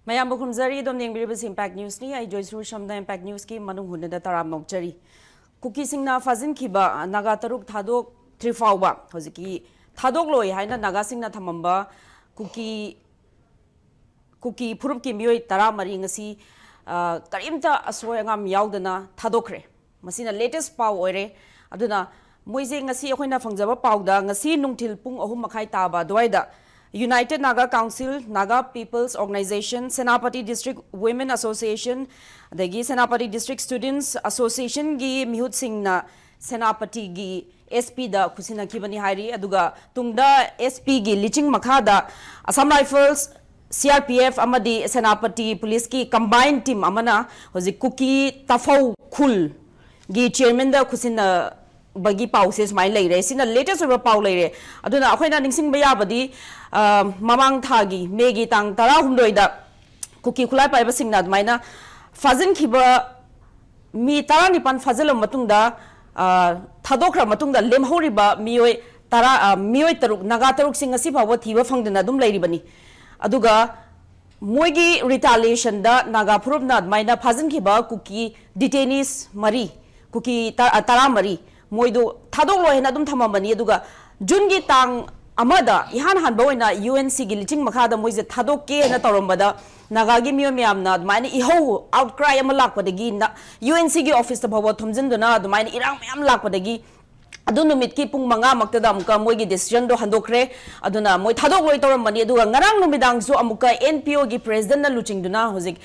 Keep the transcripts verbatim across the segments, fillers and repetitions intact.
ꯃꯌꯥꯝꯕꯨ ꯈꯨꯔꯨꯝꯖꯔꯤ꯫ ꯑꯗꯣꯝ ꯌꯦꯡꯕꯤꯔꯤꯕꯁꯤ ꯏꯝꯄꯦꯛ ꯅ꯭ꯌꯨꯁꯅꯤ꯫ ꯑꯩ ꯖꯣꯏꯁ꯭ꯔꯤ ꯁꯝꯅ ꯏꯝꯄꯦꯛ ꯅ꯭ꯌꯨꯁꯀꯤ ꯃꯅꯨꯡ ꯍꯨꯠꯅꯗ ꯇꯔꯥꯝꯅ ꯑꯣꯛꯆꯔꯤ꯫ ꯀꯨꯀꯤꯁꯤꯡꯅ ꯐꯥꯖꯤꯟꯈꯤꯕ ꯅꯥꯒꯥ ꯇꯔꯨꯛ ꯊꯥꯗꯣꯛꯇ꯭ꯔꯤ ꯐꯥꯎꯕ, ꯍꯧꯖꯤꯛꯀꯤ ꯊꯥꯗꯣꯛꯂꯣꯏ ꯍꯥꯏꯅ ꯅꯥꯒꯥꯁꯤꯡꯅ ꯊꯝꯃꯝꯕ ꯀꯨꯀꯤ, ꯀꯨꯀꯤ ꯐꯨꯔꯨꯞꯀꯤ ꯃꯤꯑꯣꯏ ꯇꯔꯥꯃꯔꯤ ꯉꯁꯤ, ꯑ, ꯀꯔꯤꯝꯇ ꯑꯁꯣꯏ ꯑꯉꯥꯝ ꯌꯥꯎꯗꯅ ꯊꯥꯗꯣꯛꯈ꯭ꯔꯦ꯫ ꯃꯁꯤꯅ ꯂꯦꯇꯦꯁ ꯄꯥꯎ ꯑꯣꯏꯔꯦ꯫ ꯑꯗꯨꯅ ꯃꯣꯏꯁꯦ ꯉꯁꯤ ꯑꯩꯈꯣꯏꯅ ꯐꯪꯖꯕ ꯄꯥꯎꯗ, ꯉꯁꯤ ꯅꯨꯡꯊꯤꯜ ꯄꯨꯡ ꯑꯍꯨꯝ ꯃꯈꯥꯏ ꯇꯥꯕ ꯑꯗꯨꯋꯥꯏꯗ United Naga Council, Naga People's Organization, Senapati District Women Association, ꯑꯗꯒꯤ Senapati District Students Associationꯒꯤ ꯃꯤꯍꯨꯠꯁꯤꯡꯅ ꯁꯦꯅꯥꯄꯇꯤꯒꯤ ꯑꯦꯁ ꯄꯤꯗ ꯈꯨꯠꯁꯤꯟꯅꯈꯤꯕꯅꯤ ꯍꯥꯏꯔꯤ꯫ ꯑꯗꯨꯒ ꯇꯨꯡꯗ ꯑꯦꯁ ꯄꯤꯒꯤ ꯂꯤꯆꯤꯡ ꯃꯈꯥꯗ Assam Rifles, C R P F ꯑꯃꯗꯤ ꯁꯦꯅꯥꯄꯇꯤ ꯄꯨꯂꯤꯁꯀꯤ ꯀꯝꯕꯥꯏꯟ ꯇꯤꯝ ꯑꯃꯅ ꯍꯧꯖꯤꯛ ꯀꯨꯀꯤ ꯇꯥꯐꯧ ꯈꯨꯜꯒꯤ ꯆꯤꯌꯔꯃꯦꯟꯗ ꯈꯨꯠꯁꯤꯟꯅꯕꯒꯤ ꯄꯥꯎꯁꯦ ꯁꯨꯃꯥꯏꯅ ꯂꯩꯔꯦ꯫ ꯁꯤꯅ ꯂꯦꯇꯦꯁ ꯑꯣꯏꯕ ꯄꯥꯎ ꯂꯩꯔꯦ꯫ ꯑꯗꯨꯅ ꯑꯩꯈꯣꯏꯅ ꯅꯤꯡꯁꯤꯡꯕ ꯌꯥꯕꯗꯤ, ꯑ, ꯃꯃꯥꯡ ꯊꯥꯒꯤ ꯃꯦꯒꯤ ꯇꯥꯡ ꯇꯔꯥꯍꯨꯝꯗꯣꯏꯗ ꯀꯨꯀꯤ ꯈꯨꯠꯂꯥꯏ ꯄꯥꯏꯕꯁꯤꯡꯅ ꯑꯗꯨꯃꯥꯏꯅ ꯐꯥꯖꯤꯟꯈꯤꯕ ꯃꯤ ꯇꯔꯥꯅꯤꯄꯥꯟ ꯐꯥꯖꯤꯜꯂꯕ ꯃꯇꯨꯡꯗ, ꯑ, ꯊꯥꯗꯣꯛꯈ꯭ꯔ ꯃꯇꯨꯡꯗ ꯂꯦꯝꯍꯧꯔꯤꯕ ꯃꯤꯑꯣꯏ ꯇꯔꯥ, ꯑ, ꯃꯤꯑꯣꯏ ꯇꯔꯨꯛ, ꯅꯥꯒꯥ ꯇꯔꯨꯛꯁꯤ ꯉꯁꯤ ꯐꯥꯎꯕ ꯊꯤꯕ ꯐꯪꯗꯅ ꯑꯗꯨꯝ ꯂꯩꯔꯤꯕꯅꯤ꯫ ꯑꯗꯨꯒ ꯃꯣꯏꯒꯤ ꯔꯤꯇꯥꯂꯤꯌꯦꯁꯟꯗ ꯅꯥꯒꯥ ꯐꯨꯔꯨꯞꯅ ꯑꯗꯨꯃꯥꯏꯅ ꯐꯥꯖꯤꯟꯈꯤꯕ ꯀꯨꯀꯤ ꯗꯤꯇꯦꯅꯤꯁ ꯃꯔꯤ, ꯀꯨꯀꯤ ꯇ-, ꯑ, ꯇꯔꯥꯃꯔꯤ, ꯃꯣꯏꯗꯨ ꯊꯥꯗꯣꯛꯂꯣꯏ ꯍꯥꯏꯅ ꯑꯗꯨꯝ ꯊꯝꯃꯝꯕꯅꯤ꯫ ꯑꯗꯨꯒ ꯖꯨꯟꯒꯤ ꯇꯥꯡ ꯑꯃꯗ ꯏꯍꯥꯟ ꯍꯥꯟꯕ ꯑꯣꯏꯅ ꯌꯨ ꯑꯦꯟ ꯁꯤꯒꯤ ꯂꯤꯆꯤꯡ ꯃꯈꯥꯗ ꯃꯣꯏꯁꯦ ꯊꯥꯗꯣꯛꯀꯦ ꯍꯥꯏꯅ ꯇꯧꯔꯝꯕꯗ, ꯅꯥꯒꯥꯒꯤ ꯃꯤꯑꯣꯏ ꯃꯌꯥꯝꯅ ꯑꯗꯨꯃꯥꯏꯅ ꯏꯍꯧ, ꯑꯥꯎꯠꯀ꯭ꯔꯥꯏ ꯑꯃ ꯂꯥꯛꯄꯗꯒꯤ ꯅ-, ꯌꯨ ꯑꯦꯟ ꯁꯤꯒꯤ ꯑꯣꯐꯤꯁꯇ ꯐꯥꯎꯕ ꯊꯣꯝꯖꯤꯟꯗꯨꯅ ꯑꯗꯨꯃꯥꯏꯅ ꯏꯔꯥꯡ ꯃꯌꯥꯝ ꯂꯥꯛꯄꯗꯒꯤ, ꯑꯗꯨ ꯅꯨꯃꯤꯠꯀꯤ ꯄꯨꯡ ꯃꯉꯥ ꯃꯛꯇꯗ ꯑꯃꯨꯛꯀ ꯃꯣꯏꯒꯤ ꯗꯤꯁꯤꯖꯟꯗꯣ ꯍꯟꯗꯣꯛꯈ꯭ꯔꯦ꯫ ꯑꯗꯨꯅ ꯃꯣꯏ ꯊꯥꯗꯣꯛꯂꯣꯏ ꯇꯧꯔꯝꯕꯅꯤ꯫ ꯑꯗꯨꯒ ꯉꯔꯥꯡ ꯅꯨꯃꯤꯗꯥꯡꯁꯨ ꯑꯃꯨꯛꯀ ꯑꯦꯟ ꯄꯤ ꯑꯣꯒꯤ ꯄ꯭ꯔꯦꯁꯤꯗꯦꯟꯠꯅ ꯂꯨꯆꯤꯡꯗꯨꯅ ꯍꯧꯖꯤꯛ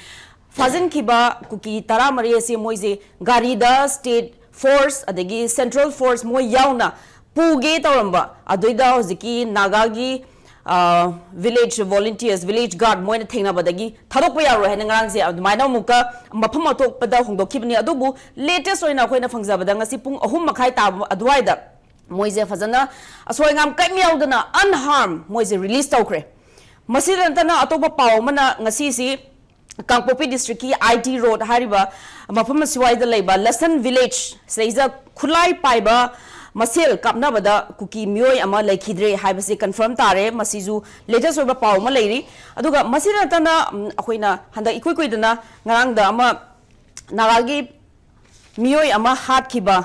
ꯐꯥꯖꯤꯟꯈꯤꯕ ꯀꯨꯀꯤ ꯇꯔꯥꯃꯔꯤ ꯑꯁꯤ ꯃꯣꯏꯁꯦ ꯒꯥꯔꯤꯗ ꯁ꯭ꯇꯦꯠ ꯐꯣꯔꯁ ꯑꯗꯒꯤ ꯁꯦꯟꯇ꯭ꯔꯦꯜ ꯐꯣꯔꯁ ꯃꯣꯏ ꯌꯥꯎꯅ ꯄꯨꯒꯦ ꯇꯧꯔꯝꯕ, ꯑꯗꯨꯏꯗ ꯍꯧꯖꯤꯛꯀꯤ ꯅꯥꯒꯥꯒꯤ, ꯑ, ꯚꯤꯂꯦꯖ ꯚꯣꯂꯨꯟꯇꯤꯌꯔꯁ, ꯚꯤꯂꯦꯖ ꯒꯥꯔꯗ ꯃꯣꯏꯅ ꯊꯦꯡꯅꯕꯗꯒꯤ ꯊꯥꯗꯣꯛꯄ ꯌꯥꯔꯣꯏ ꯍꯥꯏꯅ ꯉꯔꯥꯡꯁꯦ ꯑꯗꯨꯃꯥꯏꯅ ꯑꯃꯨꯛꯀ ꯃꯐꯝ ꯑꯇꯣꯞꯄꯗ ꯍꯣꯡꯗꯣꯛꯈꯤꯕꯅꯤ꯫ ꯑꯗꯨꯕꯨ ꯂꯦꯇꯦꯁ ꯑꯣꯏꯅ ꯑꯩꯈꯣꯏꯅ ꯐꯪꯖꯕꯗ ꯉꯁꯤ ꯄꯨꯡ ꯑꯍꯨꯝ ꯃꯈꯥꯏ ꯇꯥꯕ ꯑꯗꯨꯋꯥꯏꯗ ꯃꯣꯏꯁꯦ ꯐꯖꯅ ꯑꯁꯣꯏ ꯑꯉꯥꯝ ꯀꯔꯤꯝ ꯌꯥꯎꯗꯅ ꯑꯟꯍꯥꯔꯝ ꯃꯣꯏꯁꯦ ꯔꯤꯂꯤꯁ ꯇꯧꯈ꯭ꯔꯦ꯫ ꯃꯁꯤꯗ ꯅꯠꯇꯅ ꯑꯇꯣꯞꯄ ꯄꯥꯎ ꯑꯃꯅ ꯉꯁꯤꯁꯤ ꯀꯥꯡꯄꯣꯛꯄꯤ ꯗꯤꯁꯇ꯭ꯔꯤꯛꯀꯤ ꯑꯥꯏ ꯇꯤ ꯔꯣꯗ ꯍꯥꯏꯔꯤꯕ ꯃꯐꯝ ꯑꯁꯤꯋꯥꯏꯗ ꯂꯩꯕ ꯂꯁꯟ ꯚꯤꯂꯦꯖ ꯁꯤꯗꯩꯁꯤꯗ ꯈꯨꯠꯂꯥꯏ ꯄꯥꯏꯕ ꯃꯁꯦꯜ ꯀꯥꯞꯅꯕꯗ ꯀꯨꯀꯤ ꯃꯤꯑꯣꯏ ꯑꯃ ꯂꯩꯈꯤꯗ꯭ꯔꯦ ꯍꯥꯏꯕꯁꯤ confirm ꯇꯥꯔꯦ꯫ ꯃꯁꯤꯁꯨ latest ꯑꯣꯏꯕ ꯄꯥꯎ ꯑꯃ ꯂꯩꯔꯤ꯫ ꯑꯗꯨꯒ ꯃꯁꯤꯗ ꯅꯠꯇꯅ, ꯎꯝ, ꯑꯩꯈꯣꯏꯅ ꯍꯟꯗꯛ ꯏꯀꯨꯏ ꯀꯨꯏꯗꯅ ꯉꯔꯥꯡꯗ ꯑꯃ ꯅꯥꯒꯥꯒꯤ ꯃꯤꯑꯣꯏ ꯑꯃ ꯍꯥꯠꯈꯤꯕ,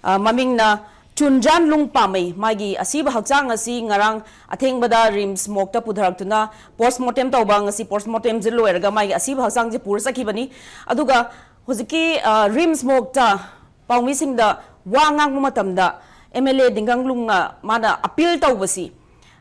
ꯑ, ꯃꯃꯤꯡꯅ ꯆꯨꯟꯖꯥꯟ ꯂꯨꯡ ꯄꯥꯃꯩ, ꯃꯥꯒꯤ ꯑꯁꯤꯕ ꯍꯛꯆꯥꯡ ꯑꯁꯤ ꯉꯔꯥꯡ ꯑꯊꯦꯡꯕꯗ RIMS morgueꯇ ꯄꯨꯊꯔꯛꯇꯨꯅ post mortem ꯇꯧꯕ, ꯉꯁꯤ post mortemꯁꯦ ꯂꯣꯏꯔꯒ ꯃꯥꯒꯤ ꯑꯁꯤꯕ ꯍꯛꯆꯥꯡꯁꯦ ꯄꯨꯔ ꯆꯠꯈꯤꯕꯅꯤ꯫ ꯑꯗꯨꯒ ꯍꯧꯖꯤꯛꯀꯤ, ꯑ, RIMS morgueꯇ ꯄꯥꯎꯃꯤꯁꯤꯡꯗ ꯋꯥ ꯉꯥꯡꯕ ꯃꯇꯝꯗ MLA ꯗꯤꯡꯒꯪ ꯂꯨꯡꯅ ꯃꯥꯅ appeal ꯇꯧꯕꯁꯤ,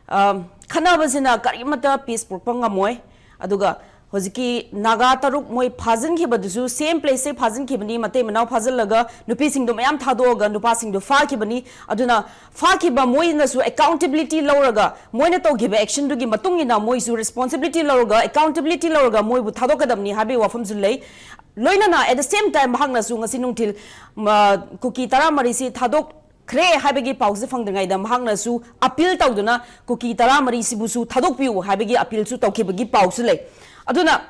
ꯑ, ꯈꯠꯅꯕꯁꯤꯅ ꯀꯔꯤꯃꯠꯇ peace ꯄꯨꯔꯛꯄ ꯉꯝꯃꯣꯏ꯫ ꯑꯗꯨꯒ ꯍꯧꯖꯤꯛꯀꯤ ꯅꯥꯒꯥ ꯇꯔꯨꯛ ꯃꯣꯏ ꯐꯥꯖꯤꯟꯈꯤꯕꯗꯨꯁꯨ same placeꯇ ꯐꯥꯖꯤꯟꯈꯤꯕꯅꯤ, ꯃꯇꯩ ꯃꯅꯥꯎ ꯐꯥꯖꯤꯜꯂꯒ ꯅꯨꯄꯤꯁꯤꯡꯗꯣ ꯃꯌꯥꯝ ꯊꯥꯗꯣꯛꯑꯒ ꯅꯨꯄꯥꯁꯤꯡꯗꯣ ꯐꯥꯈꯤꯕꯅꯤ꯫ ꯑꯗꯨꯅ ꯐꯥꯈꯤꯕ ꯃꯣꯏꯅꯁꯨ accountability ꯂꯧꯔꯒ, ꯃꯣꯏꯅ ꯇꯧꯈꯤꯕ actionꯗꯨꯒꯤ ꯃꯇꯨꯡ ꯏꯟꯅ ꯃꯣꯏꯁꯨ responsibility ꯂꯧꯔꯒ, accountability ꯂꯧꯔꯒ ꯃꯣꯏꯕꯨ ꯊꯥꯗꯣꯛꯀꯗꯕꯅꯤ ꯍꯥꯏꯕꯒꯤ ꯋꯥꯐꯝꯁꯨ ꯂꯩ꯫ ꯂꯣꯏꯅꯅ at the same time ꯃꯍꯥꯛꯅꯁꯨ ꯉꯁꯤ ꯅꯨꯡꯊꯤꯜ, ꯃ, ꯀꯨꯀꯤ ꯇꯔꯥꯃꯔꯤꯁꯤ ꯊꯥꯗꯣꯛꯈ꯭ꯔꯦ ꯍꯥꯏꯕꯒꯤ ꯄꯥꯎꯁꯤ ꯐꯪꯗ꯭ꯔꯤꯉꯩꯗ ꯃꯍꯥꯛꯅꯁꯨ appeal ꯇꯧꯗꯨꯅ ꯀꯨꯀꯤ ꯇꯔꯥꯃꯔꯤꯁꯤꯕꯨꯁꯨ ꯊꯥꯗꯣꯛꯄꯤꯌꯨ ꯍꯥꯏꯕꯒꯤ appealꯁꯨ ꯇꯧꯈꯤꯕꯒꯤ ꯄꯥꯎꯁꯨ ꯂꯩ꯫ ꯑꯗꯨꯅ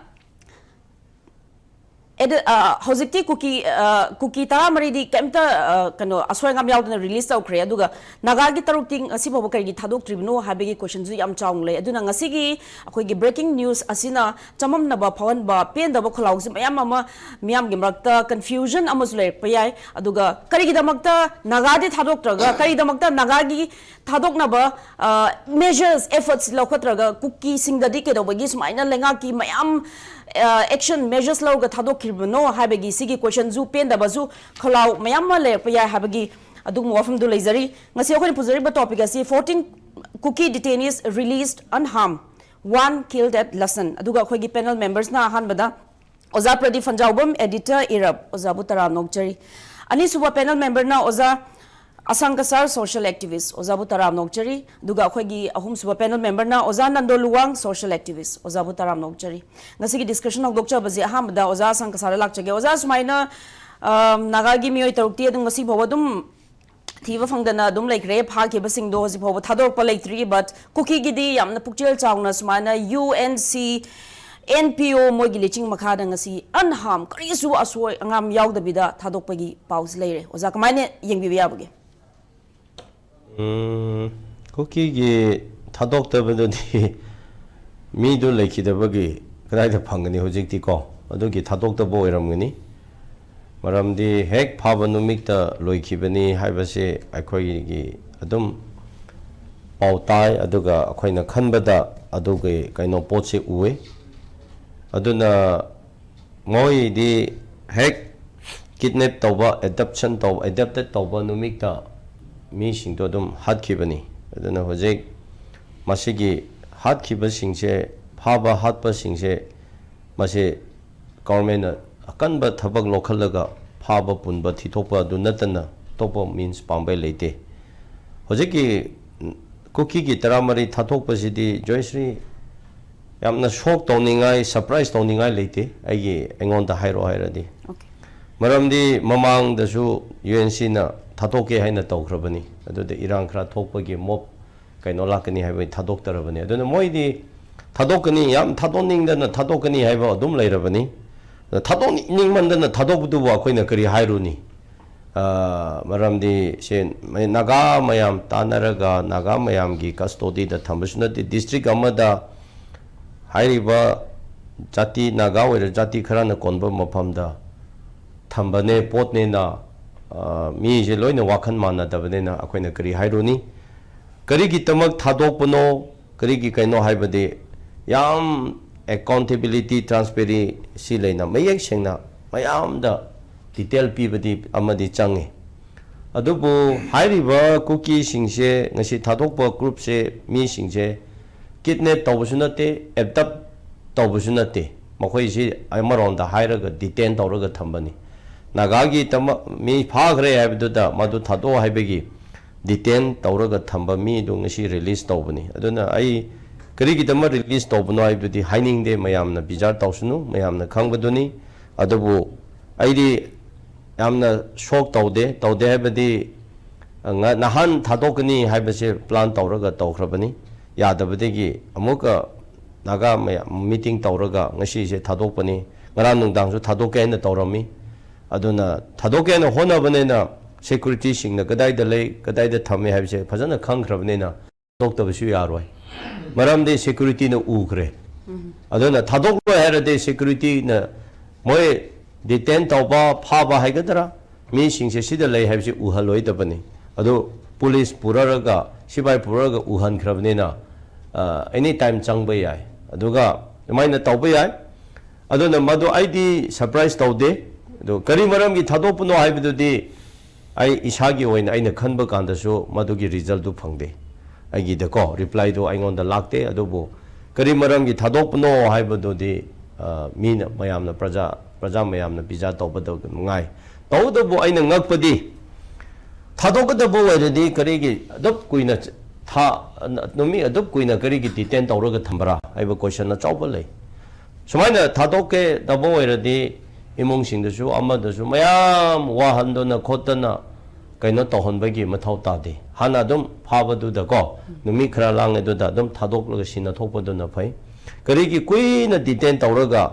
ꯑꯦꯗ-, ꯑ, ꯍꯧꯖꯤꯛꯇꯤ ꯀꯨꯀꯤ, ꯑ, ꯀꯨꯀꯤ ꯇꯔꯥꯃꯔꯤꯗꯤ ꯀꯩꯝꯇ, ꯑ, ꯀꯩꯅꯣ, ꯑꯁꯣꯏ ꯑꯉꯥꯝ ꯌꯥꯎꯗꯅ release ꯇꯧꯈ꯭ꯔꯦ꯫ ꯑꯗꯨꯒ ꯅꯥꯒꯥꯒꯤ ꯇꯔꯨꯛꯇꯤ ꯉꯁꯤ ꯐꯥꯎꯕ ꯀꯔꯤꯒꯤ ꯊꯥꯗꯣꯛꯇ꯭ꯔꯤꯕꯅꯣ ꯍꯥꯏꯕꯒꯤ questionꯁꯨ ꯌꯥꯝ ꯆꯥꯎꯅ ꯂꯩ꯫ ꯑꯗꯨꯅ ꯉꯁꯤꯒꯤ ꯑꯩꯈꯣꯏꯒꯤ breaking news ꯑꯁꯤꯅ ꯆꯃꯝꯅꯕ ꯐꯥꯎꯍꯟꯕ, ꯄꯦꯟꯗꯕ ꯈꯣꯜꯂꯥꯎꯁꯤ ꯃꯌꯥꯝ ꯑꯃ, ꯃꯤꯌꯥꯝꯒꯤ ꯃꯔꯛꯇ confusion ꯑꯃꯁꯨ ꯂꯩꯔꯛꯄ ꯌꯥꯏ꯫ ꯑꯗꯨꯒ ꯀꯔꯤꯒꯤꯗꯃꯛꯇ ꯅꯥꯒꯥꯗꯤ ꯊꯥꯗꯣꯛꯇ꯭ꯔꯒ, ꯀꯔꯤꯒꯤꯗꯃꯛꯇ ꯅꯥꯒꯥꯒꯤ ꯊꯥꯗꯣꯛꯅꯕ, ꯑ, measures, efforts ꯂꯧꯈꯠꯇ꯭ꯔꯒ ꯀꯨꯀꯤꯁꯤꯡꯗꯗꯤ ꯀꯩꯗꯧꯕꯒꯤ ꯁꯨꯃꯥꯏꯅ ꯂꯩꯉꯥꯛꯀꯤ ꯃꯌꯥꯝ, ꯑ, action, measures ꯂꯧꯔꯒ ꯊꯥꯗꯣꯛꯈꯤꯕꯅꯣ ꯍꯥꯏꯕꯒꯤ ꯁꯤꯒꯤ questionꯁꯨ, ꯄꯦꯟꯗꯕꯁꯨ, ꯈꯣꯜꯂꯥꯎ ꯃꯌꯥꯝ ꯑꯃ ꯂꯩꯔꯛꯄ ꯌꯥꯏ ꯍꯥꯏꯕꯒꯤ ꯑꯗꯨꯒꯨꯝꯕ ꯋꯥꯐꯝꯗꯨ ꯂꯩꯖꯔꯤ꯫ ꯉꯁꯤ ꯑꯩꯈꯣꯏꯅ ꯄꯨꯖꯔꯤꯕ topic ꯑꯁꯤ fourteen Kuki detainees released unharmed, one killed at Lasan꯫ ꯑꯗꯨꯒ ꯑꯩꯈꯣꯏꯒꯤ panel membersꯅ ꯑꯍꯥꯟꯕꯗ ꯑꯣꯖꯥ ꯄ꯭ꯔꯗꯤꯞ ꯐꯟꯖꯥꯎꯕꯝ, editor, ꯏꯔꯕ, ꯑꯣꯖꯥꯕꯨ ꯇꯔꯥꯝꯅ ꯑꯣꯛꯆꯔꯤ꯫ ꯑꯅꯤꯁꯨꯕ panel memberꯅ ꯑꯣꯖꯥ ꯑꯁꯥꯡ ꯀꯁꯥꯔ, social activist, ꯑꯣꯖꯥꯕꯨ ꯇꯔꯥꯝꯅ ꯑꯣꯛꯆꯔꯤ꯫ ꯑꯗꯨꯒ ꯑꯩꯈꯣꯏꯒꯤ ꯑꯍꯨꯝꯁꯨꯕ panel memberꯅ ꯑꯣꯖꯥ ꯅꯟꯗꯣ ꯂꯨꯋꯥꯡ, social activist, ꯑꯣꯖꯥꯕꯨ ꯇꯔꯥꯝꯅ ꯑꯣꯛꯆꯔꯤ꯫ ꯉꯁꯤꯒꯤ discussion ꯍꯧꯗꯣꯛꯆꯕꯁꯦ ꯑꯍꯥꯟꯕꯗ ꯑꯣꯖꯥ ꯑꯁꯥꯡ ꯀꯁꯥꯔꯗ ꯂꯥꯛꯆꯒꯦ꯫ ꯑꯣꯖꯥ, ꯁꯨꯃꯥꯏꯅ, ꯑ, ꯅꯥꯒꯥꯒꯤ ꯃꯤꯑꯣꯏ ꯇꯔꯨꯛꯇꯤ ꯑꯗꯨꯝ ꯉꯁꯤ ꯐꯥꯎꯕ ꯑꯗꯨꯝ ꯊꯤꯕ ꯐꯪꯗꯅ ꯑꯗꯨꯝ ꯂꯩꯈ꯭ꯔꯦ꯫ ꯐꯥꯈꯤꯕꯁꯤꯡꯗꯣ ꯍꯧꯖꯤꯛ ꯐꯥꯎꯕ ꯊꯥꯗꯣꯔꯛꯄ ꯂꯩꯇ꯭ꯔꯤ꯫ But ꯀꯨꯀꯤꯒꯤꯗꯤ ꯌꯥꯝꯅ ꯄꯨꯛꯆꯦꯜ ꯆꯥꯎꯅ ꯁꯨꯃꯥꯏꯅ UNC, NPO ꯃꯣꯏꯒꯤ ꯂꯤꯆꯤꯡ ꯃꯈꯥꯗ ꯉꯁꯤ unharmed, ꯀꯔꯤꯁꯨ ꯑꯁꯣꯏ ꯑꯉꯥꯝ ꯌꯥꯎꯗꯕꯤꯗ ꯊꯥꯗꯣꯛꯄꯒꯤ ꯄꯥꯎꯁꯤ ꯂꯩꯔꯦ꯫ ꯑꯣꯖꯥ, ꯀꯃꯥꯏꯅ ꯌꯦꯡꯕꯤꯕ ꯌꯥꯕꯒꯦ? ꯎꯝ, ꯀꯨꯀꯤꯒꯤ ꯊꯥꯗꯣꯛꯇꯕꯗꯨꯗꯤ ꯃꯤꯗꯨ ꯂꯩꯈꯤꯗꯕꯒꯤ ꯀꯗꯥꯏꯗ ꯐꯪꯒꯅꯤ ꯍꯧꯖꯤꯛꯇꯤ ꯀꯣ? ꯑꯗꯨꯒꯤ ꯊꯥꯗꯣꯛꯇꯕ ꯑꯣꯏꯔꯝꯒꯅꯤ꯫ ꯃꯔꯝꯗꯤ ꯍꯦꯛ ꯐꯥꯕ ꯅꯨꯃꯤꯠꯇ ꯂꯣꯏꯈꯤꯕꯅꯤ ꯍꯥꯏꯕꯁꯦ ꯑꯩꯈꯣꯏꯒꯤ ꯑꯗꯨꯝ ꯄꯥꯎ ꯇꯥꯏ, ꯑꯗꯨꯒ ꯑꯩꯈꯣꯏꯅ ꯈꯟꯕꯗ ꯑꯗꯨꯒꯤ ꯀꯩꯅꯣ ꯄꯣꯠꯁꯦ ꯎꯏ꯫ ꯑꯗꯨꯅ ꯃꯣꯏꯗꯤ ꯍꯦꯛ ꯀꯤꯗꯅꯦꯞ ꯇꯧꯕ, ꯑꯦꯗꯞꯁꯟ ꯇꯧꯕ, ꯑꯦꯗꯞꯇꯦꯠ ꯇꯧꯕ ꯅꯨꯃꯤꯠꯇ ꯃꯤꯁꯤꯡꯗꯣ ꯑꯗꯨꯝ ꯍꯥꯠꯈꯤꯕꯅꯤ꯫ ꯑꯗꯨꯅ ꯍꯧꯖꯤꯛ ꯃꯁꯤꯒꯤ ꯍꯥꯠꯈꯤꯕꯁꯤꯡꯁꯦ, ꯐꯥꯕ ꯍꯥꯠꯄꯁꯤꯡꯁꯦ, ꯃꯁꯤ ꯒꯣꯔꯃꯦꯟꯅ ꯑꯀꯟꯕ ꯊꯕꯛ ꯂꯧꯈꯠꯂꯒ ꯐꯥꯕ ꯄꯨꯟꯕ ꯊꯤꯊꯣꯛꯄ ꯑꯗꯨ ꯅꯠꯇꯅ ꯑꯇꯣꯞꯄ ꯃꯤꯟꯁ ꯄꯥꯝꯕꯩ ꯂꯩꯇꯦ꯫ ꯍꯧꯖꯤꯛꯀꯤ ꯀꯨꯀꯤꯒꯤ ꯇꯔꯥꯃꯔꯤ ꯊꯥꯗꯣꯛꯄꯁꯤꯗꯤ, ꯖꯣꯏꯁ꯭ꯔꯤ, ꯌꯥꯝꯅ ꯁꯣꯛ ꯇꯧꯅꯤꯡꯉꯥꯏ, ꯁꯔꯄ꯭ꯔꯥꯏꯁ ꯇꯧꯅꯤꯡꯉꯥꯏ ꯂꯩꯇꯦ꯫ ꯑꯩꯒꯤ, ꯑꯩꯉꯣꯟꯗ ꯍꯥꯏꯔꯣ ꯍꯥꯏꯔꯗꯤ, Okay. ꯃꯔꯝꯗꯤ ꯃꯃꯥꯡꯗꯁꯨ ꯌꯨ ꯑꯦꯟ ꯁꯤꯅ ꯊꯥꯗꯣꯛꯀꯦ ꯍꯥꯏꯅ ꯇꯧꯈ꯭ꯔꯕꯅꯤ, ꯑꯗꯨꯗ ꯏꯔꯥꯡ ꯈꯔ ꯊꯣꯛꯄꯒꯤ ꯃꯣꯞ ꯀꯩꯅꯣ ꯂꯥꯛꯀꯅꯤ ꯍꯥꯏꯕꯒꯤ ꯊꯥꯗꯣꯛꯇꯔꯕꯅꯤ꯫ ꯑꯗꯨꯅ ꯃꯣꯏꯗꯤ ꯊꯥꯗꯣꯛꯀꯅꯤ, ꯌꯥꯝ ꯊꯥꯗꯣꯛꯅꯤꯡꯗꯅ ꯊꯥꯗꯣꯛꯀꯅꯤ ꯍꯥꯏꯕ ꯑꯗꯨꯝ ꯂꯩꯔꯕꯅꯤ꯫ ꯑꯗ ꯊꯥꯗꯣꯛꯅꯤꯡꯃꯟꯗꯅ ꯊꯥꯗꯣꯛꯄꯗꯨꯕꯨ ꯑꯩꯈꯣꯏꯅ ꯀꯔꯤ ꯍꯥꯏꯔꯨꯅꯤ? ꯑ, ꯃꯔꯝꯗꯤ ꯁꯦ ꯅꯥꯒꯥ ꯃꯌꯥꯝ ꯇꯥꯟꯅꯔꯒ ꯅꯥꯒꯥ ꯃꯌꯥꯝꯒꯤ ꯀꯁꯇꯣꯗꯤꯗ ꯊꯝꯕꯁꯨ ꯅꯠꯇꯦ꯫ ꯗꯤꯁꯇ꯭ꯔꯤꯛ ꯑꯃꯗ ꯍꯥꯏꯔꯤꯕ ꯖꯥꯇꯤ, ꯅꯥꯒꯥ ꯑꯣꯏꯔ ꯖꯥꯇꯤ ꯈꯔꯅ ꯀꯣꯟꯕ ꯃꯐꯝꯗ ꯊꯝꯕꯅꯦ, ꯄꯣꯠꯅꯦꯅ, ꯑ, ꯃꯤꯁꯦ ꯂꯣꯏꯅ ꯋꯥꯈꯜ ꯃꯥꯟꯅꯗꯕꯅꯤꯅ ꯑꯩꯈꯣꯏꯅ ꯀꯔꯤ ꯍꯥꯏꯔꯨꯅꯤ? ꯀꯔꯤꯒꯤꯗꯃꯛ ꯊꯥꯗꯣꯛꯄꯅꯣ, ꯀꯔꯤꯒꯤ ꯀꯩꯅꯣ ꯍꯥꯏꯕꯗꯤ ꯌꯥꯝ ꯑꯦꯀꯥꯎꯟꯇꯦꯕꯤꯂꯤꯇꯤ, ꯇ꯭ꯔꯥꯟꯁꯄꯦꯔꯦꯟꯁꯤ ꯂꯩꯅ ꯃꯌꯦꯛ ꯁꯦꯡꯅ ꯃꯌꯥꯝꯗ ꯗꯤꯇꯦꯜ ꯄꯤꯕꯗꯤ ꯑꯃꯗꯤ ꯆꯪꯉꯤ꯫ ꯑꯗꯨꯕꯨ ꯍꯥꯏꯔꯤꯕ ꯀꯨꯀꯤꯁꯤꯡꯁꯦ, ꯉꯁꯤ ꯊꯥꯗꯣꯛꯄ ꯒ꯭ꯔꯨꯞꯁꯦ, ꯃꯤꯁꯤꯡꯁꯦ ꯀꯤꯗꯅꯦꯞ ꯇꯧꯕꯁꯨ ꯅꯠꯇꯦ, ꯑꯦꯕꯗꯛ ꯇꯧꯕꯁꯨ ꯅꯠꯇꯦ꯫ ꯃꯈꯣꯏꯁꯤ ꯑꯃꯔꯣꯝꯗ ꯍꯥꯏꯔꯒ ꯗꯤꯇꯦꯟ ꯇꯧꯔꯒ ꯊꯝꯕꯅꯤ꯫ ꯅꯥꯒꯥꯒꯤ ꯇꯃ-, ꯃꯤ ꯐꯥꯈ꯭ꯔꯦ ꯍꯥꯏꯕꯗꯨꯗ ꯃꯗꯨ ꯊꯥꯗꯣꯛꯑꯣ ꯍꯥꯏꯕꯒꯤ ꯗꯤꯇꯦꯟ ꯇꯧꯔꯒ ꯊꯝꯕ ꯃꯤꯗꯨ ꯉꯁꯤ ꯔꯤꯂꯤꯁ ꯇꯧꯕꯅꯤ꯫ ꯑꯗꯨꯅ ꯑꯩ ꯀꯔꯤꯒꯤꯗꯃꯛ ꯔꯤꯂꯤꯁ ꯇꯧꯕꯅꯣ ꯍꯥꯏꯕꯗꯨꯗꯤ ꯍꯥꯏꯅꯤꯡꯗꯦ, ꯃꯌꯥꯝꯅ ꯕꯤꯆꯥꯔ ꯇꯧꯁꯅꯨ, ꯃꯌꯥꯝꯅ ꯈꯪꯕꯗꯨꯅꯤ꯫ ꯑꯗꯨꯕꯨ ꯑꯩꯗꯤ ꯌꯥꯝꯅ ꯁꯣꯛ ꯇꯧꯗꯦ꯫ ꯇꯧꯗꯦ ꯍꯥꯏꯕꯗꯤ, ꯉ-, ꯅꯍꯥꯟ ꯊꯥꯗꯣꯛꯀꯅꯤ ꯍꯥꯏꯕꯁꯦ ꯄ꯭ꯂꯥꯟ ꯇꯧꯔꯒ ꯇꯧꯈ꯭ꯔꯕꯅꯤ꯫ ꯌꯥꯗꯕꯗꯒꯤ ꯑꯃꯨꯛꯀ ꯅꯥꯒꯥ ꯃꯌꯥꯝ ꯃꯤꯇꯤꯡ ꯇꯧꯔꯒ ꯉꯁꯤꯁꯦ ꯊꯥꯗꯣꯛꯄꯅꯤ꯫ ꯉꯔꯥꯡ ꯅꯨꯡꯗꯥꯡꯁꯨ ꯊꯥꯗꯣꯛꯀꯦ ꯍꯥꯏꯅ ꯇꯧꯔꯝꯃꯤ꯫ ꯑꯗꯨꯅ ꯊꯥꯗꯣꯛꯀꯦ ꯍꯥꯏꯅ ꯍꯣꯠꯅꯕꯅꯤꯅ ꯁꯦꯀ꯭ꯌꯨꯔꯤꯇꯤꯁꯤꯡꯅ ꯀꯗꯥꯏꯗ ꯂꯩ, ꯀꯗꯥꯏꯗ ꯊꯝꯃꯦ ꯍꯥꯏꯕꯁꯦ ꯐꯖꯅ ꯈꯪꯈ꯭ꯔꯕꯅꯤꯅ ꯊꯥꯗꯣꯛꯇꯕꯁꯨ ꯌꯥꯔꯣꯏ꯫ ꯃꯔꯝꯗꯤ ꯁꯦꯀ꯭ꯌꯨꯔꯤꯇꯤꯅ ꯎꯈ꯭ꯔꯦ꯫ ꯑꯗꯨꯅ ꯊꯥꯗꯣꯛꯂꯣꯏ ꯍꯥꯏꯔꯗꯤ ꯁꯦꯀ꯭ꯌꯨꯔꯤꯇꯤꯅ ꯃꯣꯏ ꯗꯤꯇꯦꯟ ꯇꯧꯕ, ꯐꯥꯕ ꯍꯥꯏꯒꯗ꯭ꯔꯥ, ꯃꯤꯁꯤꯡꯁꯦ ꯁꯤꯗ ꯂꯩ ꯍꯥꯏꯕꯁꯤ ꯎꯍꯜꯂꯣꯏꯗꯕꯅꯤ꯫ ꯑꯗꯨ ꯄꯨꯂꯤꯁ ꯄꯨꯔꯔꯒ, ꯁꯤꯐꯥꯏ ꯄꯨꯔꯔꯒ ꯎꯍꯟꯈ꯭ꯔꯕꯅꯤꯅ, ꯑꯦꯅꯤ ꯇꯥꯏꯝ ꯆꯪꯕ ꯌꯥꯏ꯫ ꯑꯗꯨꯒ ꯑꯗꯨꯃꯥꯏꯅ ꯇꯧꯕ ꯌꯥꯏ꯫ ꯑꯗꯨꯅ ꯃꯗꯨ ꯑꯩꯗꯤ ꯁꯔꯄ꯭ꯔꯥꯏꯁ ꯇꯧꯗꯦ꯫ ꯑꯗꯨ ꯀꯔꯤ ꯃꯔꯝꯒꯤ ꯊꯥꯗꯣꯛꯄꯅꯣ ꯍꯥꯏꯕꯗꯨꯗꯤ ꯑꯩ ꯏꯁꯥꯒꯤ ꯑꯣꯏꯅ ꯑꯩꯅ ꯈꯟꯕ ꯀꯥꯟꯗꯁꯨ ꯃꯗꯨꯒꯤ ꯔꯤꯖꯜꯗꯨ ꯐꯪꯗꯦ꯫ ꯑꯩꯒꯤꯗꯀꯣ, ꯔꯤꯄ꯭ꯂꯥꯏꯗꯨ ꯑꯩꯉꯣꯟꯗ ꯂꯥꯛꯇꯦ꯫ ꯑꯗꯨꯕꯨ ꯀꯔꯤ ꯃꯔꯝꯒꯤ ꯊꯥꯗꯣꯛꯄꯅꯣ ꯍꯥꯏꯕꯗꯨꯗꯤ, ꯑ, ꯃꯤꯅ, ꯃꯌꯥꯝꯅ, ꯄ꯭ꯔꯖꯥ, ꯄ꯭ꯔꯖꯥ ꯃꯌꯥꯝꯅ ꯕꯤꯖꯥ ꯇꯧꯕꯗ ꯉꯥꯏ꯫ ꯇꯧꯕꯇꯕꯨ ꯑꯩꯅ ꯉꯛꯄꯗꯤ, ꯊꯥꯗꯣꯛꯀꯗꯕ ꯑꯣꯏꯔꯗꯤ ꯀꯔꯤꯒꯤ ꯑꯗꯨꯛ ꯀꯨꯏꯅ ꯆ-, ꯊꯥ, ꯅꯨꯃꯤꯠ ꯑꯗꯨꯛ ꯀꯨꯏꯅ ꯀꯔꯤꯒꯤ ꯗꯤꯇꯦꯟ ꯇꯧꯔꯒ ꯊꯝꯕ꯭ꯔꯥ ꯍꯥꯏꯕ ꯀꯣꯏꯁꯟ ꯑꯆꯧꯕ ꯂꯩ꯫ ꯁꯨꯃꯥꯏꯅ ꯊꯥꯗꯣꯛꯀꯗꯕ ꯑꯣꯏꯔꯗꯤ ꯏꯃꯨꯡꯁꯤꯡꯗꯁꯨ ꯑꯃꯗꯁꯨ ꯃꯌꯥꯝ ꯋꯥꯍꯟꯗꯨꯅ ꯈꯣꯠꯇꯅ ꯀꯩꯅꯣ ꯇꯧꯍꯟꯕꯒꯤ ꯃꯊꯧ ꯇꯥꯗꯦ꯫ ꯍꯥꯟꯅ ꯑꯗꯨꯝ ꯐꯥꯕꯗꯨꯗꯀꯣ, ꯅꯨꯃꯤꯠ ꯈꯔ ꯂꯥꯡꯉꯦꯗꯨꯗ ꯑꯗꯨꯝ ꯊꯥꯗꯣꯛꯂꯒ ꯁꯤꯟꯅ ꯊꯣꯛꯄꯗꯨꯅ ꯐꯩ꯫ ꯀꯔꯤꯒꯤ ꯀꯨꯏꯅ ꯗꯤꯇꯦꯟ ꯇꯧꯔꯒ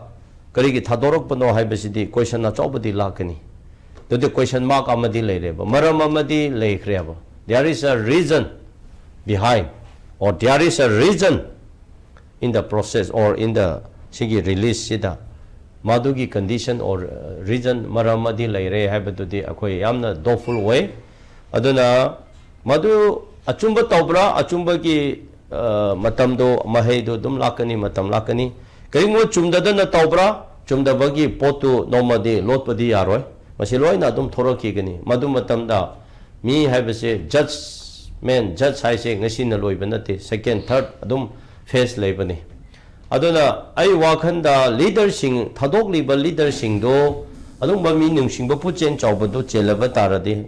ꯀꯔꯤꯒꯤ ꯊꯥꯗꯣꯔꯛꯄꯅꯣ ꯍꯥꯏꯕꯁꯤꯗꯤ ꯀꯣꯏꯁꯟ ꯑꯆꯧꯕꯗꯤ ꯂꯥꯛꯀꯅꯤ꯫ ꯑꯗꯨꯗꯤ ꯀꯣꯏꯁꯟ ꯃꯥꯔꯛ ꯑꯃꯗꯤ ꯂꯩꯔꯦꯕ, ꯃꯔꯝ ꯑꯃꯗꯤ ꯂꯩꯈ꯭ꯔꯦꯕ꯫ There is a reason behind, or there is a reason in the process or in the, ꯁꯤꯒꯤ ꯔꯤꯂꯤꯁꯁꯤꯗ ꯃꯗꯨꯒꯤ ꯀꯟꯗꯤꯁꯟ ꯑꯣꯔ ꯔꯤꯖꯟ, ꯃꯔꯝ ꯑꯃꯗꯤ ꯂꯩꯔꯦ ꯍꯥꯏꯕꯗꯨꯗꯤ ꯑꯩꯈꯣꯏ ꯌꯥꯝꯅ ꯗꯣꯞꯐꯨꯜ ꯑꯣꯏ꯫ ꯑꯗꯨꯅ ꯃꯗꯨ ꯑꯆꯨꯝꯕ ꯇꯧꯕ꯭ꯔꯥ, ꯑꯆꯨꯝꯕꯒꯤ, ꯑ, ꯃꯇꯝꯗꯣ, ꯃꯍꯩꯗꯣ ꯑꯗꯨꯝ ꯂꯥꯛꯀꯅꯤ, ꯃꯇꯝ ꯂꯥꯛꯀꯅꯤ꯫ ꯀꯔꯤꯒꯨꯝꯕ ꯆꯨꯝꯗꯗꯅ ꯇꯧꯕ꯭ꯔꯥ, ꯆꯨꯝꯗꯕꯒꯤ ꯄꯣꯠꯇꯨ ꯅꯣꯡꯃꯗꯤ ꯂꯣꯠꯄꯗꯤ ꯌꯥꯔꯣꯏ꯫ ꯃꯁꯤ ꯂꯣꯏꯅ ꯑꯗꯨꯝ ꯊꯣꯔꯛꯈꯤꯒꯅꯤ꯫ ꯃꯗꯨ ꯃꯇꯝꯗ ꯃꯤ ꯍꯥꯏꯕꯁꯦ, ꯖꯁꯃꯦꯟ, ꯖꯁ ꯍꯥꯏꯁꯦ ꯉꯁꯤꯅ ꯂꯣꯏꯕ ꯅꯠꯇꯦ, ꯁꯦꯀꯦꯟ, ꯊꯥꯔꯠ ꯑꯗꯨꯝ ꯐꯦꯁ ꯂꯩꯕꯅꯤ꯫ ꯑꯗꯨꯅ ꯑꯩ ꯋꯥꯈꯜꯗ ꯂꯤꯗꯔꯁꯤꯡ, ꯊꯥꯗꯣꯛꯂꯤꯕ ꯂꯤꯗꯔꯁꯤꯡꯗꯣ ꯑꯗꯨꯒꯨꯝꯕ ꯃꯤ ꯅꯨꯡꯁꯤꯡꯕ ꯄꯨꯛꯆꯦꯜ ꯆꯥꯎꯕꯗꯨ ꯆꯦꯜꯂꯕ ꯇꯥꯔꯗꯤ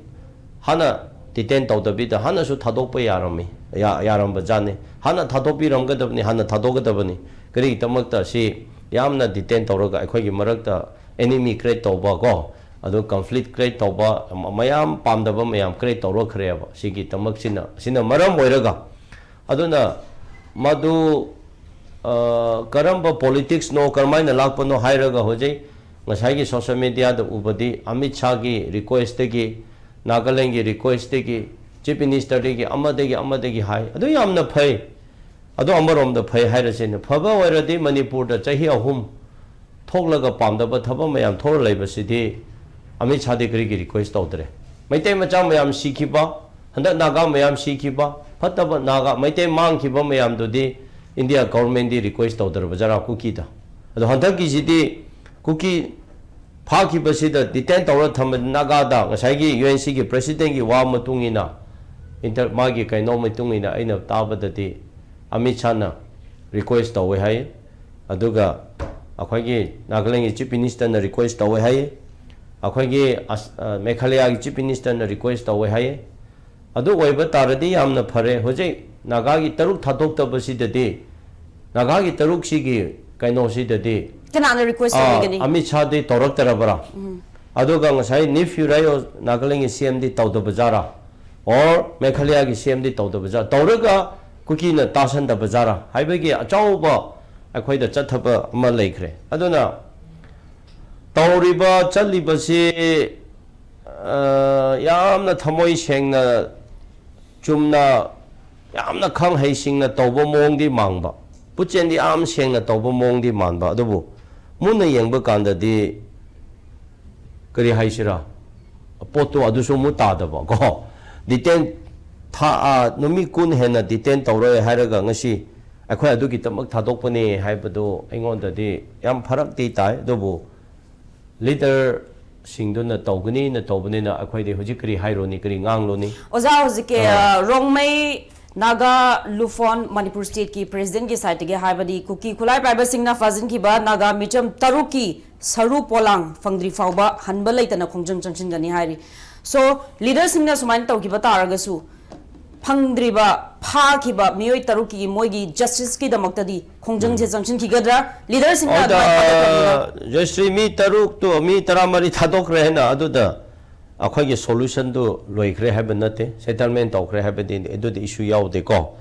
ꯍꯥꯟꯅ ꯗꯤꯇꯦꯟ ꯇꯧꯗꯕꯤꯗ ꯍꯥꯟꯅꯁꯨ ꯊꯥꯗꯣꯛꯄ ꯌꯥꯔꯝꯃꯤ, ꯌꯥ-, ꯌꯥꯔꯝꯕ ꯖꯥꯠꯅꯤ꯫ ꯍꯥꯟꯅ ꯊꯥꯗꯣꯛꯄꯤꯔꯝꯒꯗꯕꯅꯤ, ꯍꯥꯟꯅ ꯊꯥꯗꯣꯛꯀꯗꯕꯅꯤ꯫ ꯀꯔꯤꯒꯤꯗꯃꯛꯇ ꯁꯤ ꯌꯥꯝꯅ ꯗꯤꯇꯦꯟ ꯇꯧꯔꯒ ꯑꯩꯈꯣꯏꯒꯤ ꯃꯔꯛꯇ ꯑꯦꯅꯤꯃꯤ ꯀ꯭ꯔꯤꯌꯦꯠ ꯇꯧꯕ ꯀꯣ, ꯑꯗꯨ ꯀꯟꯐ꯭ꯂꯤꯛ ꯀ꯭ꯔꯤꯌꯦꯠ ꯇꯧꯕ, ꯃꯌꯥꯝ ꯄꯥꯝꯗꯕ ꯃꯌꯥꯝ ꯀ꯭ꯔꯤꯌꯦꯠ ꯇꯧꯔꯛꯈ꯭ꯔꯦꯕ꯫ ꯁꯤꯒꯤꯗꯃꯛꯁꯤꯅ, ꯁꯤꯅ ꯃꯔꯝ ꯑꯣꯏꯔꯒ ꯑꯗꯨꯅ ꯃꯗꯨ, ꯑ, ꯀꯔꯝꯕ ꯄꯣꯂꯤꯇꯤꯛꯁꯅꯣ, ꯀꯔꯝꯍꯥꯏꯅ ꯂꯥꯛꯄꯅꯣ ꯍꯥꯏꯔꯒ ꯍꯧꯖꯤꯛ ꯉꯁꯥꯏꯒꯤ ꯁꯣꯁꯤꯌꯦꯜ ꯃꯦꯗꯤꯌꯥꯗ ꯎꯕꯗꯤ ꯑꯃꯤꯠ ꯁꯥꯒꯤ ꯔꯤꯀ꯭ꯋꯦꯁꯇꯒꯤ ꯅꯥꯒꯥꯂꯦꯟꯒꯤ ꯔꯤꯀ꯭ꯋꯦꯁꯇꯒꯤ, ꯆꯤꯐ ꯃꯤꯅꯤꯁꯇꯔꯗꯒꯤ, ꯑꯃꯗꯒꯤ ꯑꯃꯗꯒꯤ ꯍꯥꯏ꯫ ꯑꯗꯨ ꯌꯥꯝꯅ ꯐꯩ꯫ ꯑꯗꯣ ꯑꯃꯔꯣꯝꯗ ꯐꯩ ꯍꯥꯏꯔꯁꯤꯅꯦ, ꯐꯕ ꯑꯣꯏꯔꯗꯤ ꯃꯅꯤꯄꯨꯔꯗ ꯆꯍꯤ ꯑꯍꯨꯝ ꯊꯣꯛꯂꯒ ꯄꯥꯝꯗꯕ ꯊꯕꯛ ꯃꯌꯥꯝ ꯊꯣꯛꯂ ꯂꯩꯕꯁꯤꯗꯤ ꯑꯃꯤꯠ ꯁꯥꯗꯤ ꯀꯔꯤꯒꯤ ꯔꯤꯀ꯭ꯋꯦꯁ ꯇꯧꯗ꯭ꯔꯦ? ꯃꯩꯇꯩ ꯃꯆꯥ ꯃꯌꯥꯝ ꯁꯤꯈꯤꯕ, ꯍꯟꯗꯛ ꯅꯥꯒꯥ ꯃꯌꯥꯝ ꯁꯤꯈꯤꯕ, ꯐꯠꯇꯕ ꯅꯥꯒꯥ, ꯃꯩꯇꯩ ꯃꯥꯡꯈꯤꯕ ꯃꯌꯥꯝꯗꯨꯗꯤ ꯏꯟꯗꯤꯌꯥ ꯒꯣꯔꯃꯦꯟꯗꯤ ꯔꯤꯀ꯭ꯋꯦꯁ ꯇꯧꯗ꯭ꯔꯕꯖꯥꯔꯥ ꯀꯨꯀꯤꯗ? ꯑꯗꯣ ꯍꯟꯗꯛꯀꯤꯁꯤꯗꯤ ꯀꯨꯀꯤ ꯐꯥꯈꯤꯕꯁꯤꯗ ꯗꯤꯇꯦꯟ ꯇꯧꯔ ꯊꯝꯕ ꯅꯥꯒꯥꯗ ꯉꯁꯥꯏꯒꯤ ꯌꯨ ꯑꯦꯟ ꯁꯤꯒꯤ ꯄ꯭ꯔꯦꯁꯤꯗꯦꯟꯒꯤ ꯋꯥ ꯃꯇꯨꯡ ꯏꯟꯅ, ꯏꯟꯇꯔ-, ꯃꯥꯒꯤ ꯀꯩꯅꯣ ꯃꯇꯨꯡ ꯏꯟꯅ ꯑꯩꯅ ꯇꯥꯕꯗꯗꯤ ꯑꯃꯤꯠ ꯁꯥꯅ ꯔꯤꯀ꯭ꯋꯦꯁ ꯇꯧꯋꯦ ꯍꯥꯏ꯫ ꯑꯗꯨꯒ ꯑꯩꯈꯣꯏꯒꯤ ꯅꯥꯒꯥꯂꯦꯟꯒꯤ ꯆꯤꯐ ꯃꯤꯅꯤꯁꯇꯔꯅ ꯔꯤꯀ꯭ꯋꯦꯁ ꯇꯧꯋꯦ ꯍꯥꯏ꯫ ꯑꯩꯈꯣꯏꯒꯤ ꯑꯁ-, ꯑ, ꯃꯦꯘꯥꯂꯌꯥꯒꯤ ꯆꯤꯐ ꯃꯤꯅꯤꯁꯇꯔꯅ ꯔꯤꯀ꯭ꯋꯦꯁ ꯇꯧꯋꯦ ꯍꯥꯏ꯫ ꯑꯗꯨ ꯑꯣꯏꯕ ꯇꯥꯔꯗꯤ ꯌꯥꯝꯅ ꯐꯔꯦ꯫ ꯍꯧꯖꯤꯛ ꯅꯥꯒꯥꯒꯤ ꯇꯔꯨꯛ ꯊꯥꯗꯣꯛꯇꯕꯁꯤꯗꯗꯤ, ꯅꯥꯒꯥꯒꯤ ꯇꯔꯨꯛꯁꯤꯒꯤ ꯀꯩꯅꯣꯁꯤꯗꯗꯤ, ꯀꯅꯥꯅ ꯔꯤꯀ꯭ꯋꯦꯁ ꯑꯥ, ꯇꯧꯕꯤꯒꯅꯤ? ꯑꯃꯤꯠ ꯁꯥꯗꯤ ꯇꯧꯔꯛꯇꯔꯕ꯭ꯔꯥ? ꯑꯗꯨꯒ ꯉꯁꯥꯏ ꯅꯤꯐꯤꯌꯨ ꯔꯥꯏꯑꯣ, ꯅꯥꯒꯥꯂꯦꯟꯒꯤ ꯁꯤ ꯑꯦꯝꯗꯤ ꯇꯧꯗꯕ ꯖꯥꯔꯥ? ꯑꯣꯔ ꯃꯦꯘꯥꯂꯌꯥꯒꯤ ꯁꯤ ꯑꯦꯝꯗꯤ ꯇꯧꯗꯕ ꯖꯥꯔꯥ? ꯇꯧꯔꯒ ꯀꯨꯀꯤꯅ ꯇꯥꯁꯟꯗꯕ ꯖꯥꯔꯥ ꯍꯥꯏꯕꯒꯤ ꯑꯆꯧꯕ ꯑꯩꯈꯣꯏꯗ ꯆꯠꯊꯕ ꯑꯃ ꯂꯩꯈ꯭ꯔꯦ꯫ ꯑꯗꯨꯅ ꯇꯧꯔꯤꯕ ꯆꯠꯂꯤꯕꯁꯤ, ꯑ, ꯌꯥꯝꯅ ꯊꯃꯣꯏ ꯁꯦꯡꯅ, ꯆꯨꯝꯅ, ꯌꯥꯝꯅ ꯈꯪ ꯍꯩꯁꯤꯡꯅ ꯇꯧꯕ ꯃꯑꯣꯡꯗꯤ ꯃꯥꯡꯕ, ꯄꯨꯛꯆꯦꯜꯗꯤ ꯌꯥꯝ ꯁꯦꯡꯅ ꯇꯧꯕ ꯃꯑꯣꯡꯗꯤ ꯃꯥꯟꯕ, ꯑꯗꯨꯕꯨ ꯃꯨꯟꯅ ꯌꯦꯡꯕ ꯀꯥꯟꯗꯗꯤ ꯀꯔꯤ ꯍꯥꯏꯁꯤꯔꯥ, ꯄꯣꯠꯇꯣ ꯑꯗꯨꯁꯨ ꯑꯃꯨꯛ ꯇꯥꯗꯕ ꯀꯣ꯫ ꯗꯤꯇꯦꯟ ꯊꯥ, ꯑ, ꯅꯨꯃꯤꯠ ꯀꯨꯟ ꯍꯦꯟꯅ ꯗꯤꯇꯦꯟ ꯇꯧꯔꯣꯏ ꯍꯥꯏꯔꯒ ꯉꯁꯤ ꯑꯩꯈꯣꯏ ꯑꯗꯨꯒꯤꯗꯃꯛ ꯊꯥꯗꯣꯛꯄꯅꯦ ꯍꯥꯏꯕꯗꯨ ꯑꯩꯉꯣꯟꯗꯗꯤ ꯌꯥꯝ ꯐꯔꯛꯇꯤ ꯇꯥꯏ꯫ ꯑꯗꯨꯕꯨ ꯂꯤꯗꯔꯁꯤꯡꯗꯨꯅ ꯇꯧꯒꯅꯤꯅ ꯇꯧꯕꯅꯤꯅ ꯑꯩꯈꯣꯏꯗꯤ ꯍꯧꯖꯤꯛ ꯀꯔꯤ ꯍꯥꯏꯔꯨꯅꯤ, ꯀꯔꯤ ꯉꯥꯡꯂꯨꯅꯤ? ꯑꯣꯖꯥ, ꯍꯧꯖꯤꯛꯀꯤ, ꯑ, ꯔꯣꯡꯃꯩ, ꯅꯥꯒꯥ, ꯂꯨꯐꯣꯟ, ꯃꯅꯤꯄꯨꯔ ꯁ꯭ꯇꯦꯠꯀꯤ ꯄ꯭ꯔꯦꯁꯤꯗꯦꯟꯠꯀꯤ ꯁꯥꯏꯠꯇꯒꯤ ꯍꯥꯏꯕꯗꯤ ꯀꯨꯀꯤ ꯈꯨꯠꯂꯥꯏ ꯄꯥꯏꯕꯁꯤꯡꯅ ꯐꯥꯖꯤꯟꯈꯤꯕ ꯅꯥꯒꯥ ꯃꯤꯆꯝ ꯇꯔꯨꯛꯀꯤ ꯁꯔꯨ ꯄꯣꯂꯥꯡ ꯐꯪꯗ꯭ꯔꯤ ꯐꯥꯎꯕ ꯍꯟꯕ ꯂꯩꯇꯅ ꯈꯣꯡꯖꯪ ꯆꯪꯁꯤꯟꯒꯅꯤ ꯍꯥꯏꯔꯤ꯫ ꯁꯣ, ꯂꯤꯗꯔꯁꯤꯡꯅ ꯁꯨꯃꯥꯏꯅ ꯇꯧꯈꯤꯕ ꯇꯥꯔꯒꯁꯨ, ꯐꯪꯗ꯭ꯔꯤꯕ, ꯐꯥꯈꯤꯕ ꯃꯤꯑꯣꯏ ꯇꯔꯨꯛꯀꯤ ꯃꯣꯏꯒꯤ ꯖꯁꯇꯤꯁꯀꯤꯗꯃꯛꯇꯗꯤ ꯈꯣꯡꯖꯪꯁꯦ ꯆꯪꯁꯤꯟꯈꯤꯒꯗ꯭ꯔꯥ? ꯂꯤꯗꯔꯁꯤꯡꯅ ꯑꯗꯨꯃꯥꯏꯅ ꯊꯥꯗꯣꯛꯈ꯭ꯔꯕꯅꯤꯅ? ꯑꯗ ꯖꯁꯇ꯭ꯔꯤ ꯃꯤ ꯇꯔꯨꯛꯇꯨ, ꯃꯤ ꯇꯔꯥꯃꯔꯤ ꯊꯥꯗꯣꯛꯈ꯭ꯔꯦ ꯍꯥꯏꯅ ꯑꯗꯨꯗ ꯑꯩꯈꯣꯏꯒꯤ ꯁꯣꯂꯨꯁꯟꯗꯨ ꯂꯣꯏꯈ꯭ꯔꯦ ꯍꯥꯏꯕ ꯅꯠꯇꯦ, ꯁꯦꯇꯜꯃꯦꯟ ꯇꯧꯈ꯭ꯔꯦ ꯍꯥꯏꯕꯗꯤ ꯑꯗꯨꯗꯤ ꯏꯁꯨ ꯌꯥꯎꯗꯦꯀꯣ꯫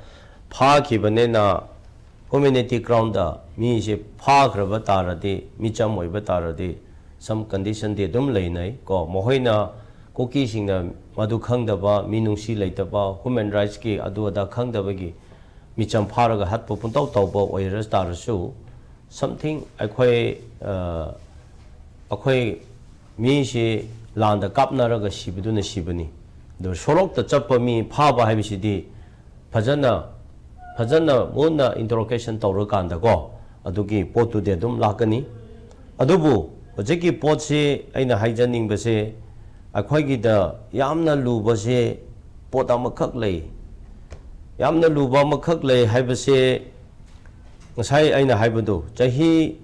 ꯐꯥꯈꯤꯕꯅꯤꯅ ꯍ꯭ꯌꯨꯃꯦꯅꯤꯇꯤ ꯒ꯭ꯔꯥꯎꯟꯗ ꯃꯤꯁꯦ ꯐꯥꯈ꯭ꯔꯕ ꯇꯥꯔꯗꯤ, ꯃꯤꯆꯝ ꯑꯣꯏꯕ ꯇꯥꯔꯗꯤ, ꯁꯝ ꯀꯟꯗꯤꯁꯟꯗꯤ ꯑꯗꯨꯝ ꯂꯩꯅꯩ ꯀꯣ꯫ ꯃꯈꯣꯏꯅ ꯀꯨꯀꯤꯁꯤꯡꯅ ꯃꯗꯨ ꯈꯪꯗꯕ, ꯃꯤꯅꯨꯡꯁꯤ ꯂꯩꯇꯕ, ꯍ꯭ꯌꯨꯃꯦꯟ ꯔꯥꯏꯠꯁꯀꯤ ꯑꯗꯨ ꯑꯗꯥ ꯈꯪꯗꯕꯒꯤ ꯃꯤꯆꯝ ꯐꯥꯔꯒ ꯍꯥꯠꯄ ꯄꯨꯡꯇꯧ ꯇꯧꯕ ꯑꯣꯏꯔ ꯇꯥꯔꯁꯨ, something ꯑꯩꯈꯣꯏ ꯑ, ꯑꯩꯈꯣꯏ ꯃꯤꯁꯤ ꯂꯥꯟꯗ ꯀꯥꯞꯅꯔꯒ ꯁꯤꯕꯗꯨꯅ ꯁꯤꯕꯅꯤ꯫ ꯑꯗꯨ ꯁꯣꯔꯣꯛꯇ ꯆꯠꯄ ꯃꯤ ꯐꯥꯕ ꯍꯥꯏꯕꯁꯤꯗꯤ ꯐꯖꯅ ꯐꯖꯅ ꯃꯨꯟꯅ ꯏꯟꯇꯔꯣꯒꯦꯁꯟ ꯇꯧꯔꯀꯥꯟꯗꯀꯣ, ꯑꯗꯨꯒꯤ ꯄꯣꯠꯇꯨꯗꯤ ꯑꯗꯨꯝ ꯂꯥꯛꯀꯅꯤ꯫ ꯑꯗꯨꯕꯨ ꯍꯧꯖꯤꯛꯀꯤ ꯄꯣꯠꯁꯤ ꯑꯩꯅ ꯍꯥꯏꯖꯅꯤꯡꯕꯁꯦ, ꯑꯩꯈꯣꯏꯒꯤꯗ ꯌꯥꯝꯅ ꯂꯨꯕꯁꯦ ꯄꯣꯠ ꯑꯃꯈꯛ ꯂꯩ꯫ ꯌꯥꯝꯅ ꯂꯨꯕ ꯑꯃꯈꯛ ꯂꯩ ꯍꯥꯏꯕꯁꯦ, ꯉꯁꯥꯏ ꯑꯩꯅ ꯍꯥꯏꯕꯗꯣ, ꯆꯍꯤ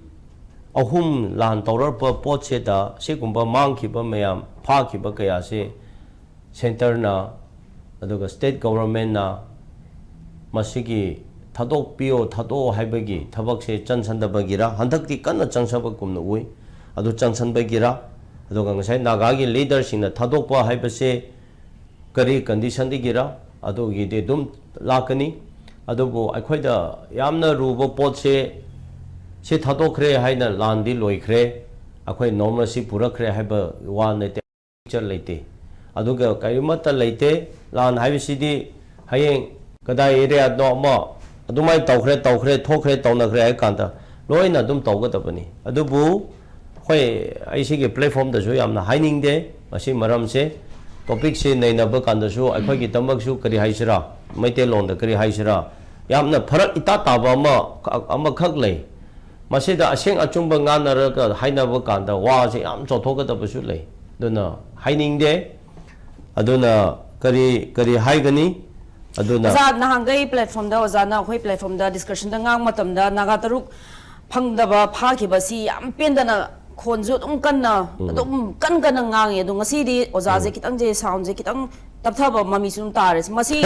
ꯑꯍꯨꯝ ꯂꯥꯟ ꯇꯧꯔꯛꯄ ꯄꯣꯠꯁꯤꯗ ꯁꯤꯒꯨꯝꯕ ꯃꯥꯡꯈꯤꯕ ꯃꯌꯥꯝ, ꯐꯥꯈꯤꯕ ꯀꯌꯥꯁꯦ ꯁꯦꯟꯇꯔꯅ ꯑꯗꯨꯒ ꯁ꯭ꯇꯦꯠ ꯒꯣꯚꯔꯟꯃꯦꯟꯠꯅ ꯃꯁꯤꯒꯤ ꯊꯥꯗꯣꯛꯄꯤꯌꯣ, ꯊꯥꯗꯣꯛꯑꯣ ꯍꯥꯏꯕꯒꯤ ꯊꯕꯛꯁꯦ ꯆꯪꯁꯟꯗꯕꯒꯤꯔ, ꯍꯟꯗꯛꯇꯤ ꯀꯟꯅ ꯆꯪꯁꯟꯕꯒꯨꯝꯅ ꯎꯏ꯫ ꯑꯗꯨ ꯆꯪꯁꯟꯕꯒꯤꯔ, ꯑꯗꯨꯒ ꯉꯁꯥꯏ ꯅꯥꯒꯥꯒꯤ ꯂꯤꯗꯔꯁꯤꯡꯅ ꯊꯥꯗꯣꯛꯄ ꯍꯥꯏꯕꯁꯦ ꯀꯔꯤ ꯀꯟꯗꯤꯁꯟꯗꯒꯤꯔ, ꯑꯗꯨꯒꯤꯗꯤ ꯑꯗꯨꯝ ꯂꯥꯛꯀꯅꯤ꯫ ꯑꯗꯨꯕꯨ ꯑꯩꯈꯣꯏꯗ ꯌꯥꯝꯅ ꯂꯨꯕ ꯄꯣꯠꯁꯦ, ꯁꯤ ꯊꯥꯗꯣꯛꯈ꯭ꯔꯦ ꯍꯥꯏꯅ ꯂꯥꯟꯗꯤ ꯂꯣꯏꯈ꯭ꯔꯦ, ꯑꯩꯈꯣꯏ ꯅꯣꯔꯃꯦꯜꯁꯤ ꯄꯨꯔꯛꯈ꯭ꯔꯦ ꯍꯥꯏꯕ ꯋꯥ ꯅꯠꯇꯦ꯫ ꯐ꯭ꯌꯨꯆꯔ ꯂꯩꯇꯦ꯫ ꯑꯗꯨꯒ ꯀꯔꯤꯃꯠꯇ ꯂꯩꯇꯦ꯫ ꯂꯥꯟ ꯍꯥꯏꯕꯁꯤꯗꯤ ꯍꯌꯦꯡ ꯀꯗꯥꯏ ꯑꯦꯔꯤꯌꯥꯗꯅꯣ ꯑꯃ ꯑꯗꯨꯃꯥꯏꯅ ꯇꯧꯈ꯭ꯔꯦ, ꯇꯧꯈ꯭ꯔꯦ, ꯊꯣꯛꯈ꯭ꯔꯦ, ꯇꯧꯅꯈ꯭ꯔꯦ ꯍꯥꯏ ꯀꯥꯟꯗ ꯂꯣꯏꯅ ꯑꯗꯨꯝ ꯇꯧꯒꯗꯕꯅꯤ꯫ ꯑꯗꯨꯕꯨ ꯑꯩꯈꯣꯏ, ꯑꯩ ꯁꯤꯒꯤ ꯄ꯭ꯂꯦꯠꯐꯣꯝꯗꯁꯨ ꯌꯥꯝꯅ ꯍꯥꯏꯅꯤꯡꯗꯦ ꯃꯁꯤ ꯃꯔꯝꯁꯦ꯫ ꯇꯣꯄꯤꯛꯁꯦ ꯅꯩꯅꯕ ꯀꯥꯟꯗꯁꯨ ꯑꯩꯈꯣꯏꯒꯤꯗꯃꯛꯁꯨ ꯀꯔꯤ ꯍꯥꯏꯁꯤꯔꯥ, ꯃꯩꯇꯩꯂꯣꯟꯗ ꯀꯔꯤ ꯍꯥꯏꯁꯤꯔꯥ, ꯌꯥꯝꯅ ꯐꯔꯛ ꯏꯇꯥ ꯇꯥꯕ ꯑꯃ, ꯑꯃꯈꯛ ꯂꯩ꯫ ꯃꯁꯤꯗ ꯑꯁꯦꯡ ꯑꯆꯨꯝꯕ ꯉꯥꯡꯅꯔꯒ ꯍꯥꯏꯅꯕ ꯀꯥꯟꯗ ꯋꯥꯁꯦ ꯌꯥꯝ ꯆꯥꯎꯊꯣꯛꯀꯗꯕꯁꯨ ꯂꯩ꯫ ꯑꯗꯨꯅ ꯍꯥꯏꯅꯤꯡꯗꯦ꯫ ꯑꯗꯨꯅ ꯀꯔꯤ, ꯀꯔꯤ ꯍꯥꯏꯒꯅꯤ? ꯑꯗꯨꯅ ꯑꯣꯖꯥ, ꯅꯍꯥꯟꯈꯩ ꯄ꯭ꯂꯦꯠꯐꯣꯝꯗ ꯑꯣꯖꯥꯅ, ꯑꯩꯈꯣꯏ ꯄ꯭ꯂꯦꯠꯐꯣꯝꯗ ꯗꯤꯁꯀꯁꯟꯗ ꯉꯥꯡꯕ ꯃꯇꯝꯗ ꯅꯥꯒꯥ ꯇꯔꯨꯛ ꯐꯪꯗꯕ ꯐꯥꯈꯤꯕ ꯁꯤ ꯌꯥꯝ ꯄꯦꯟꯗꯅ ꯈꯣꯟꯁꯨ ꯑꯗꯨꯝ ꯀꯟꯅ, ꯑꯗꯨꯝ ꯀꯟ ꯀꯟꯅ ꯉꯥꯡꯉꯤ꯫ ꯑꯗꯣ ꯉꯁꯤꯗꯤ ꯑꯣꯖꯥꯁꯦ ꯈꯤꯇꯪꯁꯦ, ꯁꯥꯎꯟꯁꯦ ꯈꯤꯇꯪ ꯇꯞꯊꯕ ꯃꯃꯤꯁꯨ ꯑꯗꯨꯝ ꯇꯥꯔꯦ꯫ ꯃꯁꯤ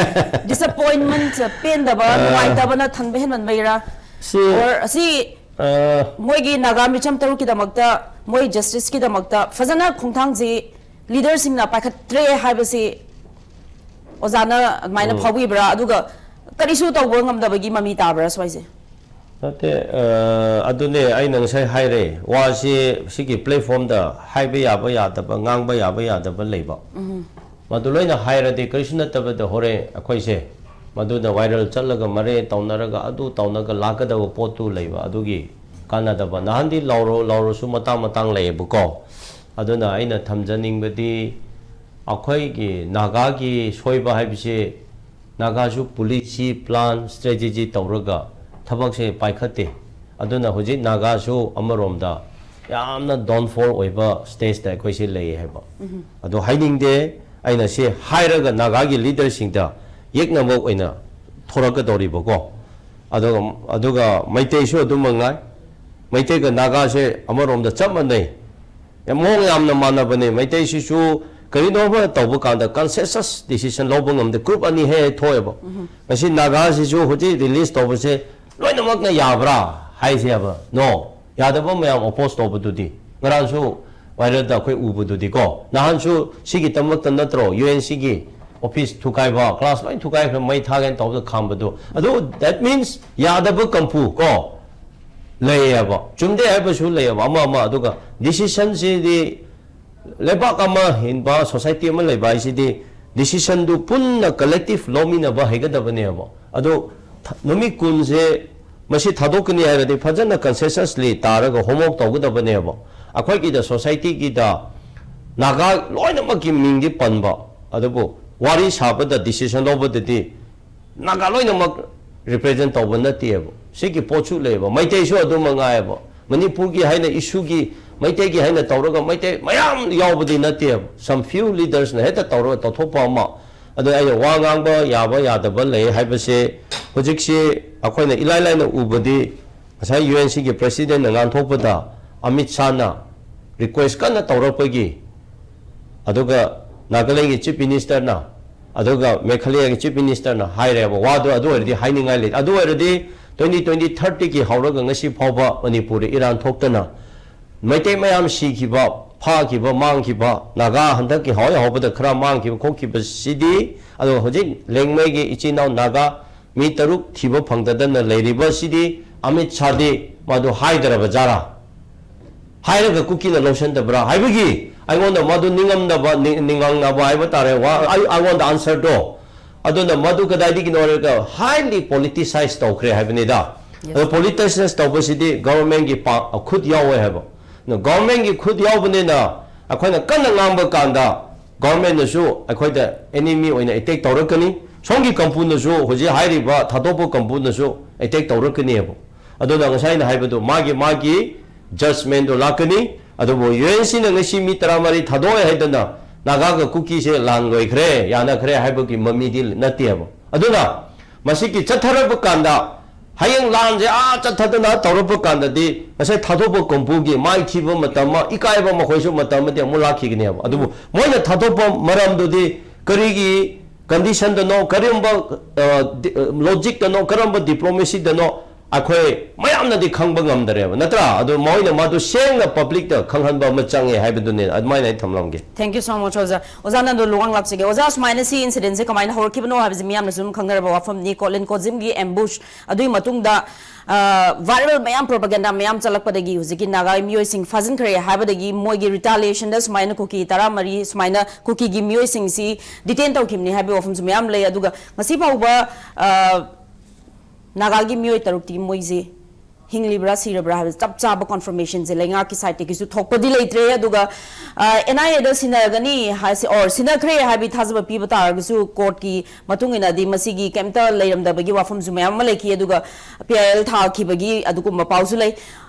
ꯗꯤꯁꯑꯄꯣꯏꯟꯃꯦꯟꯠ, ꯄꯦꯟꯗꯕ, ꯅꯨꯡꯉꯥꯏꯇꯕꯅ ꯊꯟꯕ ꯍꯦꯟꯃꯟꯕꯩꯔꯥ? ꯁꯤ, or ꯑꯁꯤ ꯑ, ꯃꯣꯏꯒꯤ ꯅꯥꯒꯥ ꯃꯤꯆꯝ ꯇꯔꯨꯛꯀꯤꯗꯃꯛꯇ, ꯃꯣꯏ ꯖꯁꯇꯤꯁꯀꯤꯗꯃꯛꯇ ꯐꯖꯅ ꯈꯣꯡꯊꯥꯡꯁꯤ ꯂꯤꯗꯔꯁꯤꯡꯅ ꯄꯥꯏꯈꯠꯇ꯭ꯔꯦ ꯍꯥꯏꯕꯁꯤ ꯑꯣꯖꯥꯅ ꯑꯗꯨꯃꯥꯏꯅ ꯐꯥꯎꯕꯤꯕ꯭ꯔꯥ? ꯑꯗꯨꯒ ꯀꯔꯤꯁꯨ ꯇꯧꯕ ꯉꯝꯗꯕꯒꯤ ꯃꯃꯤ ꯇꯥꯕ꯭ꯔꯥ ꯁ꯭ꯋꯥꯏꯁꯦ? ꯅꯠꯇꯦ, ꯑ, ꯑꯗꯨꯅꯦ ꯑꯩꯅ ꯉꯁꯥꯏ ꯍꯥꯏꯔꯦ, ꯋꯥꯁꯤ ꯁꯤꯒꯤ platformꯗ ꯍꯥꯏꯕ ꯌꯥꯕ ꯌꯥꯗꯕ, ꯉꯥꯡꯕ ꯌꯥꯕ ꯌꯥꯗꯕ ꯂꯩꯕ꯫ ꯃꯗꯨ ꯂꯣꯏꯅ ꯍꯥꯏꯔꯗꯤ ꯀꯔꯤꯁꯨ ꯅꯠꯇꯕꯗ ꯍꯣꯔꯦꯟ ꯑꯩꯈꯣꯏꯁꯦ ꯃꯗꯨꯗ viral ꯆꯠꯂꯒ ꯃꯔꯦ ꯇꯧꯅꯔꯒ ꯑꯗꯨ ꯇꯧꯅꯒ ꯂꯥꯛꯀꯗꯕ ꯄꯣꯠꯇꯨ ꯂꯩꯕ, ꯑꯗꯨꯒꯤ ꯀꯥꯟꯅꯗꯕ꯫ ꯅꯍꯥꯟꯗꯤ ꯂꯥꯎꯔꯣ ꯂꯥꯎꯔꯁꯨ ꯃꯇꯥꯡ ꯃꯇꯥꯡ ꯂꯩꯌꯦꯕꯀꯣ꯫ ꯑꯗꯨꯅ ꯑꯩꯅ ꯊꯝꯖꯅꯤꯡꯕꯗꯤ ꯑꯩꯈꯣꯏꯒꯤ ꯅꯥꯒꯥꯒꯤ ꯁꯣꯏꯕ ꯍꯥꯏꯕꯁꯤ ꯅꯥꯒꯥꯁꯨ policy, plan, strategy ꯇꯧꯔꯒ ꯊꯕꯛꯁꯦ ꯄꯥꯏꯈꯠꯇꯦ꯫ ꯑꯗꯨꯅ ꯍꯧꯖꯤꯛ ꯅꯥꯒꯥꯁꯨ ꯑꯃꯔꯣꯝꯗ ꯌꯥꯝꯅ downfall ꯑꯣꯏꯕ stageꯇ ꯑꯩꯈꯣꯏꯁꯦ ꯂꯩ ꯍꯥꯏꯕ꯫ ꯑꯗꯣ ꯍꯥꯏꯅꯤꯡꯗꯦ, ꯑꯩꯅ ꯁꯤ ꯍꯥꯏꯔꯒ ꯅꯥꯒꯥꯒꯤ leaderꯁꯤꯡꯗ ꯌꯦꯛꯅꯕ ꯑꯣꯏꯅ ꯊꯣꯔꯛꯀꯗꯧꯔꯤꯕꯀꯣ꯫ ꯑꯗꯨꯒ, ꯑꯗꯨꯒ ꯃꯩꯇꯩꯁꯨ ꯑꯗꯨꯝ ꯃꯉꯥꯏ꯫ ꯃꯩꯇꯩꯒ ꯅꯥꯒꯥꯁꯦ ꯑꯃꯔꯣꯝꯗ ꯆꯞ ꯃꯥꯟꯅꯩ꯫ ꯌꯥꯝ ꯃꯑꯣꯡ ꯌꯥꯝꯅ ꯃꯥꯟꯅꯕꯅꯦ꯫ ꯃꯩꯇꯩꯁꯤꯁꯨ ꯀꯔꯤꯅꯣ ꯑꯃ ꯇꯧꯕ ꯀꯥꯟꯗ consensus decision ꯂꯧꯕ ꯉꯝꯗꯦ꯫ Group ꯑꯅꯤ ꯍꯦꯛ ꯍꯦꯛ ꯊꯣꯛꯑꯦꯕ꯫ ꯉꯁꯤ ꯅꯥꯒꯥꯁꯤꯁꯨ ꯍꯧꯖꯤꯛ release ꯇꯧꯕꯁꯦ ꯂꯣꯏꯅꯃꯛꯅ ꯌꯥꯕ꯭ꯔꯥ ꯍꯥꯏꯁꯦꯕ? No꯫ ꯌꯥꯗꯕ ꯃꯌꯥꯝ oppose ꯇꯧꯕꯗꯨꯗꯤ꯫ ꯉꯔꯥꯡꯁꯨ viralꯗ ꯑꯩꯈꯣꯏ ꯎꯕꯗꯨꯗꯤꯀꯣ꯫ ꯅꯍꯥꯟꯁꯨ ꯁꯤꯒꯤꯗꯃꯛꯇ ꯅꯠꯇ꯭ꯔꯣ UNCꯒꯤ office ꯊꯨꯒꯥꯏꯕ, class ꯂꯣꯏ ꯊꯨꯒꯥꯏꯈ꯭ꯔꯦ, ꯃꯩ ꯊꯥꯒꯦꯅ ꯇꯧꯕꯗ ꯈꯥꯝꯕꯗꯨ? ꯑꯗꯨ, that means ꯌꯥꯗꯕ ꯀꯝꯄꯨ ꯀꯣ ꯂꯩꯌꯦꯕ, ꯆꯨꯝꯗꯦ ꯍꯥꯏꯕꯁꯨ ꯂꯩꯌꯦꯕ, ꯑꯃ ꯑꯃ꯫ ꯑꯗꯨꯒ decisionꯁꯤꯗꯤ ꯂꯩꯕꯥꯛ ꯑꯃ ꯍꯤꯡꯕ, society ꯑꯃ ꯂꯩꯕ ꯍꯥꯏꯁꯤꯗꯤ decisionꯗꯨ ꯄꯨꯟꯅ collective ꯂꯧꯃꯤꯟꯅꯕ ꯍꯩꯒꯗꯕꯅꯦꯕ꯫ ꯑꯗꯣ ꯊ-, ꯅꯨꯃꯤꯠ ꯀꯨꯟꯁꯦ ꯃꯁꯤ ꯊꯥꯗꯣꯛꯀꯅꯤ ꯍꯥꯏꯔꯗꯤ ꯐꯖꯅ consensusly ꯇꯥꯔꯒ homework ꯇꯧꯒꯗꯕꯅꯦꯕ꯫ ꯑꯩꯈꯣꯏꯒꯤꯗ societyꯒꯤꯗ ꯅꯥꯒꯥ ꯂꯣꯏꯅꯃꯛꯀꯤ ꯃꯤꯡꯗꯤ ꯄꯟꯕ, ꯑꯗꯨꯕꯨ ꯋꯥꯔꯤ ꯁꯥꯕꯗ, decision ꯂꯧꯕꯗꯗꯤ ꯅꯥꯒꯥ ꯂꯣꯏꯅꯃꯛ represent ꯇꯧꯕ ꯅꯠꯇꯦꯕ꯫ ꯁꯤꯒꯤ ꯄꯣꯠꯁꯨ ꯂꯩꯌꯦꯕ꯫ ꯃꯩꯇꯩꯁꯨ ꯑꯗꯨꯝ ꯃꯉꯥꯏꯑꯕ꯫ ꯃꯅꯤꯄꯨꯔꯒꯤ ꯍꯥꯏꯅ issueꯒꯤ, ꯃꯩꯇꯩꯒꯤ ꯍꯥꯏꯅ ꯇꯧꯔꯒ ꯃꯩꯇꯩ ꯃꯌꯥꯝ ꯌꯥꯎꯕꯗꯤ ꯅꯠꯇꯦꯕ꯫ Some few leadersꯅ ꯍꯦꯛꯇ ꯇꯧꯔꯒ ꯇꯧꯊꯣꯛꯄ ꯑꯃ꯫ ꯑꯗꯣ ꯑꯩꯅ ꯋꯥ ꯉꯥꯡꯕ ꯌꯥꯕ ꯌꯥꯗꯕ ꯂꯩ ꯍꯥꯏꯕꯁꯦ ꯍꯧꯖꯤꯛꯁꯤ ꯑꯩꯈꯣꯏꯅ ꯏꯂꯥꯏ ꯂꯥꯏꯅ ꯎꯕꯗꯤ ꯉꯁꯥꯏ UNCꯒꯤ presidentꯅ ꯉꯥꯡꯊꯣꯛꯄꯗ ꯑꯃꯤꯠ ꯁꯥꯍꯅ request ꯀꯟꯅ ꯇꯧꯔꯛꯄꯒꯤ, ꯑꯗꯨꯒ ꯅꯥꯒꯥꯂꯦꯟꯒꯤ chief ministerꯅ, ꯑꯗꯨꯒ ꯃꯦꯘꯥꯂꯌꯒꯤ chief ministerꯅ ꯍꯥꯏꯔꯦꯕ ꯋꯥꯗꯣ꯫ ꯑꯗꯨ ꯑꯣꯏꯔꯗꯤ ꯍꯥꯏꯅꯤꯡꯉꯥꯏ ꯂꯩ꯫ ꯑꯗꯨ ꯑꯣꯏꯔꯗꯤ twenty twenty thirtyꯒꯤ ꯍꯧꯔꯒ ꯉꯁꯤ ꯐꯥꯎꯕ ꯃꯅꯤꯄꯨꯔꯗ ꯏꯔꯥꯡ ꯊꯣꯛꯇꯅ ꯃꯩꯇꯩ ꯃꯌꯥꯝ ꯁꯤꯈꯤꯕ, ꯐꯥꯈꯤꯕ, ꯃꯥꯡꯈꯤꯕ, ꯅꯥꯒꯥ ꯍꯟꯗꯛꯀꯤ ꯍꯧ ꯍꯧꯕꯗ ꯈꯔ ꯃꯥꯡꯈꯤꯕ ꯈꯣꯠꯈꯤꯕꯁꯤꯗꯤ, ꯑꯗꯨꯒ ꯍꯧꯖꯤꯛ ꯂꯦꯡꯃꯩꯒꯤ ꯏꯆꯤꯟ ꯏꯅꯥꯎ ꯅꯥꯒꯥ ꯃꯤ ꯇꯔꯨꯛ ꯊꯤꯕ ꯐꯪꯗꯗꯅ ꯂꯩꯔꯤꯕꯁꯤꯗꯤ ꯑꯃꯤꯠ ꯁꯥꯍꯗꯤ ꯃꯗꯨ ꯍꯥꯏꯗ꯭ꯔꯕ ꯖꯥꯔꯥ? ꯍꯥꯏꯔꯒ ꯀꯨꯀꯤꯅ ꯂꯧꯁꯤꯟꯗꯕ꯭ꯔꯥ ꯍꯥꯏꯕꯒꯤ ꯑꯩꯉꯣꯟꯗ ꯃꯗꯨ ꯅꯤꯡꯉꯝꯅꯕ, ꯅꯤꯡ-, ꯅꯤꯡꯉꯪꯅꯕ ꯍꯥꯏꯕ ꯇꯥꯔꯦ, ꯋꯥ-, ꯑꯩ, ꯑꯩꯉꯣꯟꯗ answer ꯗꯣ꯫ ꯑꯗꯨꯅ ꯃꯗꯨ ꯀꯗꯥꯏꯗꯒꯤꯅꯣ ꯍꯥꯏꯔꯒ highly politicized ꯇꯧꯈ꯭ꯔꯦ ꯍꯥꯏꯕꯅꯤꯗ꯫ Yes. ꯑꯗꯣ politicized ꯇꯧꯕꯁꯤꯗꯤ government ꯒꯤ ꯄꯥ-, ꯈꯨꯠ ꯌꯥꯎꯋꯦ ꯍꯥꯏꯕ꯫ ꯑꯗꯣ government ꯒꯤ ꯈꯨꯠ ꯌꯥꯎꯕꯅꯤꯅ ꯑꯩꯈꯣꯏꯅ ꯀꯟꯅ ꯉꯥꯡꯕ ꯀꯥꯟꯗ government ꯅꯁꯨ ꯑꯩꯈꯣꯏꯗ enemy ꯑꯣꯏꯅ attack ꯇꯧꯔꯛꯀꯅꯤ, ꯁꯣꯝꯒꯤ ꯀꯝꯄꯨꯅꯁꯨ, ꯍꯧꯖꯤꯛ ꯍꯥꯏꯔꯤꯕ ꯊꯥꯗꯣꯛꯄ ꯀꯝꯄꯨꯅꯁꯨ attack ꯇꯧꯔꯛꯀꯅꯤꯕ꯫ ꯑꯗꯨꯅ ꯉꯁꯥꯏ ꯑꯩꯅ ꯍꯥꯏꯕꯗꯣ, ꯃꯥꯒꯤ, ꯃꯥꯒꯤ judgment ꯗꯣ ꯂꯥꯛꯀꯅꯤ꯫ ꯑꯗꯨꯕꯨ ꯌꯨ ꯑꯦꯟ ꯁꯤ ꯅ ꯉꯁꯤ ꯃꯤ ꯇꯔꯥꯃꯔꯤ ꯊꯥꯗꯣꯛꯑꯦ ꯍꯥꯏꯗꯅ ꯅꯥꯒꯥꯒ ꯀꯨꯀꯤꯁꯦ ꯂꯥꯟ ꯂꯣꯏꯈ꯭ꯔꯦ, ꯌꯥꯅꯈ꯭ꯔꯦ ꯍꯥꯏꯕꯒꯤ ꯃꯃꯤꯗꯤ ꯅꯠꯇꯦꯕ꯫ ꯑꯗꯨꯅ ꯃꯁꯤꯒꯤ ꯆꯠꯊꯔꯛꯄ ꯀꯥꯟꯗ, ꯍꯌꯦꯡ ꯂꯥꯟꯁꯦ ꯑꯥ ꯆꯠꯊꯗꯅ ꯇꯧꯔꯛꯄ ꯀꯥꯟꯗꯗꯤ, ꯉꯁꯥꯏ ꯊꯥꯗꯣꯛꯄ ꯀꯝꯄꯨꯒꯤ ꯃꯥꯏꯊꯤꯕ ꯃꯇꯝ ꯑꯃ, ꯏꯀꯥꯏꯕ ꯃꯈꯣꯏꯁꯨ ꯃꯇꯝ ꯑꯃꯗꯤ ꯑꯃꯨꯛ ꯂꯥꯛꯈꯤꯒꯅꯦꯕ꯫ ꯑꯗꯨꯕꯨ ꯃꯣꯏꯅ ꯊꯥꯗꯣꯛꯄ ꯃꯔꯝꯗꯨꯗꯤ ꯀꯔꯤꯒꯤ condition ꯗꯅꯣ, ꯀꯔꯝꯕ, ꯑ, ꯗꯤ-, ꯑ, logic ꯇꯅꯣ, ꯀꯔꯝꯕ diplomacy ꯗꯅꯣ, ꯑꯩꯈꯣꯏ ꯃꯌꯥꯝꯅꯗꯤ ꯈꯪꯕ ꯉꯝꯗꯔꯦꯕ, ꯅꯠꯇ꯭ꯔꯥ? ꯑꯗꯨ ꯃꯣꯏꯅ ꯃꯗꯨ ꯁꯦꯡꯅ public ꯇ ꯈꯪꯍꯟꯕ ꯑꯃ ꯆꯪꯉꯦ ꯍꯥꯏꯕꯗꯨꯅꯦ꯫ ꯑꯗꯨꯃꯥꯏꯅ ꯑꯩ ꯊꯝꯂꯝꯒꯦ꯫ Thank you so much, ꯑꯣꯖꯥ꯫ ꯑꯣꯖꯥ ꯅꯟꯗꯣ ꯂꯨꯋꯥꯡ ꯂꯥꯛꯆꯒꯦ꯫ ꯑꯣꯖꯥ, ꯁꯨꯃꯥꯏꯅ ꯁꯤ incident ꯁꯦ ꯀꯃꯥꯏꯅ ꯍꯧꯔꯛꯈꯤꯕꯅꯣ ꯍꯥꯏꯕꯁꯤ ꯃꯤꯌꯥꯝꯅꯁꯨ ꯑꯗꯨꯝ ꯈꯪꯅꯔꯕ ꯋꯥꯐꯝꯅꯤ꯫ ꯀꯣꯂꯤꯟ ꯀꯣꯖꯤꯝꯒꯤ ambush, ꯑꯗꯨꯒꯤ ꯃꯇꯨꯡꯗ, ꯑ, viral ꯃꯌꯥꯝ propaganda ꯃꯌꯥꯝ ꯆꯠꯂꯛꯄꯗꯒꯤ ꯍꯧꯖꯤꯛꯀꯤ ꯅꯥꯒꯥꯒꯤ ꯃꯤꯑꯣꯏꯁꯤꯡ ꯐꯥꯖꯤꯟꯈ꯭ꯔꯦ ꯍꯥꯏꯕꯗꯒꯤ ꯃꯣꯏꯒꯤ retaliation ꯗ ꯁꯨꯃꯥꯏꯅ ꯀꯨꯀꯤ ꯇꯔꯥꯃꯔꯤ, ꯁꯨꯃꯥꯏꯅ ꯀꯨꯀꯤꯒꯤ ꯃꯤꯑꯣꯏꯁꯤꯡꯁꯤ detain ꯇꯧꯈꯤꯕꯅꯤ ꯍꯥꯏꯕꯒꯤ ꯋꯥꯐꯝꯁꯨ ꯃꯌꯥꯝ ꯂꯩ꯫ ꯑꯗꯨꯒ ꯉꯁꯤ ꯐꯥꯎꯕ, ꯑ, ꯅꯥꯒꯥꯒꯤ ꯃꯤꯑꯣꯏ ꯇꯔꯨꯛꯇꯤ ꯃꯣꯏꯁꯦ ꯍꯤꯡꯂꯤꯕ꯭ꯔꯥ ꯁꯤꯔꯕ꯭ꯔꯥ ꯍꯥꯏꯕ ꯆꯞ ꯆꯥꯕ confirmation ꯁꯦ ꯂꯩꯉꯥꯛꯀꯤ side ꯇꯒꯤꯁꯨ ꯊꯣꯛꯄꯗꯤ ꯂꯩꯇ꯭ꯔꯦ꯫ ꯑꯗꯨꯒ, ꯑ, N I A ꯗ ꯁꯤꯟꯅꯒꯅꯤ ꯍꯥꯏꯁꯦ, or ꯁꯤꯟꯅꯈ꯭ꯔꯦ ꯍꯥꯏꯕꯒꯤ ꯊꯥꯖꯕ ꯄꯤꯕ ꯇꯥꯔꯒꯁꯨ, court ꯀꯤ ꯃꯇꯨꯡ ꯏꯟꯅꯗꯤ ꯃꯁꯤꯒꯤ ꯀꯩꯝꯇ ꯂꯩꯔꯝꯗꯕꯒꯤ ꯋꯥꯐꯝꯁꯨ ꯃꯌꯥꯝ ꯑꯃ ꯂꯩꯈꯤ꯫ ꯑꯗꯨꯒ P I L ꯊꯥꯈꯤꯕꯒꯤ ꯑꯗꯨꯒꯨꯝꯕ ꯄꯥꯎꯁꯨ ꯂꯩ꯫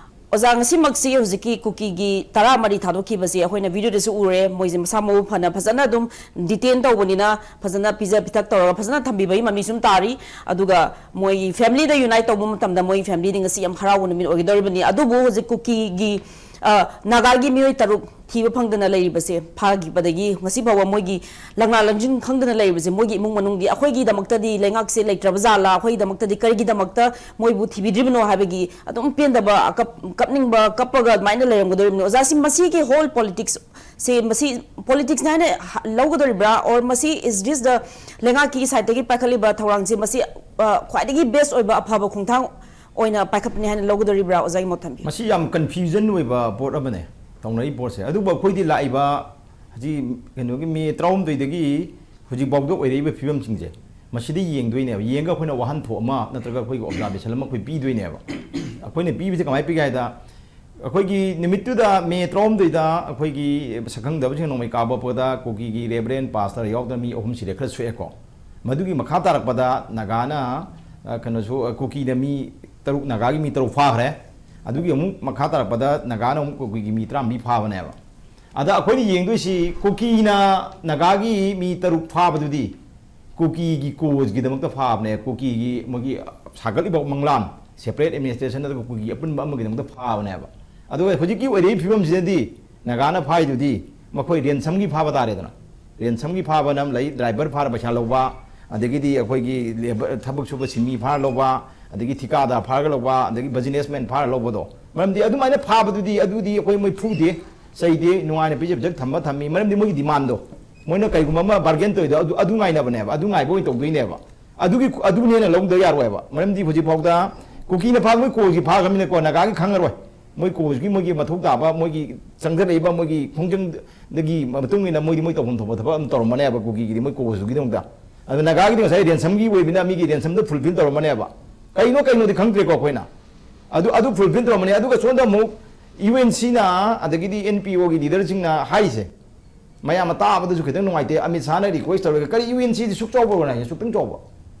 ꯑꯣꯖꯥ, ꯉꯁꯤꯃꯛꯁꯤ ꯍꯧꯖꯤꯛꯀꯤ ꯀꯨꯀꯤꯒꯤ ꯇꯔꯥꯃꯔꯤ ꯊꯥꯗꯣꯛꯈꯤꯕꯁꯤ ꯑꯩꯈꯣꯏꯅ video ꯗꯁꯨ ꯎꯔꯦ꯫ ꯃꯣꯏꯁꯦ ꯃꯁꯥ ꯃꯎ ꯐꯅ ꯐꯖꯅ ꯑꯗꯨꯝ detain ꯇꯧꯕꯅꯤꯅ ꯐꯖꯅ ꯄꯤꯖ ꯄꯤꯊꯛ ꯇꯧꯔꯒ ꯐꯖꯅ ꯊꯝꯕꯤꯕꯒꯤ ꯃꯃꯤ ꯁꯨꯝ ꯇꯥꯔꯤ꯫ ꯑꯗꯨꯒ ꯃꯣꯏꯒꯤ family ꯗ unite ꯇꯧꯕ ꯃꯇꯝꯗ ꯃꯣꯏꯒꯤ family ꯗꯤ ꯉꯁꯤ ꯌꯥꯝ ꯍꯔꯥꯎꯕ ꯅꯨꯃꯤꯠ ꯑꯣꯏꯒꯗꯧꯔꯤꯕꯅꯤ꯫ ꯑꯗꯨꯕꯨ ꯍꯧꯖꯤꯛ ꯀꯨꯀꯤꯒꯤ, ꯑ, ꯅꯥꯒꯥꯒꯤ ꯃꯤꯑꯣꯏ ꯇꯔꯨꯛ ꯊꯤꯕ ꯐꯪꯗꯅ ꯂꯩꯔꯤꯕꯁꯦ, ꯐꯥꯈꯤꯕꯗꯒꯤ ꯉꯁꯤ ꯐꯥꯎꯕ ꯃꯣꯏꯒꯤ ꯂꯪꯂꯥ ꯂꯪꯖꯤꯟ ꯈꯪꯗꯅ ꯂꯩꯔꯤꯕꯁꯦ, ꯃꯣꯏꯒꯤ ꯏꯃꯨꯡ ꯃꯅꯨꯡꯒꯤ, ꯑꯩꯈꯣꯏꯒꯤꯗꯃꯛꯇꯗꯤ ꯂꯩꯉꯥꯛꯁꯦ ꯂꯩꯇ꯭ꯔꯕ ꯖꯥꯠꯂꯥ, ꯑꯩꯈꯣꯏꯒꯤꯗꯃꯛꯇꯗꯤ ꯀꯔꯤꯒꯤꯗꯃꯛꯇ ꯃꯣꯏꯕꯨ ꯊꯤꯕꯤꯗ꯭ꯔꯤꯕꯅꯣ ꯍꯥꯏꯕꯒꯤ ꯑꯗꯨꯝ ꯄꯦꯟꯗꯕ, ꯑꯀꯞ-, ꯀꯞꯅꯤꯡꯕ, ꯀꯞꯄꯒ ꯑꯗꯨꯃꯥꯏꯅ ꯂꯩꯔꯝꯒꯗꯧꯔꯤꯕꯅꯤ꯫ ꯑꯣꯖꯥ, ꯁꯤ ꯃꯁꯤꯒꯤ whole politics ꯁꯦ, ꯃꯁꯤ politics ꯅꯤ ꯍꯥꯏꯅ ꯍ-, ꯂꯧꯒꯗꯧꯔꯤꯕ꯭ꯔꯥ? Or ꯃꯁꯤ is this the ꯂꯩꯉꯥꯛꯀꯤ side ꯇꯒꯤ ꯄꯥꯏꯈꯠꯂꯤꯕ ꯊꯧꯔꯥꯡꯁꯦ, ꯃꯁꯤ, ꯑ, ꯈ꯭ꯋꯥꯏꯗꯒꯤ best ꯑꯣꯏꯕ ꯑꯐꯕ ꯈꯣꯡꯊꯥꯡ ꯑꯣꯏꯅ ꯄꯥꯏꯈꯠꯄꯅꯤ ꯍꯥꯏꯅ ꯂꯧꯒꯗꯧꯔꯤꯕ꯭ꯔꯥ? ꯑꯣꯖꯥꯒꯤ ꯃꯣꯠ ꯊꯝꯕꯤꯌꯨ꯫ ꯃꯁꯤ ꯌꯥꯝ ꯀꯟꯐ꯭ꯌꯨꯖꯟ ꯑꯣꯏꯕ ꯄꯣꯠ ꯑꯃꯅꯦ ꯇꯧꯅꯔꯤꯕ ꯄꯣꯠꯁꯦ꯫ ꯑꯗꯨꯕꯨ ꯑꯩꯈꯣꯏꯗꯤ ꯂꯥꯛꯏꯕ ꯍꯧꯖꯤꯛ ꯀꯩꯅꯣꯒꯤ ꯃꯦ ꯇꯔꯥꯍꯨꯝꯗꯣꯏꯗꯒꯤ ꯍꯧꯖꯤꯛꯐꯥꯎꯗ ꯑꯣꯏꯔꯛꯏꯕ ꯐꯤꯕꯝꯁꯤꯡꯁꯦ, ꯃꯁꯤꯗ ꯌꯦꯡꯗꯣꯏꯅꯦꯕ꯫ ꯌꯦꯡꯉꯒ ꯑꯩꯈꯣꯏꯅ ꯋꯥꯍꯟꯊꯣꯛ ꯑꯃ ꯅꯠꯇ꯭ꯔꯒ ꯑꯩꯈꯣꯏꯒꯤ ꯑꯣꯕꯖꯥꯔꯕꯦꯁꯟ ꯑꯃ ꯑꯩꯈꯣꯏ ꯄꯤꯗꯣꯏꯅꯦꯕ꯫ ꯑꯩꯈꯣꯏꯅ ꯄꯤꯕꯁꯦ ꯀꯃꯥꯏꯅ ꯄꯤꯒꯦ ꯍꯥꯏꯗ, ꯑꯩꯈꯣꯏꯒꯤ ꯅꯨꯃꯤꯠꯇꯨꯗ, ꯃꯦ ꯇꯔꯥꯍꯨꯝꯗꯣꯏꯗ, ꯑꯩꯈꯣꯏꯒꯤ ꯁꯛꯈꯪꯗꯕꯁꯤꯡ ꯅꯣꯡꯃꯩ ꯀꯥꯞꯄꯛꯄꯗ ꯀꯨꯀꯤꯒꯤ ꯔꯦꯕꯔꯦꯟ ꯄꯥꯁꯇꯔ ꯌꯥꯎꯗꯅ ꯃꯤ ꯑꯍꯨꯝ ꯁꯤꯔꯦ, ꯈꯔ ꯁꯣꯛꯑꯦꯀꯣ꯫ ꯃꯗꯨꯒꯤ ꯃꯈꯥ ꯇꯥꯔꯛꯄꯗ ꯅꯥꯒꯥꯅ, ꯑ, ꯀꯩꯅꯣꯁꯨ, ꯑ, ꯀꯨꯀꯤꯅ ꯃꯤ ꯇꯔꯨꯛ, ꯅꯥꯒꯥꯒꯤ ꯃꯤ ꯇꯔꯨꯛ ꯐꯥꯈ꯭ꯔꯦ꯫ ꯑꯗꯨꯒꯤ ꯑꯃꯨꯛ ꯃꯈꯥ ꯇꯥꯔꯛꯄꯗ ꯅꯥꯒꯥꯅ ꯑꯃꯨꯛ ꯀꯨꯀꯤꯒꯤ ꯃꯤ ꯇꯔꯥꯃꯔꯤ ꯐꯥꯕꯅꯦꯕ꯫ ꯑꯗ ꯑꯩꯈꯣꯏꯅ ꯌꯦꯡꯗꯣꯏꯁꯤ, ꯀꯨꯀꯤꯅ ꯅꯥꯒꯥꯒꯤ ꯃꯤ ꯇꯔꯨꯛ ꯐꯥꯕꯗꯨꯗꯤ ꯀꯨꯀꯤꯒꯤ ꯀꯣꯖꯒꯤꯗꯃꯛꯇ ꯐꯥꯕꯅꯦ, ꯀꯨꯀꯤꯒꯤ ꯃꯣꯏꯒꯤ ꯁꯥꯒꯠꯂꯤꯕ ꯃꯪꯂꯥꯟ, ꯁꯦꯄꯔꯦꯠ ꯑꯦꯗꯃꯤꯅꯤꯁꯇ꯭ꯔꯦꯁꯟ ꯅꯠꯇ꯭ꯔꯒ ꯀꯨꯀꯤꯒꯤ ꯑꯄꯨꯟꯕ ꯑꯃꯒꯤꯗꯃꯛꯇ ꯐꯥꯕꯅꯦꯕ꯫ ꯑꯗꯨꯒ ꯍꯧꯖꯤꯛꯀꯤ ꯑꯣꯏꯔꯤꯕ ꯐꯤꯕꯝꯁꯤꯗꯗꯤ ꯅꯥꯒꯥꯅ ꯐꯥꯏꯗꯨꯗꯤ ꯃꯈꯣꯏ ꯔꯦꯟꯁꯝꯒꯤ ꯐꯥꯕ ꯇꯥꯔꯦꯗꯅ꯫ ꯔꯦꯟꯁꯝꯒꯤ ꯐꯥꯕꯅ ꯑꯃ ꯂꯩ, ꯗ꯭ꯔꯥꯏꯚꯔ ꯐꯥꯔ ꯄꯩꯁꯥ ꯂꯧꯕ, ꯑꯗꯒꯤꯗꯤ ꯑꯩꯈꯣꯏꯒꯤ ꯂꯦꯕꯔ, ꯊꯕꯛ ꯁꯨꯕ ꯁꯤꯟꯃꯤ ꯐꯥꯔ ꯂꯧꯕ, ꯑꯗꯒꯤ ꯊꯤꯀꯥꯗꯥꯔ ꯐꯥꯔꯒ ꯂꯧꯕ, ꯑꯗꯒꯤ ꯕꯤꯖꯤꯅꯦꯁꯃꯦꯟ ꯐꯥꯔ ꯂꯧꯕꯗꯣ꯫ ꯃꯔꯝꯗꯤ ꯑꯗꯨꯃꯥꯏꯅ ꯐꯥꯕꯗꯨꯗꯤ, ꯑꯗꯨꯗꯤ ꯑꯩꯈꯣꯏ ꯃꯣꯏ ꯐꯨꯗꯦ, ꯆꯩꯗꯦ, ꯅꯨꯡꯉꯥꯏꯅ ꯄꯤꯖ ꯄꯤꯖ ꯊꯝꯕ ꯊꯝꯃꯤ꯫ ꯃꯔꯝꯗꯤ ꯃꯣꯏꯒꯤ ꯗꯤꯃꯥꯟꯗꯣ, ꯃꯣꯏꯅ ꯀꯩꯒꯨꯝꯕ ꯑꯃ ꯕꯥꯔꯒꯦꯟ ꯇꯧꯔꯤꯗꯣ ꯑꯗꯨ, ꯑꯗꯨ ꯉꯥꯏꯅꯕꯅꯦꯕ, ꯑꯗꯨ ꯉꯥꯏꯕ ꯑꯣꯏꯅ ꯇꯧꯗꯣꯏꯅꯦꯕ꯫ ꯑꯗꯨꯒꯤ, ꯑꯗꯨꯅꯦꯅ ꯂꯧꯗ ꯌꯥꯔꯣꯏꯕ꯫ ꯃꯔꯝꯗꯤ ꯍꯧꯖꯤꯛꯐꯥꯎꯗ ꯀꯨꯀꯤꯅ ꯐꯥ, ꯃꯣꯏ ꯀꯣꯜꯒꯤ ꯐꯥꯈ꯭ꯔꯕꯅꯤꯅꯀꯣ, ꯅꯥꯒꯥꯒꯤ ꯈꯪꯉꯔꯣꯏ꯫ ꯃꯣꯏ ꯀꯣꯜꯒꯤ ꯃꯣꯏꯒꯤ ꯃꯊꯧ ꯇꯥꯕ, ꯃꯣꯏꯒꯤ ꯆꯪꯖꯔꯛꯏꯕ ꯃꯣꯏꯒꯤ ꯈꯣꯡꯖꯪꯗꯒꯤ ꯃꯇꯨꯡ ꯏꯟꯅ ꯃꯣꯏꯗꯤ ꯃꯣꯏ ꯇꯧꯐꯝ ꯊꯣꯛꯄ ꯊꯕꯛ ꯑꯃ ꯇꯧꯔꯝꯃꯅꯦꯕ ꯀꯨꯀꯤꯒꯤꯗꯤ, ꯃꯣꯏ ꯀꯣꯜꯒꯤꯗꯃꯛꯇ꯫ ꯑꯗꯨ ꯅꯥꯒꯥꯒꯤꯗꯤ ꯉꯁꯥꯏ ꯔꯦꯟꯁꯝꯒꯤ ꯑꯣꯏꯕꯅꯤꯅ ꯃꯤꯒꯤ ꯔꯦꯟꯁꯝꯗꯣ ꯐꯨꯜꯐꯤꯜ ꯇꯧꯔꯝꯃꯅꯦꯕ꯫ ꯀꯩꯅꯣ ꯀꯩꯅꯣꯗꯤ ꯈꯪꯗ꯭ꯔꯦꯀꯣ ꯑꯩꯈꯣꯏꯅ꯫ ꯑꯗꯨ, ꯑꯗꯨ ꯐꯨꯜꯐꯤꯜ ꯇꯧꯔꯝꯃꯅꯤ꯫ ꯑꯗꯨꯒ ꯁꯣꯝꯗ ꯑꯃꯨꯛ ꯌꯨ ꯑꯦꯟ ꯁꯤꯅ, ꯑꯗꯒꯤꯗꯤ ꯑꯦꯟ ꯄꯤ ꯑꯣꯒꯤ ꯂꯤꯗꯔꯁꯤꯡꯅ ꯍꯥꯏꯔꯤꯁꯦ, ꯃꯌꯥꯝꯅ ꯇꯥꯕꯗꯁꯨ ꯈꯤꯇꯪ ꯅꯨꯡꯉꯥꯏꯇꯦ꯫ ꯑꯃꯤꯠ ꯁꯥꯍꯅ ꯔꯤꯀ꯭ꯋꯦꯁ ꯇꯧꯔꯒ, ꯀꯔꯤ ꯌꯨ ꯑꯦꯟ ꯁꯤꯗꯤ ꯁꯨꯛ ꯆꯥꯎꯕ ꯑꯣꯔꯒꯅꯥꯏꯖꯦꯁꯟ, ꯁꯨꯛꯇꯪ ꯆꯥꯎꯕ,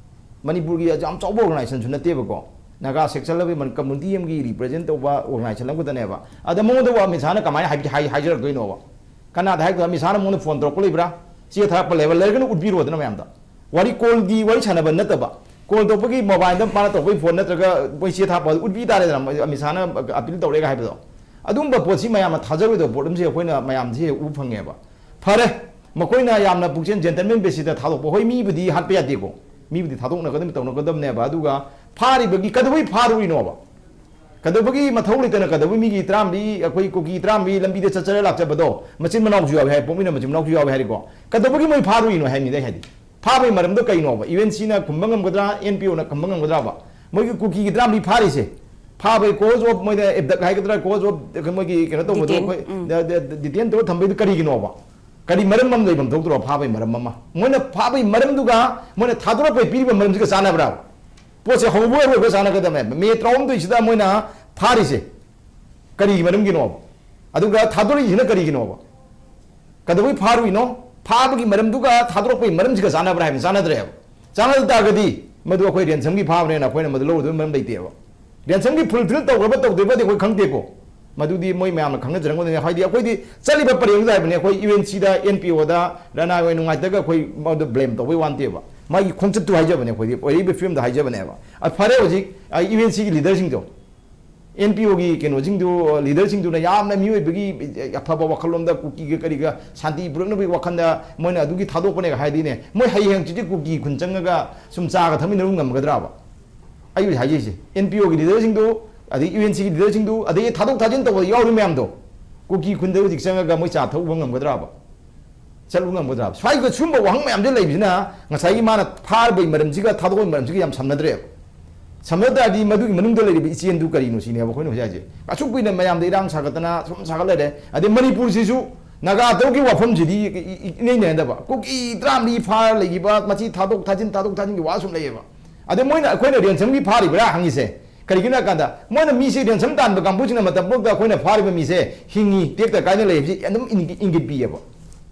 ꯃꯅꯤꯄꯨꯔꯒꯤ ꯌꯥꯝ ꯆꯥꯎꯕ ꯑꯣꯔꯒꯅꯥꯏꯖꯦꯁꯟꯁꯨ ꯅꯠꯇꯦꯕꯀꯣ, ꯅꯥꯒꯥ ꯁꯦꯛꯁꯟ ꯂꯩꯕ ꯀꯝꯃꯨꯅꯤꯇꯤ ꯑꯃꯒꯤ ꯔꯤꯄ꯭ꯔꯖꯦꯟ ꯇꯧꯕ ꯑꯣꯔꯒꯅꯥꯏꯖꯦꯁꯟ ꯑꯃꯈꯛꯇꯅꯦꯕ꯫ ꯑꯗ ꯃꯉꯣꯟꯗꯕꯨ ꯑꯃꯤꯠ ꯁꯥꯍꯅ ꯀꯃꯥꯏꯅ ꯍꯥꯏ-, ꯍꯥꯏ-, ꯍꯥꯏꯖꯔꯛꯇꯣꯏꯅꯣꯕ? ꯀꯅꯥꯗ ꯍꯥꯏꯔꯛꯇꯣꯏꯅꯣ? ꯑꯃꯤꯠ ꯁꯥꯍꯅ ꯃꯉꯣꯟꯗ ꯐꯣꯟ ꯇꯧꯔꯛꯄ ꯂꯩꯕ꯭ꯔꯥ? ꯆꯦ ꯊꯥꯔꯛꯄ ꯂꯩꯕ꯭ꯔꯥ? ꯂꯩꯔꯒꯅ ꯎꯠꯄꯤꯔꯣꯗꯅ ꯃꯌꯥꯝꯗ꯫ ꯋꯥꯔꯤ ꯀꯣꯜꯗꯤ ꯋꯥꯔꯤ ꯁꯥꯟꯅꯕ ꯅꯠꯇꯕ, ꯀꯣꯜ ꯇꯧꯕꯒꯤ ꯃꯣꯕꯥꯏꯜꯗ ꯃꯥꯅ ꯇꯧꯕꯒꯤ ꯐꯣꯟ ꯅꯠꯇ꯭ꯔꯒ ꯃꯣꯏ ꯆꯦ ꯊꯥꯔꯛꯄ ꯎꯠꯄꯤ ꯇꯥꯔꯦꯗꯅ, ꯑꯃꯤꯠ ꯁꯥꯍꯅ ꯑꯄꯤꯜ ꯇꯧꯔꯦꯒ ꯍꯥꯏꯕꯗꯣ꯫ ꯑꯗꯨꯝꯕ ꯄꯣꯠꯁꯤ ꯃꯌꯥꯝꯅ ꯊꯥꯖꯔꯣꯏꯗꯕ ꯄꯣꯠ ꯑꯃꯁꯦ ꯑꯩꯈꯣꯏꯅ ꯃꯌꯥꯝꯁꯦ ꯎꯕ ꯐꯪꯉꯦꯕ꯫ ꯐꯔꯦ, ꯃꯈꯣꯏꯅ ꯌꯥꯝꯅ ꯄꯨꯛꯆꯦꯜ ꯖꯦꯟꯇꯜꯃꯦꯟ ꯕꯦꯁꯤꯁꯇ ꯊꯥꯗꯣꯛꯄ, ꯍꯣꯏ, ꯃꯤꯕꯨꯗꯤ ꯍꯥꯠꯄ ꯌꯥꯗꯦꯀꯣ, ꯃꯤꯕꯨꯗꯤ ꯊꯥꯗꯣꯛꯅꯒꯗꯕꯅꯤ, ꯇꯧꯅꯒꯗꯕꯅꯦꯕ꯫ ꯑꯗꯨꯒ ꯐꯥꯔꯤꯕꯒꯤ ꯀꯩꯗꯧꯕꯩ ꯐꯥꯔꯨꯏꯅꯣꯕ? ꯀꯩꯗꯧꯕꯒꯤ ꯃꯊꯧ ꯂꯩꯇꯅ ꯀꯩꯗꯧꯕꯩ ꯃꯤꯒꯤ ꯇꯔꯥꯝꯕꯤ, ꯑꯩꯈꯣꯏ ꯀꯨꯀꯤ ꯇꯔꯥꯝꯕꯤ ꯂꯝꯕꯤꯗ ꯆꯠꯆꯔ ꯂꯥꯛꯆꯕꯗꯣ ꯃꯆꯤꯟ ꯃꯅꯥꯎꯁꯨ ꯌꯥꯎꯏ ꯍꯥꯏ, ꯄꯣꯛꯃꯤꯟꯅ ꯃꯆꯤꯟ ꯃꯅꯥꯎꯁꯨ ꯌꯥꯎꯏ ꯍꯥꯏꯔꯤꯀꯣ? ꯀꯩꯗꯧꯕꯒꯤ ꯃꯣꯏ ꯐꯥꯔꯨꯏꯅꯣ ꯍꯥꯏꯕꯅꯤꯗ ꯑꯩ ꯍꯥꯏꯗꯤ꯫ ꯐꯥꯕꯒꯤ ꯃꯔꯝꯗꯣ ꯀꯩꯅꯣꯕ? ꯌꯨ ꯑꯦꯟ ꯁꯤꯅ ꯈꯨꯝꯕ ꯉꯝꯒꯗ꯭ꯔꯥ, ꯑꯦꯟ ꯄꯤ ꯑꯣꯅ ꯈꯨꯝꯕ ꯉꯝꯒꯗ꯭ꯔꯥꯕ? ꯃꯣꯏꯒꯤ ꯀꯨꯀꯤꯒꯤ ꯇꯔꯥꯃꯔꯤ ꯐꯥꯔꯤꯁꯦ, ꯐꯥꯕꯩ cause of ꯃꯣꯏꯅ abduct ꯍꯥꯏꯒꯗ꯭ꯔꯥ, cause of ꯃꯣꯏꯒꯤ ꯀꯩꯅꯣ ꯇꯧꯕꯗꯣ, detain, ꯑꯩꯈꯣꯏ ꯎꯝ, ꯗ- ꯗ- ꯗ- detain ꯇꯧꯔ ꯊꯝꯕꯩꯗꯨ ꯀꯔꯤꯒꯤꯅꯣꯕ? ꯀꯔꯤ ꯃꯔꯝ ꯑꯃ ꯂꯩꯐꯝ ꯊꯣꯛꯇ꯭ꯔꯣ ꯐꯥꯕꯩ ꯃꯔꯝ ꯑꯃ? ꯃꯣꯏꯅ ꯐꯥꯕꯩ ꯃꯔꯝꯗꯨꯒ ꯃꯣꯏꯅ ꯊꯥꯗꯣꯔꯛꯄꯩ ꯄꯤꯔꯤꯕ ꯃꯔꯝꯁꯤꯒ ꯆꯥꯟꯅꯕ꯭ꯔꯥ? ꯄꯣꯠꯁꯦ ꯍꯧꯕ ꯑꯔꯣꯏꯕ ꯆꯥꯟꯅꯒꯗꯕꯅꯦ꯫ ꯃꯦ ꯇꯔꯥꯍꯨꯝꯗꯣꯏꯁꯤꯗ ꯃꯣꯏꯅ ꯐꯥꯔꯤꯁꯦ ꯀꯔꯤꯒꯤ ꯃꯔꯝꯒꯤꯅꯣꯕ? ꯑꯗꯨꯒ ꯊꯥꯗꯣꯔꯛꯏꯁꯤꯅ ꯀꯔꯤꯒꯤꯅꯣꯕ? ꯀꯩꯗꯧꯕꯩ ꯐꯥꯔꯨꯏꯅꯣ? ꯐꯥꯕꯒꯤ ꯃꯔꯝꯗꯨꯒ ꯊꯥꯗꯣꯔꯛꯄꯒꯤ ꯃꯔꯝꯁꯤꯒ ꯆꯥꯟꯅꯕ꯭ꯔꯥ ꯍꯥꯏꯕ? ꯆꯥꯟꯅꯗ꯭ꯔꯦꯕ꯫ ꯆꯥꯟꯅꯗ ꯇꯥꯔꯒꯗꯤ ꯃꯗꯨ ꯑꯩꯈꯣꯏ ꯔꯦꯟꯁꯝꯒꯤ ꯐꯥꯕꯅꯦꯅ ꯑꯩꯈꯣꯏꯅ ꯃꯗꯨ ꯂꯧꯔꯨꯗꯕ ꯃꯔꯝ ꯂꯩꯇꯦꯕ꯫ ꯔꯦꯟꯁꯝꯒꯤ fulfill ꯇꯧꯈ꯭ꯔꯕ ꯇꯧꯗ꯭ꯔꯤꯕꯗꯤ ꯑꯩꯈꯣꯏ ꯈꯪꯗꯦꯀꯣ꯫ ꯃꯗꯨꯗꯤ ꯃꯣꯏ ꯃꯌꯥꯝꯅ ꯈꯪꯅꯖꯔꯝꯒꯗꯣꯏꯅꯤ꯫ ꯍꯥꯏꯗꯤ ꯑꯩꯈꯣꯏꯗꯤ ꯆꯠꯂꯤꯕ ꯄꯔꯦꯡꯗꯨꯗ ꯍꯥꯏꯕꯅꯤ, ꯑꯩꯈꯣꯏ ꯌꯨ ꯑꯦꯟ ꯁꯤꯗ, ꯑꯦꯟ ꯄꯤ ꯑꯣꯗ, ꯔꯅꯥ ꯍꯣꯏ ꯅꯨꯡꯉꯥꯏꯇꯒ ꯑꯩꯈꯣꯏ ꯃꯗꯨ blame ꯇꯧꯕꯩ ꯋꯥ ꯅꯠꯇꯦꯕ꯫ ꯃꯥꯒꯤ ꯈꯣꯡꯆꯠꯇꯨ ꯍꯥꯏꯖꯕꯅꯦ ꯑꯩꯈꯣꯏꯗꯤ, ꯑꯣꯏꯔꯛꯏꯕ ꯐꯤꯕꯝꯗ ꯍꯥꯏꯖꯕꯅꯦꯕ꯫ ꯑ, ꯐꯔꯦ, ꯍꯧꯖꯤꯛ ꯌꯨ ꯑꯦꯟ ꯁꯤꯒꯤ leaderꯁꯤꯡꯗꯣ, ꯑꯦꯟ ꯄꯤ ꯑꯣꯒꯤ ꯀꯩꯅꯣꯁꯤꯡꯗꯨ, leaderꯁꯤꯡꯗꯨꯅ ꯌꯥꯝꯅ ꯃꯤꯑꯣꯏꯕꯒꯤ ꯑꯐꯕ ꯋꯥꯈꯜꯂꯣꯝꯗ ꯀꯨꯀꯤꯒ ꯀꯔꯤꯒ ꯁꯥꯟꯇꯤ ꯄꯨꯔꯛꯅꯕꯒꯤ ꯋꯥꯈꯜꯗ ꯃꯣꯏꯅ ꯑꯗꯨꯒꯤ ꯊꯥꯗꯣꯛꯄꯅꯦꯒ ꯍꯥꯏꯗꯤꯅꯦ, ꯃꯣꯏ ꯍꯌꯦꯡ ꯍꯪꯆꯤꯠꯇꯤ ꯀꯨꯀꯤ ꯈꯨꯟ ꯆꯪꯉꯒ ꯁꯨꯝ ꯆꯥꯒ ꯊꯛꯃꯤꯟꯅꯔꯨ ꯉꯝꯒꯗ꯭ꯔꯕ? ꯑꯩ ꯍꯧꯖꯤꯛ ꯍꯥꯏꯖꯩꯁꯦ, ꯑꯦꯟ ꯄꯤ ꯑꯣꯒꯤ leaderꯁꯤꯡꯗꯨ, ꯑꯗꯩ ꯌꯨ ꯑꯦꯟ ꯁꯤꯒꯤ leaderꯁꯤꯡꯗꯨ, ꯑꯗꯩ ꯊꯥꯗꯣꯛ ꯊꯥꯖꯤꯟ ꯇꯧꯕꯗ ꯌꯥꯎꯔꯤ ꯃꯌꯥꯝꯗꯣ, ꯀꯨꯀꯤ ꯈꯨꯟꯗ ꯍꯧꯖꯤꯛ ꯆꯪꯉꯒ ꯃꯣꯏ ꯆꯥ ꯊꯛꯎꯕ ꯉꯝꯒꯗ꯭ꯔꯕ? ꯆꯠꯂꯨ ꯉꯝꯒꯗ꯭ꯔꯕ? ꯁ꯭ꯋꯥꯏꯗ ꯁꯨꯝꯕ ꯋꯥꯍꯪ ꯃꯌꯥꯝꯁꯦ ꯂꯩꯕꯁꯤꯅ ꯉꯁꯥꯏꯒꯤ ꯃꯥꯅ ꯐꯥꯔꯕꯒꯤ ꯃꯔꯝꯁꯤꯒ ꯊꯥꯗꯣꯛꯄꯒꯤ ꯃꯔꯝꯁꯤꯒ ꯌꯥꯝ ꯁꯝꯅꯗ꯭ꯔꯦꯕ꯫ ꯁꯝꯅꯗ ꯇꯥꯔꯗꯤ ꯃꯗꯨꯒꯤ ꯃꯅꯨꯡꯗ ꯂꯩꯔꯤꯕ ꯏꯆꯦꯜꯗꯨ ꯀꯔꯤꯅꯣ ꯁꯤꯅꯦꯕ ꯑꯩꯈꯣꯏꯅ ꯍꯧꯖꯤꯛ ꯍꯥꯏꯁꯦ꯫ ꯑꯁꯨꯛ ꯀꯨꯏꯅ ꯃꯌꯥꯝꯗ ꯏꯔꯥꯡ ꯁꯥꯒꯠꯇꯅ ꯁꯨꯝ ꯁꯥꯒꯠ ꯂꯩꯔꯦ꯫ ꯑꯗꯩ ꯃꯅꯤꯄꯨꯔꯁꯤꯁꯨ ꯅꯥꯒꯥ ꯇꯔꯨꯛꯀꯤ ꯋꯥꯐꯝꯁꯤꯗꯤ ꯏ-, ꯏ-, ꯏꯅꯩ ꯅꯩꯅꯗꯕ꯫ ꯀꯨꯀꯤ ꯇꯔꯥꯃꯔꯤ ꯐꯥꯔ ꯂꯩꯈꯤꯕ, ꯃꯁꯤ ꯊꯥꯗꯣꯛ ꯊꯥꯖꯤꯟ, ꯊꯥꯗꯣꯛ ꯊꯥꯖꯤꯟꯒꯤ ꯋꯥ ꯁꯨꯝ ꯂꯩꯌꯦꯕ꯫ ꯑꯗꯩ ꯃꯣꯏꯅ ꯑꯩꯈꯣꯏꯅ ꯔꯦꯟꯁꯝꯒꯤ ꯐꯥꯔꯤꯕ꯭ꯔꯥ ꯍꯪꯉꯤꯁꯦ ꯀꯔꯤꯒꯤꯅꯣ ꯍꯥꯏ ꯀꯥꯟꯗ, ꯃꯣꯏꯅ ꯃꯤꯁꯦ ꯔꯦꯟꯁꯝ ꯇꯥꯟꯕ ꯀꯥꯡꯕꯨꯁꯤꯅ ꯃꯇꯝ ꯄꯨꯝꯅꯃꯛꯇ ꯑꯩꯈꯣꯏꯅ ꯐꯥꯔꯤꯕ ꯃꯤꯁꯦ ꯍꯤꯡꯉꯤ, ꯇꯦꯛꯇ ꯀꯥꯏꯅ ꯂꯩ ꯍꯥꯏꯕꯁꯤ ꯑꯗꯨꯝ ꯏꯪꯒꯤ-, ꯏꯪꯒꯤꯠ ꯄꯤꯌꯦꯕ꯫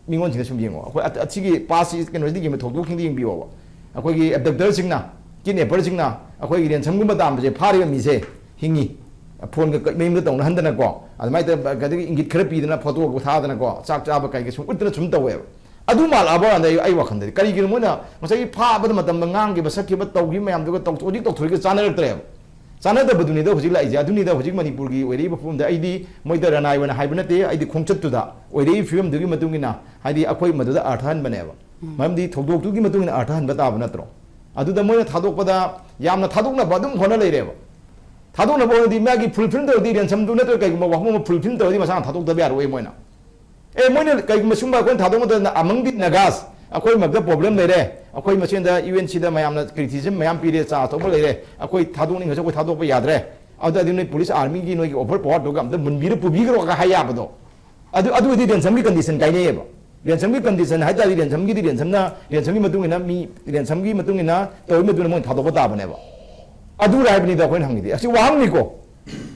ꯃꯤꯉꯣꯟꯁꯤꯡꯗ ꯁꯨꯝ ꯌꯦꯡꯉꯣ, ꯑꯩꯈꯣꯏ ꯑ-, ꯑꯁꯤꯒꯤ past ꯀꯩꯅꯣꯁꯤꯗꯒꯤ ꯊꯧꯗꯣꯛꯁꯤꯡꯗ ꯌꯦꯡꯕꯤꯌꯣꯕ꯫ ꯑꯩꯈꯣꯏꯒꯤ abductorꯁꯤꯡꯅ, kidnapperꯁꯤꯡꯅ ꯑꯩꯈꯣꯏꯒꯤ ꯔꯦꯟꯁꯝꯒꯨꯝꯕ ꯇꯥꯟꯕꯁꯦ ꯐꯥꯔꯤꯕ ꯃꯤꯁꯦ ꯍꯤꯡꯉꯤ, ꯐꯣꯟꯒ ꯀ-, ꯃꯌꯨꯝꯗ ꯇꯧꯅꯍꯟꯗꯅꯀꯣ, ꯑꯗꯨꯃꯥꯏꯅ ꯇꯧ-, ꯑꯗꯒꯤ ꯏꯪꯒꯤꯠ ꯈꯔ ꯄꯤꯗꯅ, ꯐꯣꯇꯣꯒ ꯊꯥꯗꯅꯀꯣ, ꯆꯥꯛ ꯆꯥꯕ ꯀꯩꯒ ꯁꯨꯝ ꯎꯠꯇꯅ ꯁꯨꯝ ꯇꯧꯋꯦꯕ꯫ ꯑꯗꯨ ꯃꯥꯜꯂꯛꯑꯕ ꯀꯥꯟꯗ ꯑꯩ, ꯑꯩ ꯋꯥꯈꯜꯗꯗꯤ ꯀꯔꯤꯒꯤꯅꯣ ꯃꯣꯏꯅ ꯉꯁꯥꯏꯒꯤ ꯐꯥꯕꯗ ꯃꯇꯝꯗ ꯉꯥꯡꯈꯤꯕ, ꯁꯛꯈꯤꯕ, ꯇꯧꯈꯤꯕ ꯃꯌꯥꯝꯗꯨꯒ ꯇꯧ-, ꯍꯧꯖꯤꯛ ꯇꯧꯊꯣꯔꯛꯏꯒ ꯆꯥꯟꯅꯔꯛꯇ꯭ꯔꯦꯕ꯫ ꯆꯥꯟꯅꯗꯕꯗꯨꯅꯤꯗ ꯍꯧꯖꯤꯛ ꯂꯥꯛꯏꯁꯦ꯫ ꯑꯗꯨꯅꯤꯗ ꯍꯧꯖꯤꯛ ꯃꯅꯤꯄꯨꯔꯒꯤ ꯑꯣꯏꯔꯛꯏꯕ ꯐꯤꯕꯝꯗ ꯑꯩꯗꯤ ꯃꯣꯏꯗ ꯔꯅꯥꯏ ꯑꯣꯏꯅ ꯍꯥꯏꯕ ꯅꯠꯇꯦ, ꯑꯩꯗꯤ ꯈꯣꯡꯆꯠꯇꯨꯗ ꯑꯣꯏꯔꯛꯏꯕ ꯐꯤꯕꯝꯗꯨꯒꯤ ꯃꯇꯨꯡ ꯏꯟꯅ ꯍꯥꯏꯗꯤ ꯑꯩꯈꯣꯏ ꯃꯗꯨꯗ ꯑꯥꯔꯊ ꯍꯟꯕꯅꯦꯕ꯫ ꯎꯝ꯫ ꯃꯔꯝꯗꯤ ꯊꯧꯗꯣꯛꯇꯨꯒꯤ ꯃꯇꯨꯡ ꯏꯟꯅ ꯑꯥꯔꯊ ꯍꯟꯕ ꯇꯥꯕ ꯅꯠꯇ꯭ꯔꯣ? ꯑꯗꯨꯗ ꯃꯣꯏꯅ ꯊꯥꯗꯣꯛꯄꯗ ꯌꯥꯝꯅ ꯊꯥꯗꯣꯛꯅꯕ ꯑꯗꯨꯝ ꯍꯣꯠꯅ ꯂꯩꯔꯦꯕ꯫ ꯊꯥꯗꯣꯛꯅꯕ ꯍꯣꯠꯅꯗꯤ ꯃꯥꯒꯤ fulfill ꯇꯧꯔꯗꯤ ꯔꯦꯟꯁꯝꯗꯨ ꯅꯠꯇ꯭ꯔꯒ ꯀꯩꯒꯨꯝꯕ ꯋꯥꯐꯝ ꯑꯃ fulfill ꯇꯧꯔꯗꯤ ꯃꯁꯥꯅ ꯊꯥꯗꯣꯛꯇꯕ ꯌꯥꯔꯣꯏ ꯃꯣꯏꯅ꯫ ꯑꯦ, ꯃꯣꯏꯅ ꯀꯩꯒꯨꯝꯕ ꯁꯨꯝꯕ ꯑꯩꯈꯣꯏꯅ ꯊꯥꯗꯣꯛ ꯃꯇꯝꯗ among the Nagas, ꯑꯩꯈꯣꯏ ꯃꯔꯛꯇ ꯄ꯭ꯔꯣꯕ꯭ꯂꯦꯝ ꯂꯩꯔꯦ, ꯑꯩꯈꯣꯏ ꯃꯁꯦꯟꯗ ꯌꯨ ꯑꯦꯟ ꯁꯤꯗ ꯃꯌꯥꯝꯅ ꯀ꯭ꯔꯤꯇꯤꯁꯤꯖꯝ ꯃꯌꯥꯝ ꯄꯤꯔꯦ, ꯆꯥꯔꯖ ꯇꯧꯕ ꯂꯩꯔꯦ, ꯑꯩꯈꯣꯏ ꯊꯥꯗꯣꯛꯅꯤꯡꯉꯁꯨ ꯑꯩꯈꯣꯏ ꯊꯥꯗꯣꯛꯄ ꯌꯥꯗ꯭ꯔꯦ, ꯑꯗꯨꯗꯤ ꯅꯣꯏ ꯄꯨꯂꯤꯁ ꯑꯥꯔꯃꯤꯒꯤ ꯅꯣꯏꯒꯤ ꯑꯣꯚꯔ ꯄꯋꯥꯔꯗꯨꯒ ꯑꯝꯇ ꯃꯨꯟꯕꯤꯔ ꯄꯨꯕꯤꯈ꯭ꯔꯣꯒ ꯍꯥꯏ ꯌꯥꯕꯗꯣ, ꯑꯗꯨ ꯑꯗꯨꯗꯤ ꯔꯦꯟꯁꯝꯒꯤ ꯀꯟꯗꯤꯁꯟ ꯀꯥꯏꯅꯩꯌꯦꯕ꯫ ꯔꯦꯟꯁꯝꯒꯤ ꯀꯟꯗꯤꯁꯟ ꯍꯥꯏ ꯇꯥꯔꯗꯤ ꯔꯦꯟꯁꯝꯒꯤꯗꯤ ꯔꯦꯟꯁꯝꯅ, ꯔꯦꯟꯁꯝꯒꯤ ꯃꯇꯨꯡ ꯏꯟꯅ ꯃꯤ, ꯔꯦꯟꯁꯝꯒꯤ ꯃꯇꯨꯡ ꯏꯟꯅ ꯇꯧꯔꯤ ꯃꯇꯨꯡ ꯏꯟꯅ ꯃꯣꯏꯅ ꯊꯥꯗꯣꯛꯄ ꯇꯥꯕꯅꯦꯕ꯫ ꯑꯗꯨꯔ ꯍꯥꯏꯕꯅꯤꯗ ꯑꯩꯈꯣꯏꯅ ꯍꯪꯉꯤꯗꯤ꯫ ꯑꯁꯤ ꯋꯥꯍꯪꯅꯤꯀꯣ꯫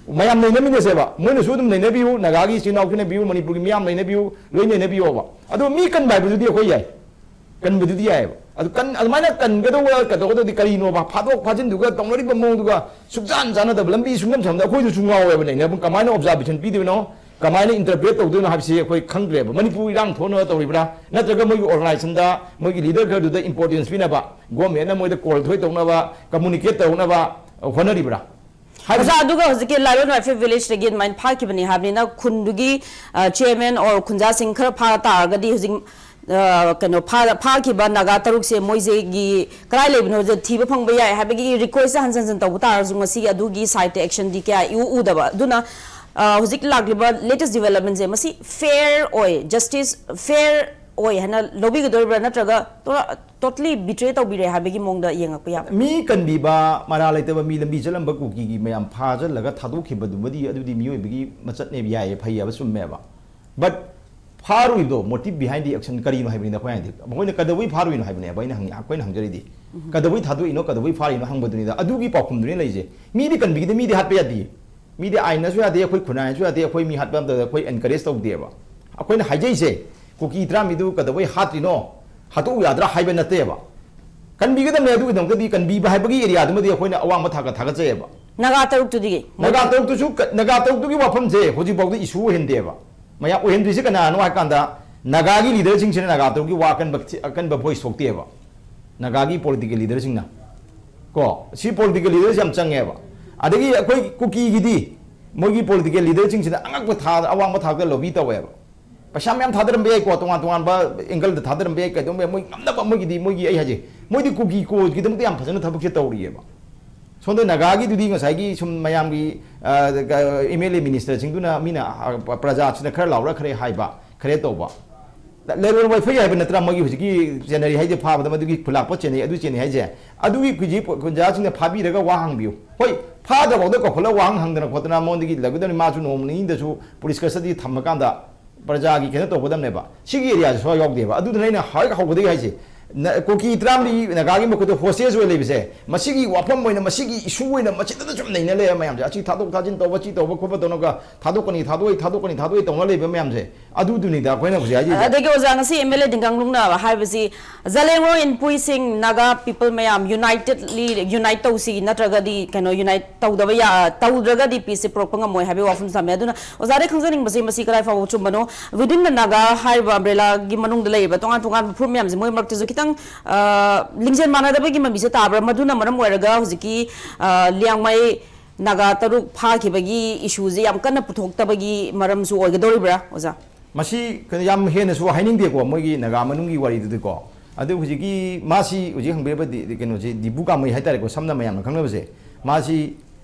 ꯃꯌꯥꯝ ꯅꯩꯅꯃꯤꯟꯅꯁꯦꯕ꯫ ꯃꯣꯏꯅꯁꯨ ꯑꯗꯨꯝ ꯅꯩꯅꯕꯤꯌꯨ, ꯅꯥꯒꯥꯒꯤ ꯏꯆꯤꯟ ꯏꯅꯥꯎꯁꯨ ꯅꯩꯕꯤꯌꯨ, ꯃꯅꯤꯄꯨꯔꯒꯤ ꯃꯤꯌꯥꯝ ꯅꯩꯅꯕꯤꯌꯨ, ꯂꯣꯏ ꯅꯩꯅꯕꯤꯌꯣꯕ꯫ ꯑꯗꯣ ꯃꯤ ꯀꯟꯕ ꯍꯥꯏꯕꯗꯨꯗꯤ ꯑꯩꯈꯣꯏ ꯌꯥꯏ꯫ ꯀꯟꯕꯗꯨꯗꯤ ꯌꯥꯏꯑꯕ꯫ ꯑꯗꯨ ꯀꯟ-, ꯑꯗꯨꯃꯥꯏꯅ ꯀꯟꯒꯗꯧꯕ ꯀꯩꯗꯧꯒꯗꯧꯗꯤ ꯀꯔꯤꯅꯣꯕ? ꯐꯥꯗꯣꯛ ꯐꯥꯖꯤꯟꯗꯨꯒ ꯇꯧꯅꯔꯤꯕ ꯃꯑꯣꯡꯗꯨꯒ ꯁꯨꯡꯆꯥꯟ ꯆꯥꯟꯅꯗꯕ ꯂꯝꯕꯤ ꯁꯨꯡꯂꯝ ꯁꯝꯗ ꯑꯩꯈꯣꯏꯗꯁꯨ ꯉꯥꯎꯋꯦꯕ ꯅꯩꯅꯕ꯫ ꯀꯃꯥꯏꯅ ꯑꯣꯕꯖꯥꯔꯕꯦꯁꯟ ꯄꯤꯗꯣꯏꯅꯣ? ꯀꯃꯥꯏꯅ ꯏꯟꯇꯔꯄ꯭ꯔꯦꯠ ꯇꯧꯗꯣꯏꯅꯣ ꯍꯥꯏꯕꯁꯤ ꯑꯩꯈꯣꯏ ꯈꯪꯗ꯭ꯔꯦꯕ꯫ ꯃꯅꯤꯄꯨꯔ ꯏꯔꯥꯡ ꯊꯣꯛꯅꯕ ꯇꯧꯔꯤꯕ꯭ꯔꯥ? ꯅꯠꯇ꯭ꯔꯒ ꯃꯣꯏꯒꯤ ꯑꯣꯔꯒꯅꯥꯏꯖꯦꯁꯟꯗ ꯃꯣꯏꯒꯤ ꯂꯤꯗꯔ ꯈꯔꯗꯨꯗ ꯏꯝꯄꯣꯔꯇꯦꯟꯁ ꯄꯤꯅꯕ, ꯒꯣꯔꯃꯦꯟꯅ ꯃꯣꯏꯗ ꯀꯣꯜ ꯊꯣꯏ ꯇꯧꯅꯕ, ꯀꯝꯃꯨꯅꯤꯀꯦꯠ ꯇꯧꯅꯕ ꯍꯣꯠꯅꯔꯤꯕ꯭ꯔꯥ? ꯍꯥꯏꯕꯗꯤ ꯑꯣꯖꯥ, ꯑꯗꯨꯒ ꯍꯧꯖꯤꯛꯀꯤ ꯂꯥꯏꯔꯣꯟ ꯔꯥꯏꯐꯜ ꯚꯤꯂꯦꯖꯇꯒꯤ ꯑꯗꯨꯃꯥꯏꯅ ꯐꯥꯈꯤꯕꯅꯤ ꯍꯥꯏꯕꯅꯤꯅ, ꯈꯨꯟꯗꯨꯒꯤ, ꯑ, ꯆꯤꯌꯔꯃꯦꯟ ꯑꯣꯔ ꯈꯨꯟꯖꯥꯁꯤꯡ ꯈꯔ ꯐꯥ ꯇꯥꯔꯒꯗꯤ ꯍꯧꯖꯤꯛ, ꯑ, ꯀꯩꯅꯣ, ꯐꯥ-, ꯐꯥꯈꯤꯕ ꯅꯥꯒꯥ ꯇꯔꯨꯛꯁꯦ ꯃꯣꯏꯁꯦꯒꯤ ꯀꯗꯥꯏ ꯂꯩꯕꯅꯣꯁꯦ ꯊꯤꯕ ꯐꯪꯕ ꯌꯥꯏ ꯍꯥꯏꯕꯒꯤ ꯔꯤꯀ꯭ꯋꯦꯁ ꯍꯟꯖꯟ ꯍꯟꯖꯟ ꯇꯧꯕ ꯇꯥꯔꯁꯨ ꯉꯁꯤꯒꯤ ꯑꯗꯨꯒꯤ ꯁꯥꯏꯠꯇ ꯑꯦꯛꯁꯟꯗꯤ ꯀꯌꯥ ꯏꯎ ꯎꯗꯕ꯫ ꯑꯗꯨꯅ, ꯑ, ꯍꯧꯖꯤꯛ ꯂꯥꯛꯂꯤꯕ ꯂꯦꯇꯦꯁ ꯗꯤꯕꯦꯂꯞꯃꯦꯟꯁꯦ ꯃꯁꯤ ꯐꯦꯌꯔ ꯑꯣꯏ, ꯖꯁꯇꯤꯁ ꯐꯦꯌꯔ ꯑꯣꯏ ꯍꯥꯏꯅ ꯂꯧꯕꯤꯒꯗꯧꯔꯤꯕ꯭ꯔꯥ, ꯅꯠꯇ꯭ꯔꯒ ꯇꯣꯔꯥ-, ꯇꯣꯇꯂꯤ ꯕꯤꯇ꯭ꯔꯦ ꯇꯧꯕꯤꯔꯦ ꯍꯥꯏꯕꯒꯤ ꯃꯑꯣꯡꯗ ꯌꯦꯡꯉꯛꯄ ꯌꯥꯕ꯭ꯔꯥ? ꯃꯤ ꯀꯟꯕꯤꯕ, ꯃꯔꯥ ꯂꯩꯇꯕ ꯃꯤ ꯂꯝꯕꯤ ꯆꯠꯂꯝꯕ ꯀꯨꯀꯤꯒꯤ ꯃꯌꯥꯝ ꯐꯥꯖꯜꯂꯒ ꯊꯥꯗꯣꯛꯈꯤꯕꯗꯨꯃꯗꯤ ꯑꯗꯨꯗꯤ ꯃꯤꯑꯣꯏꯕꯒꯤ ꯃꯆꯠꯅꯦꯕ, ꯌꯥꯏꯌꯦ, ꯐꯩꯌꯦꯕ, ꯆꯨꯝꯃꯦꯕ꯫ But ꯐꯥꯔꯨꯏꯗꯣ, motive behind the action ꯀꯔꯤꯅꯣ ꯍꯥꯏꯕꯅꯤꯗ ꯑꯩꯈꯣꯏ ꯍꯥꯏꯗꯤ꯫ ꯃꯈꯣꯏꯅ ꯀꯩꯗꯧꯕꯩ ꯐꯥꯔꯨꯏꯅꯣ ꯍꯥꯏꯕꯅꯦꯕ ꯑꯩꯅ ꯍꯪꯉꯤ-, ꯑꯩꯈꯣꯏꯅ ꯍꯪꯖꯔꯤꯗꯤ꯫ ꯀꯩꯗꯧꯕꯩ ꯊꯥꯗꯣꯛꯏꯅꯣ, ꯀꯩꯗꯧꯕꯩ ꯐꯥꯔꯤꯅꯣ ꯍꯪꯕꯗꯨꯅꯤꯗ꯫ ꯑꯗꯨꯒꯤ ꯄꯥꯎꯈꯨꯝꯗꯨꯅꯤ ꯂꯩꯁꯦ꯫ ꯃꯤꯗꯤ ꯀꯟꯕꯤꯒꯗ ꯃꯤꯗꯤ ꯍꯥꯠꯄ ꯌꯥꯗꯦ꯫ ꯃꯤꯗꯤ ꯑꯥꯏꯟꯅꯁꯨ ꯌꯥꯗꯦ, ꯑꯩꯈꯣꯏ ꯈꯨꯟꯅꯥꯏꯅꯁꯨ ꯌꯥꯗꯦ, ꯑꯩꯈꯣꯏ ꯃꯤ ꯍꯥꯠꯄ ꯑꯝꯇ ꯑꯩꯈꯣꯏ encourage ꯇꯧꯗꯦꯕ꯫ ꯑꯩꯈꯣꯏꯅ ꯍꯥꯏꯖꯩꯁꯦ, ꯀꯨꯀꯤ ꯇꯔꯥꯃꯔꯤꯗꯨ ꯀꯩꯗꯧꯕꯩ ꯍꯥꯠꯇ꯭ꯔꯤꯅꯣ? ꯍꯥꯠꯇꯣꯛꯎ ꯌꯥꯗ꯭ꯔꯥ ꯍꯥꯏꯕ ꯅꯠꯇꯦꯕ꯫ ꯀꯟꯕꯤꯒꯗꯕꯅꯦ, ꯑꯗꯨꯒꯤꯗꯃꯛꯇꯗꯤ ꯀꯟꯕꯤꯕ ꯍꯥꯏꯕꯒꯤ ꯑꯦꯔꯤꯌꯥꯗꯨꯃꯗꯤ ꯑꯩꯈꯣꯏꯅ ꯑꯋꯥꯡꯕ ꯊꯥꯛꯇ ꯊꯥꯒꯠꯆꯩꯑꯕ꯫ ꯅꯥꯒꯥ ꯇꯔꯨꯛꯇꯨꯗꯤꯒꯤ? ꯅꯥꯒꯥ ꯇꯔꯨꯛꯇꯨꯁꯨ ꯀ-, ꯅꯥꯒꯥ ꯇꯔꯨꯛꯇꯨꯒꯤ ꯋꯥꯐꯝꯁꯦ ꯍꯧꯖꯤꯛꯐꯥꯎꯗ issue ꯑꯣꯏꯍꯟꯗꯦꯕ꯫ ꯃꯌꯥꯝ ꯑꯣꯏꯍꯟꯗ꯭ꯔꯤꯁꯦ ꯀꯅꯥꯅꯣ ꯍꯥꯏ ꯀꯥꯟꯗ, ꯅꯥꯒꯥꯒꯤ ꯂꯤꯗꯔꯁꯤꯡꯁꯤꯅ ꯅꯥꯒꯥ ꯇꯔꯨꯛꯀꯤ ꯋꯥ ꯑꯀꯟꯕ, ꯑꯀꯟꯕ voice ꯊꯣꯛꯇꯦꯕ꯫ ꯅꯥꯒꯥꯒꯤ political leaderꯁꯤꯡꯅ꯫ ꯀꯣ, ꯁꯤ political leaders ꯌꯥꯝ ꯆꯪꯉꯦꯕ꯫ ꯑꯗꯒꯤ ꯑꯩꯈꯣꯏ ꯀꯨꯀꯤꯒꯤꯗꯤ ꯃꯣꯏꯒꯤ political leaderꯁꯤꯡꯁꯤꯅ ꯑꯉꯛꯄ ꯊꯥ-, ꯑꯋꯥꯡꯕ ꯊꯥꯛꯇ lobby ꯇꯧꯋꯦꯕ꯫ ꯄꯩꯁꯥ ꯃꯌꯥꯝ ꯊꯥꯗꯔꯝꯕ ꯌꯥꯏꯀꯣ, ꯇꯣꯉꯥꯟ ꯇꯣꯉꯥꯟꯕ angle ꯗ ꯊꯥꯗꯔꯝꯕ ꯌꯥꯏ, ꯀꯩꯗꯧꯕ ꯌꯥꯏ, ꯃꯣꯏ ꯉꯝꯅꯕ ꯃꯣꯏꯒꯤꯗꯤ, ꯃꯣꯏꯒꯤ, ꯑꯩ ꯍꯥꯏꯁꯦ, ꯃꯣꯏꯗꯤ ꯀꯨꯀꯤ cause ꯀꯤꯗꯃꯛꯇ ꯌꯥꯝ ꯐꯖꯅ ꯊꯕꯛꯁꯦ ꯇꯧꯔꯤꯑꯕ꯫ ꯁꯣꯝꯗ ꯅꯥꯒꯥꯒꯤꯗꯨꯗꯤ ꯉꯁꯥꯏꯒꯤ ꯁꯨꯝ ꯃꯌꯥꯝꯒꯤ, ꯑ, ꯀ-, M L A minister ꯁꯤꯡꯗꯨꯅ ꯃꯤꯅ, ꯑ, ꯄ꯭ꯔꯖꯥꯁꯤꯅ ꯈꯔ ꯂꯥꯎꯔ ꯈꯔ ꯍꯥꯏꯕ, ꯈꯔ ꯇꯧꯕ꯫ ꯂꯩꯔꯣꯟ ꯋꯥꯏꯐꯩ ꯍꯥꯏꯕ ꯅꯠꯇ꯭ꯔꯥ ꯃꯣꯏꯒꯤ ꯍꯧꯖꯤꯛꯀꯤ ꯆꯦꯟꯅꯔꯤ ꯍꯥꯏꯁꯦ, ꯐꯥꯕꯗ ꯃꯗꯨꯒꯤ ꯈꯨꯂꯥꯛꯄ ꯆꯦꯟꯅꯩ, ꯑꯗꯨ ꯆꯦꯟꯅꯩ ꯍꯥꯏꯁꯦ? ꯑꯗꯨꯒꯤ ꯍꯧꯖꯤꯛ ꯄꯨ-, ꯄꯨꯟꯖꯥꯁꯤꯡꯅ ꯐꯥꯕꯤꯔꯒ ꯋꯥ ꯍꯪꯕꯤꯌꯨ꯫ ꯍꯣꯏ, ꯐꯥꯗ꯭ꯔꯐꯥꯎꯗ ꯀꯧꯈꯠꯂꯒ ꯋꯥ ꯍꯪ ꯍꯪꯗꯅ ꯈꯣꯠꯇꯅ ꯃꯉꯣꯟꯗꯒꯤ ꯂꯧꯒꯗꯕꯅꯤ, ꯃꯥꯁꯨ ꯅꯣꯡꯃ ꯅꯤꯅꯤꯗꯁꯨ ꯄꯨꯂꯤꯁ ꯀꯁꯇꯗꯤ ꯊꯝꯃꯀꯥꯟꯗ ꯄ꯭ꯔꯖꯥꯒꯤ ꯀꯩꯅꯣ ꯇꯧꯒꯗꯕꯅꯦꯕ꯫ ꯁꯤꯒꯤ ꯑꯦꯔꯤꯌꯥꯁꯦ ꯁꯨꯡꯌꯥꯎ ꯌꯥꯎꯗꯦꯕ꯫ ꯑꯗꯨꯗꯨꯅ ꯑꯩꯅ ꯍꯦꯛ ꯍꯧꯕꯗꯒꯤ ꯍꯥꯏꯁꯦ, ꯅ-, ꯀꯨꯀꯤ ꯇꯔꯥꯃꯔꯤ ꯅꯥꯒꯥꯒꯤ ꯃꯈꯨꯠꯇ ꯍꯣꯁꯇꯦꯖ ꯑꯣꯏ ꯂꯩꯕꯁꯦ, ꯃꯁꯤꯒꯤ ꯋꯥꯐꯝ ꯑꯣꯏꯅ, ꯃꯁꯤꯒꯤ ꯏꯁꯨ ꯑꯣꯏꯅ ꯃꯁꯤꯗ ꯁꯨꯝ ꯅꯩꯅ ꯂꯩꯔꯦ ꯃꯌꯥꯝꯁꯦ꯫ ꯑꯁꯤ ꯊꯥꯗꯣꯛ ꯊꯥꯖꯤꯟ ꯇꯧꯕ, ꯁꯤ ꯇꯧꯕ ꯈꯣꯠꯄ ꯇꯧꯅꯒ ꯊꯥꯗꯣꯛꯀꯅꯤ, ꯊꯥꯗꯣꯛꯑꯣꯏ, ꯊꯥꯗꯣꯛꯀꯅꯤ, ꯊꯥꯗꯣꯛꯑꯣꯏ ꯇꯧꯅ ꯂꯩꯕ ꯃꯌꯥꯝꯁꯦ, ꯑꯗꯨꯗꯨꯅꯤꯗ ꯑꯩꯈꯣꯏꯅ ꯍꯧꯖꯤꯛ ꯍꯥꯏꯖꯩꯁꯦ꯫ ꯑꯗꯒꯤ ꯑꯣꯖꯥ, ꯉꯁꯤ ꯑꯦꯝ ꯑꯦꯜ ꯑꯦ ꯗꯤꯡꯒꯪ ꯂꯨꯡꯅ ꯍꯥꯏꯕꯁꯤ, ꯖꯂꯦꯡꯔꯣꯡ ꯏꯟꯄꯨꯏꯁꯤꯡ, ꯅꯥꯒꯥ ꯄꯤꯄꯜ ꯃꯌꯥꯝ ꯌꯨꯅꯥꯏꯇꯦꯗꯂꯤ ꯌꯨꯅꯥꯏꯠ ꯇꯧꯁꯤ, ꯅꯠꯇ꯭ꯔꯒꯗꯤ ꯀꯩꯅꯣ, ꯌꯨꯅꯥꯏꯠ ꯇꯧꯗꯕ ꯌꯥ-, ꯇꯧꯗ꯭ꯔꯒꯗꯤ ꯄꯤꯁꯁꯦ ꯄꯨꯔꯛꯄ ꯉꯝꯃꯣꯏ ꯍꯥꯏꯕꯒꯤ ꯋꯥꯐꯝꯁꯨ ꯊꯝꯃꯦ꯫ ꯑꯗꯨꯅ ꯑꯣꯖꯥꯗꯒꯤ ꯈꯪꯖꯅꯤꯡꯕꯁꯦ, ꯃꯁꯤ ꯀꯗꯥꯏ ꯐꯥꯎꯕ ꯆꯨꯝꯕꯅꯣ? Within the Naga ꯍꯥꯏꯔꯤꯕ ꯑꯝꯕ꯭ꯔꯦꯂꯥꯒꯤ ꯃꯅꯨꯡꯗ ꯂꯩꯔꯤꯕ ꯇꯣꯉꯥꯟ ꯇꯣꯉꯥꯟꯕ ꯐꯨꯔꯨꯞ ꯃꯌꯥꯝꯁꯦ, ꯃꯣꯏ ꯃꯔꯛꯇꯁꯨ ꯈꯤꯇꯪ, ꯑ, ꯂꯤꯡꯖꯦꯜ ꯃꯥꯟꯅꯗꯕꯒꯤ ꯃꯃꯤꯁꯦ ꯇꯥꯕ꯭ꯔꯥ? ꯃꯗꯨꯅ ꯃꯔꯝ ꯑꯣꯏꯔꯒ ꯍꯧꯖꯤꯛꯀꯤ, ꯑ, ꯂꯤꯌꯥꯡꯃꯩ ꯅꯥꯒꯥ ꯇꯔꯨꯛ ꯐꯥꯈꯤꯕꯒꯤ ꯏꯁꯨꯁꯦ ꯌꯥꯝ ꯀꯟꯅ ꯄꯨꯊꯣꯛꯇꯕꯒꯤ ꯃꯔꯝꯁꯨ ꯑꯣꯏꯒꯗꯧꯔꯤꯕ꯭ꯔꯥ, ꯑꯣꯖꯥ? ꯃꯁꯤ ꯀꯩꯅꯣ, ꯌꯥꯝ ꯍꯦꯟꯅꯁꯨ ꯍꯥꯏꯅꯤꯡꯗꯦꯀꯣ, ꯃꯣꯏꯒꯤ ꯅꯥꯒꯥ ꯃꯅꯨꯡꯒꯤ ꯋꯥꯔꯤꯗꯨꯗꯤꯀꯣ꯫ ꯑꯗꯨ ꯍꯧꯖꯤꯛꯀꯤ, ꯃꯥꯁꯤ ꯍꯧꯖꯤꯛ ꯍꯪꯕꯤꯔꯕ ꯗꯤ-, ꯀꯩꯅꯣꯁꯦ, ꯗꯤꯄꯨ ꯀꯥꯃꯩ ꯍꯥꯏꯇꯥꯔꯦꯀꯣ, ꯁꯝꯅ ꯃꯌꯥꯝꯅ ꯈꯪꯅꯕꯁꯦ, ꯃꯥꯁꯤ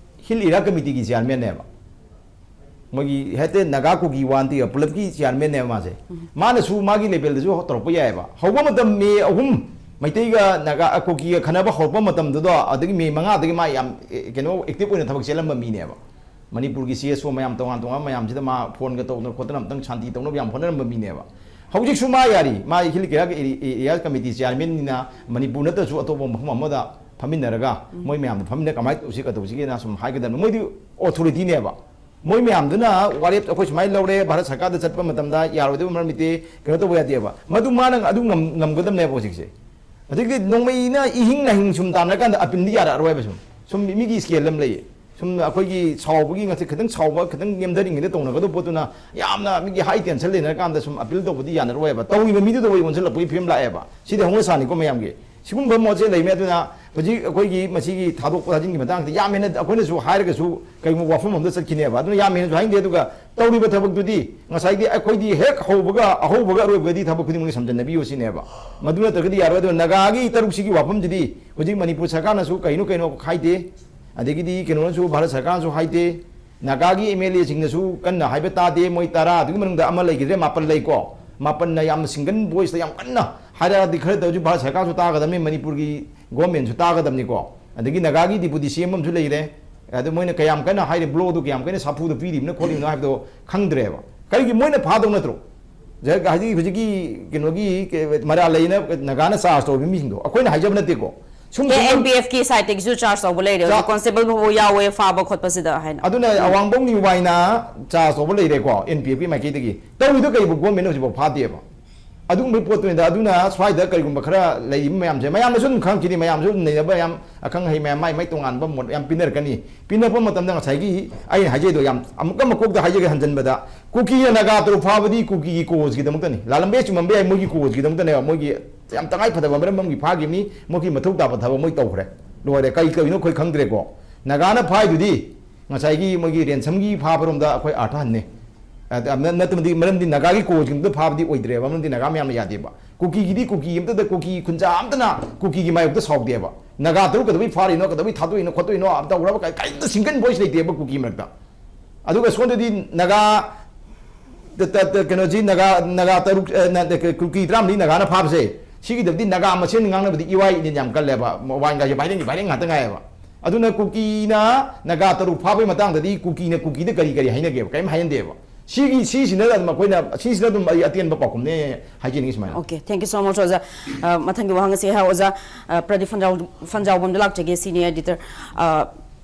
ꯍꯤꯜ ꯑꯦꯔꯤꯌꯥ ꯀꯃꯤꯇꯤꯒꯤ ꯆꯤꯌꯥꯔꯃꯦꯟꯅꯦꯕ꯫ ꯃꯣꯏꯒꯤ ꯍꯦꯛꯇ ꯅꯥꯒꯥ ꯀꯨꯀꯤ ꯋꯥꯟ ꯇꯤꯒ ꯄꯨꯂꯞꯀꯤ ꯆꯤꯌꯥꯔꯃꯦꯟꯅꯦꯕ ꯃꯥꯁꯦ꯫ ꯃꯥꯅꯁꯨ ꯃꯥꯒꯤ ꯂꯦꯚꯦꯜꯗꯁꯨ ꯇꯧꯔꯛꯄ ꯌꯥꯏꯑꯕ꯫ ꯍꯧꯕ ꯃꯇꯝ ꯃꯦ ꯑꯍꯨꯝ, ꯃꯩꯇꯩꯒ ꯅꯥꯒꯥ, ꯀꯨꯀꯤꯒ ꯈꯟꯅꯕ ꯍꯧꯔꯛꯄ ꯃꯇꯝꯗꯨꯗ, ꯑꯗꯒꯤ ꯃꯦ ꯃꯉꯥꯗꯒꯤ ꯃꯥ ꯌꯥꯝ, ꯑꯦ, ꯀꯩꯅꯣ, ꯑꯦꯛꯇꯤꯚ ꯑꯣꯏꯅ ꯊꯕꯛ ꯆꯦꯜꯂꯝꯕ ꯃꯤꯅꯦꯕ꯫ ꯃꯅꯤꯄꯨꯔꯒꯤ ꯁꯤ ꯑꯦꯁ ꯑꯣ ꯃꯌꯥꯝ, ꯇꯣꯉꯥꯟ ꯇꯣꯉꯥꯟꯕ ꯃꯌꯥꯝꯁꯤꯗ ꯃꯥ ꯐꯣꯟꯒ ꯇꯧꯗꯅ ꯈꯣꯠꯇꯅ ꯑꯝꯇꯪ ꯁꯥꯟꯇꯤ ꯇꯧꯅꯕ ꯌꯥꯝ ꯍꯣꯠꯅꯔꯝꯕ ꯃꯤꯅꯦꯕ꯫ ꯍꯧꯖꯤꯛꯁꯨ ꯃꯥ ꯌꯥꯔꯤ, ꯃꯥ ꯍꯤꯜ ꯑꯦꯔꯤꯌꯥ ꯀꯃꯤꯇꯤ ꯆꯤꯌꯥꯔꯃꯦꯟꯅꯤꯅ ꯃꯅꯤꯄꯨꯔ ꯅꯠꯇ꯭ꯔꯁꯨ ꯑꯇꯣꯞꯄ ꯃꯐꯝ ꯑꯃꯗ ꯐꯝꯃꯤꯟꯅꯔꯒ ꯃꯣꯏ ꯃꯌꯥꯝꯗꯣ ꯐꯝꯃꯤꯟꯅ ꯀꯃꯥꯏꯅ ꯇꯧꯁꯤ, ꯀꯩꯗꯧꯁꯤꯒꯦꯅ ꯁꯨꯝ ꯍꯥꯏꯒꯗꯕꯅꯤ꯫ ꯃꯣꯏꯗꯤ ꯑꯣꯊꯣꯔꯤꯇꯤꯅꯦꯕ꯫ ꯃꯣꯏ ꯃꯌꯥꯝꯗꯨꯅ ꯋꯥꯔꯦꯞ ꯑꯩꯈꯣꯏ ꯁꯨꯃꯥꯏꯅ ꯂꯧꯔꯦ, ꯚꯥꯔꯠ ꯁꯔꯀꯥꯔꯗ ꯆꯠꯄ ꯃꯇꯝꯗ ꯌꯥꯔꯣꯏꯗꯕ ꯃꯔꯝ ꯂꯩꯇꯦ, ꯀꯩꯅꯣ ꯇꯧꯕ ꯌꯥꯗꯦꯕ꯫ ꯃꯗꯨ ꯃꯥꯅ ꯑꯗꯨ ꯉꯝ-, ꯉꯝꯒꯗꯕꯅꯦꯕ ꯍꯧꯖꯤꯛꯁꯦ꯫ ꯍꯧꯖꯤꯛꯇꯤ ꯅꯣꯡꯃꯩꯅ ꯏꯍꯤꯡ ꯅꯥꯍꯤꯡ ꯁꯨꯝ ꯇꯥꯟꯅꯔꯀꯥꯟꯗ ꯑꯄꯤꯜꯗꯤ ꯌꯥꯔꯛꯑꯔꯣꯏꯕ ꯁꯨꯝ꯫ ꯁꯨꯝ ꯃꯤꯒꯤ ꯁ꯭ꯀꯦꯜ ꯑꯃ ꯂꯩꯌꯦ꯫ ꯁꯨꯝ ꯑꯩꯈꯣꯏꯒꯤ ꯁꯥꯎꯕꯒꯤ ꯉꯁꯤ ꯈꯤꯇꯪ ꯁꯥꯎꯕ, ꯈꯤꯇꯪ ꯅꯦꯝꯊꯔꯤꯉꯩꯗ ꯇꯧꯅꯒꯗꯧꯕ ꯄꯣꯠꯇꯨꯅ ꯌꯥꯝꯅ ꯃꯤꯒꯤ ꯍꯥꯏ ꯇꯦꯟꯁꯟ ꯂꯩꯅꯔꯀꯥꯟꯗ ꯁꯨꯝ ꯑꯄꯤꯜ ꯇꯧꯕꯗꯤ ꯌꯥꯅꯔꯣꯏꯕ꯫ ꯇꯧꯔꯤꯕ ꯃꯤꯗꯨꯗ ꯑꯣꯏ ꯑꯣꯟꯁꯤꯜꯂꯛꯄꯒꯤ ꯐꯤꯕꯝ ꯂꯥꯛꯑꯦꯕ꯫ ꯁꯤꯗꯤ ꯍꯧꯅ ꯁꯥꯅꯤꯀꯣ ꯃꯌꯥꯝꯒꯤ꯫ ꯁꯤꯒꯨꯝꯕ ꯃꯣꯠꯁꯦ ꯂꯩꯃꯦ꯫ ꯑꯗꯨꯅ ꯍꯧꯖꯤꯛ ꯑꯩꯈꯣꯏꯒꯤ ꯃꯁꯤꯒꯤ ꯊꯥꯗꯣꯛꯄ ꯊꯥꯖꯤꯟꯒꯤ ꯃꯇꯥꯡꯗ ꯌꯥꯝ ꯍꯦꯟꯅ ꯑꯩꯈꯣꯏꯅꯁꯨ ꯍꯥꯏꯔꯒꯁꯨ ꯀꯩꯒꯨꯝꯕ ꯋꯥꯐꯝ ꯑꯃꯗ ꯆꯠꯈꯤꯅꯦꯕ꯫ ꯑꯗꯨꯅ ꯌꯥꯝ ꯍꯦꯟꯅꯁꯨ ꯍꯥꯏꯅꯤꯡꯗꯦ꯫ ꯑꯗꯨꯒ ꯇꯧꯔꯤꯕ ꯊꯕꯛꯇꯨꯗꯤ ꯉꯁꯥꯏꯗꯤ ꯑꯩꯈꯣꯏꯗꯤ ꯍꯦꯛ ꯍꯧꯕꯒ, ꯑꯍꯧꯕꯒ ꯑꯔꯣꯏꯕꯒꯗꯤ ꯊꯕꯛ ꯈꯨꯗꯤꯡꯃꯛ ꯁꯝꯖꯟꯅꯕꯤꯌꯨ ꯁꯤꯅꯦꯕ꯫ ꯃꯗꯨ ꯅꯠꯇ꯭ꯔꯒꯗꯤ ꯌꯥꯔꯣꯏ꯫ ꯑꯗꯨꯅ ꯅꯥꯒꯥꯒꯤ ꯇꯔꯨꯛꯁꯤꯒꯤ ꯋꯥꯐꯝꯁꯤꯗꯤ ꯍꯧꯖꯤꯛ ꯃꯅꯤꯄꯨꯔ ꯁꯔꯀꯥꯔꯅꯁꯨ ꯀꯩꯅꯣ ꯀꯩꯅꯣ ꯍꯥꯏꯗꯦ, ꯑꯗꯒꯤꯗꯤ ꯀꯩꯅꯣꯅꯁꯨ, ꯚꯥꯔꯠ ꯁꯔꯀꯥꯔꯅꯁꯨ ꯍꯥꯏꯗꯦ, ꯅꯥꯒꯥꯒꯤ ꯑꯦꯝ ꯑꯦꯜ ꯑꯦꯁꯤꯡꯅꯁꯨ ꯀꯟꯅ ꯍꯥꯏꯕ ꯇꯥꯗꯦ꯫ ꯃꯣꯏ ꯇꯔꯥꯗꯨꯒꯤ ꯃꯅꯨꯡꯗ ꯑꯃ ꯂꯩꯈꯤꯗ꯭ꯔꯦ, ꯃꯥꯄꯜ ꯂꯩꯀꯣ꯫ ꯃꯥꯄꯟꯅ ꯌꯥꯝꯅ single voiceꯇ ꯌꯥꯝ ꯀꯟꯅ ꯍꯥꯏꯔꯛꯑꯗꯤ ꯈꯔꯗ ꯍꯧꯖꯤꯛ ꯚꯥꯔꯠ ꯁꯔꯀꯥꯔꯁꯨ ꯇꯥꯒꯗꯕꯅꯤ, ꯃꯅꯤꯄꯨꯔꯒꯤ governmentꯁꯨ ꯇꯥꯒꯗꯕꯅꯤꯀꯣ꯫ ꯑꯗꯒꯤ ꯅꯥꯒꯥꯒꯤ deputy C M ꯑꯃꯁꯨ ꯂꯩꯔꯦ꯫ ꯑꯗꯨ ꯃꯣꯏꯅ ꯀꯌꯥꯝ ꯀꯟꯅ ꯍꯥꯏꯔꯤ, blow ꯗꯨ ꯀꯌꯥꯝ ꯀꯟꯅ ꯁꯥꯐꯨꯗ ꯄꯤꯔꯤꯕꯅꯣ ꯈꯣꯠꯂꯤꯕꯅꯣ ꯍꯥꯏꯕꯗꯣ ꯈꯪꯗ꯭ꯔꯦꯕ꯫ ꯀꯔꯤꯒꯤ ꯃꯣꯏꯅ ꯐꯥꯗꯧ ꯅꯠꯇ꯭ꯔꯣ? ꯍꯧꯖꯤꯛ ꯍꯧꯖꯤꯛ ꯍꯧꯖꯤꯛꯀꯤ ꯀꯩꯅꯣꯒꯤ ꯀ-, ꯃꯔꯥ ꯂꯩꯅ ꯅꯥꯒꯥꯅ charge ꯇꯧꯔꯤꯕ ꯃꯤꯁꯤꯡꯗꯣ ꯑꯩꯈꯣꯏꯅ ꯍꯥꯏꯖꯕ ꯅꯠꯇꯦꯀꯣ꯫ ꯁꯨꯝ ꯑꯦ, ꯁꯨꯝ N P F ꯀꯤ side ꯇꯒꯤꯁꯨ charge ꯇꯧꯕ ꯂꯩꯔꯦ꯫ ꯆꯥ- ꯍꯧꯖꯤꯛ constable ꯐꯥꯎꯕ ꯌꯥꯎꯋꯦ ꯐꯥꯕ ꯈꯣꯠꯄꯁꯤꯗ ꯍꯥꯏꯅ꯫ ꯑꯗꯨꯅ ꯑꯋꯥꯡꯕꯧ ꯅꯤꯎꯕꯥꯏꯅ charge ꯇꯧꯕ ꯂꯩꯔꯦꯀꯣ, N P F ꯀꯤ ꯃꯥꯏꯀꯩꯗꯒꯤ꯫ ꯇꯧꯔꯤꯗꯣ ꯀꯩꯕꯨ government ꯅ ꯍꯧꯖꯤꯛꯐꯥꯎ ꯐꯥꯗꯦꯕ? ꯑꯗꯨꯒꯨꯝꯕꯒꯤ ꯄꯣꯠꯇꯨꯅꯤꯗ꯫ ꯑꯗꯨꯅ ꯁ꯭ꯋꯥꯏꯗ ꯀꯔꯤꯒꯨꯝꯕ ꯈꯔ ꯂꯩꯔꯤꯕ ꯃꯌꯥꯝꯁꯦ, ꯃꯌꯥꯝꯅꯁꯨ ꯑꯗꯨꯝ ꯈꯪꯉꯛꯈꯤꯅꯤ, ꯃꯌꯥꯝꯁꯨ ꯑꯗꯨꯝ ꯅꯩꯅꯕ ꯌꯥꯝ, ꯑꯈꯪ ꯑꯍꯩ ꯃꯌꯥꯝ ꯃꯥꯏ ꯃꯥꯏ ꯇꯣꯉꯥꯟꯕ ꯃꯣꯠ ꯌꯥꯝ ꯄꯤꯅꯔꯛꯀꯅꯤ꯫ ꯄꯤꯅꯔꯛꯄ ꯃꯇꯝꯗ ꯉꯁꯥꯏꯒꯤ ꯑꯩꯅ ꯍꯥꯏꯖꯩꯗꯣ ꯌꯥꯝ ꯑꯃꯨꯛꯀ ꯃꯀꯣꯛꯇ ꯍꯥꯏꯖꯒꯦ ꯍꯟꯖꯟꯕꯗ, ꯀꯨꯀꯤꯅ ꯅꯥꯒꯥ ꯇꯔꯨꯛ ꯐꯥꯕꯗꯤ ꯀꯨꯀꯤꯒꯤ cause ꯀꯤꯗꯃꯛꯇꯅꯤ, ꯂꯥꯜꯂꯝꯕ ꯌꯥꯏ ꯆꯨꯝꯂꯝꯕ ꯌꯥꯏ, ꯃꯣꯏꯒꯤ cause ꯀꯤꯗꯃꯛꯇꯅꯦꯕ, ꯃꯣꯏꯒꯤ ꯌꯥꯝ ꯇꯉꯥꯏ ꯐꯗꯕ ꯃꯔꯝ ꯑꯃꯒꯤ ꯐꯥꯈꯤꯕꯅꯤ, ꯃꯣꯏꯒꯤ ꯃꯊꯧ ꯇꯥꯕ ꯊꯕꯛ ꯃꯣꯏ ꯇꯧꯈ꯭ꯔꯦ, ꯂꯣꯏꯔꯦ꯫ ꯀꯔꯤ ꯀꯔꯤꯅꯣ ꯑꯩꯈꯣꯏ ꯈꯪꯗ꯭ꯔꯦꯀꯣ꯫ ꯅꯥꯒꯥꯅ ꯐꯥꯏꯗꯨꯗꯤ ꯉꯁꯥꯏꯒꯤ ꯃꯣꯏꯒꯤ ransom ꯒꯤ ꯐꯥꯕꯔꯣꯝꯗ ꯑꯩꯈꯣꯏ ꯑꯥꯔꯊ ꯍꯟꯅꯤ꯫ ꯑꯗ, ꯅ-, ꯅꯠꯇꯕꯗꯤ ꯃꯔꯝꯗꯤ ꯅꯥꯒꯥꯒꯤ cause ꯀꯤꯗꯃꯛꯇ ꯐꯥꯕꯗꯤ ꯑꯣꯏꯗ꯭ꯔꯦꯕ, ꯃꯔꯝꯗꯤ ꯅꯥꯒꯥ ꯃꯌꯥꯝꯅ ꯌꯥꯗꯦꯕ꯫ ꯀꯨꯀꯤꯒꯤꯗꯤ ꯀꯨꯀꯤ ꯑꯝꯇꯗ, ꯀꯨꯀꯤ ꯈꯨꯟꯖꯥ ꯑꯝꯇꯅ ꯀꯨꯀꯤꯒꯤ ꯃꯥꯌꯣꯛꯇ ꯁꯥꯎꯗꯦꯕ꯫ ꯅꯥꯒꯥ ꯇꯔꯨꯛ ꯀꯩꯗꯧꯕꯩ ꯐꯥꯔꯤꯅꯣ, ꯀꯩꯗꯧꯕꯩ ꯊꯥꯗꯣꯛꯏꯅꯣ, ꯈꯣꯠꯇꯣꯛꯏꯅꯣ, ꯇꯧꯔꯕ ꯀ-, ꯀꯔꯤꯝꯇ single voice ꯂꯩꯇꯦꯕ ꯀꯨꯀꯤ ꯃꯔꯛꯇ꯫ ꯑꯗꯨꯒ ꯁꯣꯝꯗꯗꯤ ꯅꯥꯒꯥ, ꯇ-, ꯇ-, ꯇ-, ꯀꯩꯅꯣꯁꯤ ꯅꯥꯒꯥ, ꯅꯥꯒꯥ ꯇꯔꯨꯛ, ꯑ, ꯅ-, ꯀꯨꯀꯤ ꯇꯔꯥꯃꯔꯤ ꯅꯥꯒꯥꯅ ꯐꯥꯕꯁꯦ, ꯁꯤꯒꯤꯗꯕꯗꯤ ꯅꯥꯒꯥ ꯃꯁꯦꯟ ꯉꯥꯡꯅꯕꯗꯤ ꯏꯋꯥꯏ ꯏꯅꯤꯟ ꯌꯥꯝ ꯀꯜꯂꯦꯕ꯫ ꯃ-, ꯋꯥꯏꯟꯒꯥꯏꯁꯦ viral ꯒꯤ viral ꯉꯥꯛꯇ ꯉꯥꯏꯌꯦꯕ꯫ ꯑꯗꯨꯅ ꯀꯨꯀꯤꯅ ꯅꯥꯒꯥ ꯇꯔꯨꯛ ꯐꯥꯕꯒꯤ ꯃꯇꯥꯡꯗꯗꯤ ꯀꯨꯀꯤꯅ ꯀꯨꯀꯤꯗ ꯀꯔꯤ ꯀꯔꯤ ꯍꯥꯏꯅꯒꯦꯕ? ꯀꯔꯤꯝ ꯍꯥꯏꯅꯗꯦꯕ꯫ ꯁꯤꯒꯤ, ꯁꯤꯁꯤꯅ ꯑꯗꯨꯝ ꯑꯩꯈꯣꯏꯅ, ꯁꯤꯁꯤꯅ ꯑꯗꯨꯝ ꯑꯩ ꯑꯇꯦꯟꯕ ꯄꯥꯎꯈꯨꯝꯅꯦ ꯍꯥꯏꯖꯅꯤꯡꯉꯤ ꯁꯨꯃꯥꯏꯅ꯫ Okay, thank you so much, ꯑꯣꯖꯥ꯫ ꯑ, ꯃꯊꯪꯒꯤ ꯋꯥꯍꯪ ꯑꯁꯤ, ꯑ, ꯑꯣꯖꯥ, ꯑ, ꯄ꯭ꯔꯗꯤꯞ ꯐꯟꯖꯥꯎ-, ꯐꯟꯖꯥꯎꯕꯝꯗ ꯂꯥꯛꯆꯒꯦ, senior editor꯫ ꯑ,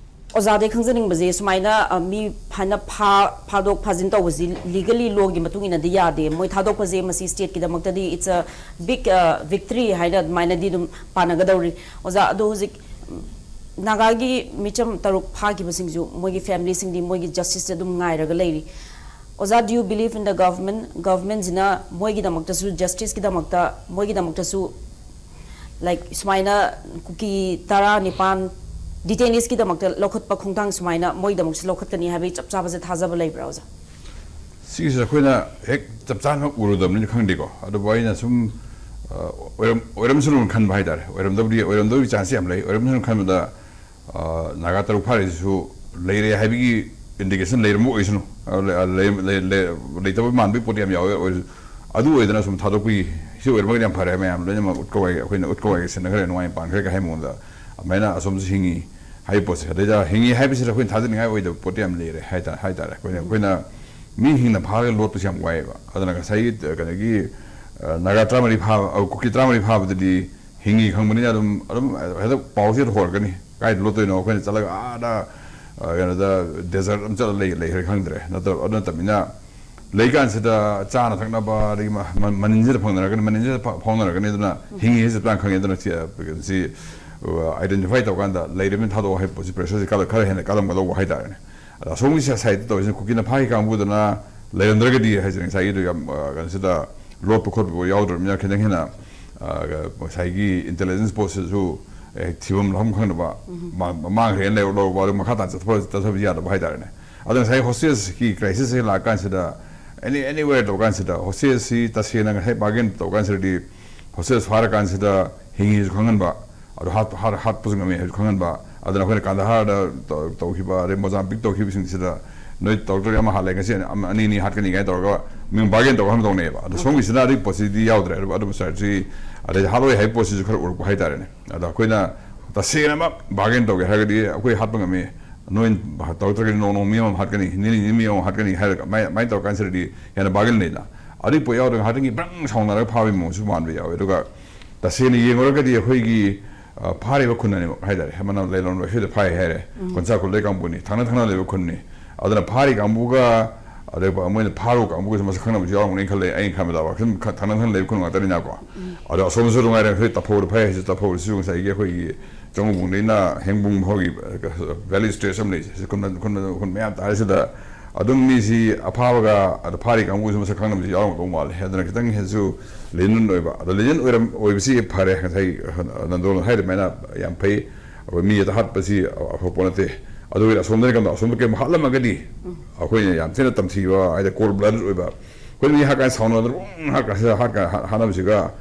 ꯑꯣꯖꯥꯗꯒꯤ ꯈꯪꯖꯅꯤꯡꯕꯁꯦ ꯁꯨꯃꯥꯏꯅ, ꯑ, ꯃꯤ ꯐꯅ ꯐꯥ-, ꯐꯥꯗꯣꯛ ꯐꯥꯖꯤꯟ ꯇꯧꯕꯁꯤ legally law ꯒꯤ ꯃꯇꯨꯡ ꯏꯟꯅꯗꯤ ꯌꯥꯗꯦ꯫ ꯃꯣꯏ ꯊꯥꯗꯣꯛꯄꯁꯦ ꯃꯁꯤ state ꯀꯤꯗꯃꯛꯇꯗꯤ it's a big, ꯑ, victory ꯍꯥꯏꯅ ꯑꯗꯨꯃꯥꯏꯅꯗꯤ ꯑꯗꯨꯝ ꯄꯥꯅꯒꯗꯧꯔꯤ꯫ ꯑꯣꯖꯥ, ꯑꯗꯣ ꯍꯧꯖꯤꯛ, ꯎꯝ, ꯅꯥꯒꯥꯒꯤ ꯃꯤꯆꯝ ꯇꯔꯨꯛ ꯐꯥꯈꯤꯕꯁꯤꯡꯁꯨ ꯃꯣꯏꯒꯤ family ꯁꯤꯡꯗꯤ ꯃꯣꯏꯒꯤ justice ꯁꯦ ꯑꯗꯨꯝ ꯉꯥꯏꯔꯒ ꯂꯩꯔꯤ꯫ ꯑꯣꯖꯥ, do you believe in the government? Government ꯁꯤꯅ ꯃꯣꯏꯒꯤꯗꯃꯛꯇꯁꯨ, justice ꯀꯤꯗꯃꯛꯇ, ꯃꯣꯏꯒꯤꯗꯃꯛꯇꯁꯨ, like, ꯁꯨꯃꯥꯏꯅ ꯀꯨꯀꯤ ꯇꯔꯥꯅꯤꯄꯥꯟ detainees ꯀꯤꯗꯃꯛꯇ ꯂꯧꯈꯠꯄ ꯈꯣꯡꯊꯥꯡ ꯁꯨꯃꯥꯏꯅ ꯃꯣꯏꯒꯤꯗꯃꯛꯁꯨ ꯂꯧꯈꯠꯀꯅꯤ ꯍꯥꯏꯕꯒꯤ ꯆꯞ ꯆꯥꯕꯁꯦ ꯊꯥꯖꯕ ꯂꯩꯕ꯭ꯔꯥ, ꯑꯣꯖꯥ? ꯁꯤꯒꯤꯁꯦ ꯑꯩꯈꯣꯏꯅ ꯍꯦꯛ ꯆꯞ ꯆꯥꯅ ꯎꯔꯨꯗꯕꯅꯤꯅ ꯈꯪꯗꯦꯀꯣ꯫ ꯑꯗꯨꯕꯨ ꯑꯩꯅ ꯁꯨꯝ, ꯑ, ꯑꯣꯏꯔꯝ-, ꯑꯣꯏꯔꯝꯁꯅꯨꯅ ꯈꯟꯕ ꯍꯥꯏꯇꯥꯔꯦ꯫ ꯑꯣꯏꯔꯝꯗꯕꯨꯗꯤ, ꯑꯣꯏꯔꯝꯗꯕꯒꯤ chance ꯌꯥꯝ ꯂꯩ꯫ ꯑꯣꯏꯔꯝꯁꯅꯨ ꯈꯟꯕꯗ, ꯑ, ꯅꯥꯒꯥ ꯇꯔꯨꯛ ꯐꯥꯔꯤꯁꯤꯁꯨ ꯂꯩꯔꯦ ꯍꯥꯏꯕꯒꯤ indication ꯂꯩꯔꯝꯕ ꯑꯣꯏꯁꯅꯨ꯫ ꯑ, ꯂꯩ-, ꯑ, ꯂꯩ-, ꯂꯩ-, ꯂꯩ-, ꯂꯩꯇꯕ ꯃꯥꯟꯕꯒꯤ ꯄꯣꯠꯇꯤ ꯌꯥꯝ ꯌꯥꯎꯋꯦ꯫ ꯑꯣꯏꯔꯁꯨ, ꯑꯗꯨ ꯑꯣꯏꯗꯅ ꯁꯨꯝ ꯊꯥꯗꯣꯛꯄꯤ꯫ ꯁꯤ ꯑꯣꯏꯔꯝꯃꯒꯗꯤ ꯌꯥꯝ ꯐꯔꯦ, ꯃꯌꯥꯝ ꯂꯣꯏꯅꯃꯛ ꯎꯠ ꯀꯋꯥꯏ, ꯑꯩꯈꯣꯏꯅ ꯎꯠ ꯀꯋꯥꯏ ꯁꯤꯟꯅꯈ꯭ꯔꯦ, ꯅꯨꯡꯉꯥꯏ ꯄꯥꯟꯈ꯭ꯔꯦ ꯀ ꯍꯥꯏ ꯃꯑꯣꯡꯗ꯫ ꯑꯗꯨꯃꯥꯏꯅ ꯑꯁꯣꯝꯁꯨ ꯍꯤꯡꯉꯤ ꯍꯥꯏꯕ ꯄꯣꯠꯁꯦ, ꯑꯗꯩꯗ ꯍꯤꯡꯉꯤ ꯍꯥꯏꯕꯁꯤꯗ ꯑꯩꯈꯣꯏꯅ ꯊꯥꯖꯅꯤꯡꯉꯥꯏ ꯑꯣꯏꯗꯕ ꯄꯣꯠꯇꯤ ꯌꯥꯝ ꯂꯩꯔꯦ ꯍꯥꯏꯇꯥꯔꯦ ꯍꯥꯏꯇꯥꯔꯦ ꯑꯩꯈꯣꯏꯅ ꯑꯩꯈꯣꯏꯅ ꯃꯤ ꯍꯤꯡꯅ ꯐꯥꯔꯒ ꯂꯣꯠꯄꯁꯦ ꯌꯥꯝ ꯋꯥꯏꯑꯦꯕ꯫ ꯑꯗꯨꯅ ꯉꯁꯥꯏꯒꯤ, ꯑ, ꯀꯩꯅꯣꯒꯤ, ꯑ, ꯅꯥꯒꯥ ꯇꯔꯥꯃꯔꯤ ꯐꯥꯕ, ꯑ, ꯀꯨꯀꯤ ꯇꯔꯥꯃꯔꯤ ꯐꯥꯕꯗꯨꯗꯤ ꯍꯤꯡꯉꯤ ꯈꯪꯕꯅꯤꯅ ꯑꯗꯨꯝ, ꯑꯗꯨꯝ ꯍꯦꯛꯇ ꯄꯥꯎꯁꯦ ꯍꯦꯛꯇ ꯍꯣꯔꯛꯀꯅꯤ꯫ ꯀꯥꯏꯗ ꯂꯣꯠꯇꯣꯏꯅꯣ? ꯑꯩꯈꯣꯏꯅ ꯆꯠꯂꯒ ꯑꯥꯗ, ꯑ, ꯀꯩꯅꯣꯗ, ꯗꯦꯖꯔꯠ ꯑꯃ ꯆꯠꯂ ꯂꯩ-, ꯂꯩꯈ꯭ꯔꯦ ꯈꯪꯗ꯭ꯔꯦ꯫ ꯅꯠꯇ꯭ꯔ-, ꯑꯗꯨ ꯅꯠꯇꯕꯅꯤꯅ, ꯂꯩꯀꯥꯟꯁꯤꯗ ꯆꯥꯅ ꯊꯛꯅꯕ, ꯑꯗꯒꯤ ꯃ-, ꯃ-, ꯃꯅꯤꯟꯁꯤꯗ ꯐꯪꯅꯔꯛꯀꯅꯤ, ꯃꯅꯤꯟꯁꯤꯗ ꯐ-, ꯐꯥꯎꯅꯔꯛꯀꯅꯤ꯫ ꯑꯗꯨꯅ ꯍꯤꯡꯉꯤ ꯍꯥꯏꯁꯦ ꯆꯞ ꯆꯥꯅ ꯈꯪꯉꯤ꯫ ꯑꯗꯨꯅ ꯁꯤ, ꯁꯤ, ꯑ, identify ꯇꯧꯀꯥꯟꯗ ꯂꯩꯔꯕꯅꯤꯅ ꯊꯥꯗꯣꯛꯑꯣ ꯍꯥꯏꯕ ꯄꯣꯠꯁꯤ pressure ꯁꯤ ꯀꯜꯂ-, ꯈꯔ ꯍꯦꯟꯅ ꯀꯜꯂꯝꯒꯗꯧꯕ ꯍꯥꯏꯇꯥꯔꯦꯅꯦ꯫ ꯑꯗ ꯑꯁꯣꯝꯒꯤ ꯁ-, side ꯇ ꯇꯧꯔꯤꯁꯤꯅ ꯀꯨꯀꯤꯅ ꯐꯥꯈꯤ ꯀꯥꯡꯕꯨꯗꯨꯅ ꯂꯩꯔꯝꯗ꯭ꯔꯒꯗꯤ ꯍꯥꯏꯁꯦ ꯉꯁꯥꯏꯒꯤꯗꯣ ꯌꯥꯝ, ꯑ, ꯀꯩꯅꯣꯁꯤꯗ ꯂꯣꯠꯄ ꯈꯣꯠꯄ ꯌꯥꯎꯗ꯭ꯔꯕꯅꯤꯅ ꯈꯤꯇꯪ ꯍꯦꯟꯅ, ꯑ, ꯉꯁꯥꯏꯒꯤ intelligence ꯄꯣꯠꯁꯤꯁꯨ, ꯑꯦ, ꯊꯤꯐꯝ ꯂꯥꯛꯐꯝ ꯈꯪꯗꯕ, ꯃꯥ-, ꯃꯥꯡꯈ꯭ꯔꯦꯅ ꯂꯩꯔ ꯂꯧꯔꯕ, ꯑꯗꯨ ꯃꯈꯥ ꯇꯥꯅ ꯆꯠꯊꯕ, ꯆꯠꯊꯕ ꯌꯥꯗꯕ ꯍꯥꯏꯇꯥꯔꯦꯅꯦ꯫ ꯑꯗꯣ ꯉꯁꯥꯏ hostage ꯀꯤ crisis ꯁꯦ ꯂꯥꯛꯀꯥꯟꯁꯤꯗ, any, anywhere ꯇꯧꯀꯥꯟꯁꯤꯗ, hostage ꯁꯤ ꯇꯁꯦꯡꯅ ꯉꯁꯥꯏ bargain ꯇꯧꯀꯥꯟꯁꯤꯗꯗꯤ, hostage ꯐꯥꯔꯀꯥꯟꯁꯤꯗ ꯍꯤꯡꯉꯤꯁꯨ ꯈꯪꯍꯟꯕ, ꯑꯗꯣ ꯍꯥꯠ-, ꯍꯥꯠ-, ꯍꯥꯠꯄꯁꯨ ꯉꯝꯃꯤ ꯍꯥꯏꯕꯁꯨ ꯈꯪꯍꯟꯕ꯫ ꯑꯗꯨꯅ ꯑꯩꯈꯣꯏꯅ ꯀꯥꯟꯗꯍꯥꯔꯗ ꯇꯧ-, ꯇꯧꯈꯤꯕ, ꯑꯗꯩ ꯃꯣꯖꯥꯝꯕꯤꯛ ꯇꯧꯈꯤꯕꯁꯤꯡꯁꯤꯗ, "ꯅꯣꯏ ꯇꯧꯔꯛꯇ꯭ꯔꯗꯤ ꯑꯃ ꯍꯥꯠꯂꯦ, ꯉꯁꯤ ꯑꯃ, ꯑꯅꯤ, ꯑꯅꯤ ꯍꯥꯠꯀꯅꯤ" ꯀꯥꯏꯅ ꯇꯧꯔꯒ ꯃꯤ bargain ꯇꯧꯔꯒ ꯍꯥꯟꯅ ꯇꯧꯅꯩꯑꯕ꯫ ꯑꯗꯣ ꯁꯣꯝꯒꯤꯁꯤꯅ ꯑꯗꯨꯒꯤ ꯄꯣꯠꯁꯤꯗꯤ ꯌꯥꯎꯗ꯭ꯔꯦ꯫ ꯑꯗꯨꯕꯨ ꯑꯗꯨꯝ strategy, ꯑꯗꯩ ꯍꯥꯠꯂꯣꯏ ꯍꯥꯏꯕ ꯄꯣꯠꯁꯤꯁꯨ ꯈꯔ ꯎꯔꯛꯄ ꯍꯥꯏꯇꯥꯔꯦꯅꯦ꯫ ꯑꯗꯣ ꯑꯩꯈꯣꯏꯅ ꯇꯁꯦꯡꯅꯃꯛ bargain ꯇꯧꯒꯦ ꯍꯥꯏꯔꯒꯗꯤ ꯑꯩꯈꯣꯏ ꯍꯥꯠꯄ ꯉꯝꯃꯤ, ꯅꯣꯏ ꯇꯧꯔꯛꯇ꯭ꯔꯒꯗꯤ ꯅꯣꯡ ꯅꯣꯡ ꯃꯤ ꯑꯃꯃꯝ ꯍꯥꯠꯀꯅꯤ, ꯅꯤꯅꯤ ꯅꯤꯅꯤ ꯃꯤ ꯑꯃꯃꯝ ꯍꯥꯠꯀꯅꯤ ꯍꯥꯏꯔꯒ ꯑꯗꯨꯃꯥꯏ-, ꯑꯗꯨꯃꯥꯏꯅ ꯇꯧꯔꯀꯥꯟꯁꯤꯗꯗꯤ ꯍꯦꯟꯅ bargain ꯂꯩꯅ꯫ ꯑꯗꯨꯒꯤ ꯄꯣꯠ ꯌꯥꯎꯗ꯭ꯔꯒ ꯉꯥꯏꯍꯥꯛꯇꯪꯒꯤ ꯕ꯭ꯔꯪ ꯁꯥꯎꯅꯔꯒ ꯐꯥꯕꯒꯤ ꯃꯑꯣꯡꯁꯨ ꯃꯥꯟꯕ ꯌꯥꯎꯋꯦ꯫ ꯑꯗꯨꯒ ꯇꯁꯦꯡꯅ ꯌꯦꯡꯉꯨꯔꯒꯗꯤ ꯑꯩꯈꯣꯏꯒꯤ, ꯑ, ꯐꯥꯔꯤꯕ ꯈꯨꯟ ꯑꯅꯤꯃꯛ ꯍꯥꯏꯇꯥꯔꯦ, ꯑꯃꯅ ꯂꯩꯂꯣꯟ ꯑꯁꯤꯗ ꯐꯥꯏ ꯍꯥꯏꯔꯦ, ꯀꯣꯟꯁꯥ ꯈꯨꯜꯂꯩ ꯀꯥꯡꯕꯨꯅꯤ, ꯊꯪꯅ ꯊꯪꯅ ꯂꯩꯕ ꯈꯨꯟꯅꯤ꯫ ꯑꯗꯨꯅ ꯐꯥꯔꯤ ꯀꯥꯡꯕꯨꯒ ꯑꯗꯩ ꯃꯣꯏꯅ ꯐꯥꯔꯨ ꯀꯥꯡꯕꯨꯒꯁꯨ ꯃꯁꯛ ꯈꯪꯅꯕꯁꯨ ꯌꯥꯎꯔꯝꯒꯅꯤ ꯈꯜꯂꯦ꯫ ꯑꯩꯅ ꯈꯟꯕꯗ ꯋꯥꯈꯜ ꯈ-, ꯊꯪꯅ ꯊꯪꯅ ꯂꯩꯕ ꯈꯨꯟ ꯉꯥꯛꯇꯅꯤꯅꯀꯣ꯫ ꯑꯗꯣ ꯑꯁꯣꯝꯗꯁꯨ ꯅꯨꯡꯉꯥꯏꯔꯦ, ꯑꯩꯈꯣꯏ ꯇꯥꯐꯧꯗ ꯐꯩ ꯍꯥꯏꯁꯦ, ꯇꯥꯐꯧꯗꯁꯨ ꯉꯁꯥꯏꯒꯤ ꯑꯩꯈꯣꯏꯒꯤ ꯆꯪꯉꯨꯕꯨꯡꯗꯩꯅ ꯍꯦꯡꯕꯨꯡ ꯐꯥꯎꯒꯤ valley stretch ꯑꯃ ꯂꯩꯁꯦ, ꯁꯤ ꯈꯨꯟ ꯈꯨꯟ ꯈꯨꯟ ꯃꯌꯥꯝ ꯇꯥꯔꯦ ꯁꯤꯗ꯫ ꯑꯗꯨꯝ ꯃꯤꯁꯤ ꯑꯐꯥꯕꯒ ꯑꯗ ꯐꯥꯔꯤ ꯀꯥꯡꯕꯨꯁꯨ ꯃꯁꯛ ꯈꯪꯅꯕꯁꯨ ꯌꯥꯎꯔꯝꯒꯗꯧ ꯃꯥꯜꯂꯦ꯫ ꯑꯗꯨꯅ ꯈꯤꯇꯪ ꯍꯦꯟꯅꯁꯨ legend ꯑꯣꯏꯕ, ꯑꯗꯣ legend ꯑꯣꯏꯔꯝ-, ꯑꯣꯏꯕꯁꯤ ꯐꯔꯦ꯫ ꯉꯁꯥꯏ ꯅꯟꯗꯣꯜꯅ ꯍꯥꯏꯔ ꯑꯗꯨꯃꯥꯏꯅ ꯌꯥꯝ ꯐꯩ꯫ ꯑꯩꯈꯣꯏ ꯃꯤ ꯑꯗ ꯍꯥꯠꯄꯁꯤ ꯑꯐꯕ ꯄꯣꯠ ꯅꯠꯇꯦ꯫ ꯑꯗꯨꯒ ꯑꯁꯣꯝꯗꯅ ꯀꯝꯗꯧ, ꯑꯁꯣꯝꯗ ꯀꯩꯝ ꯍꯥꯠꯂꯝꯃꯒꯗꯤ ꯑꯩꯈꯣꯏꯅ ꯌꯥꯝ ꯊꯤꯅ ꯇꯝꯊꯤꯕ, ꯍꯥꯏꯗꯤ cold blooded ꯑꯣꯏꯕ꯫ ꯑꯩꯈꯣꯏ ꯃꯤ ꯍꯥꯠ ꯀꯥꯟꯗ ꯁꯥꯎꯅꯗꯅ ꯍꯥꯠ ꯀꯥꯟꯗ ꯍꯥꯠ-, ꯍꯥꯠꯅꯕꯁꯤꯒ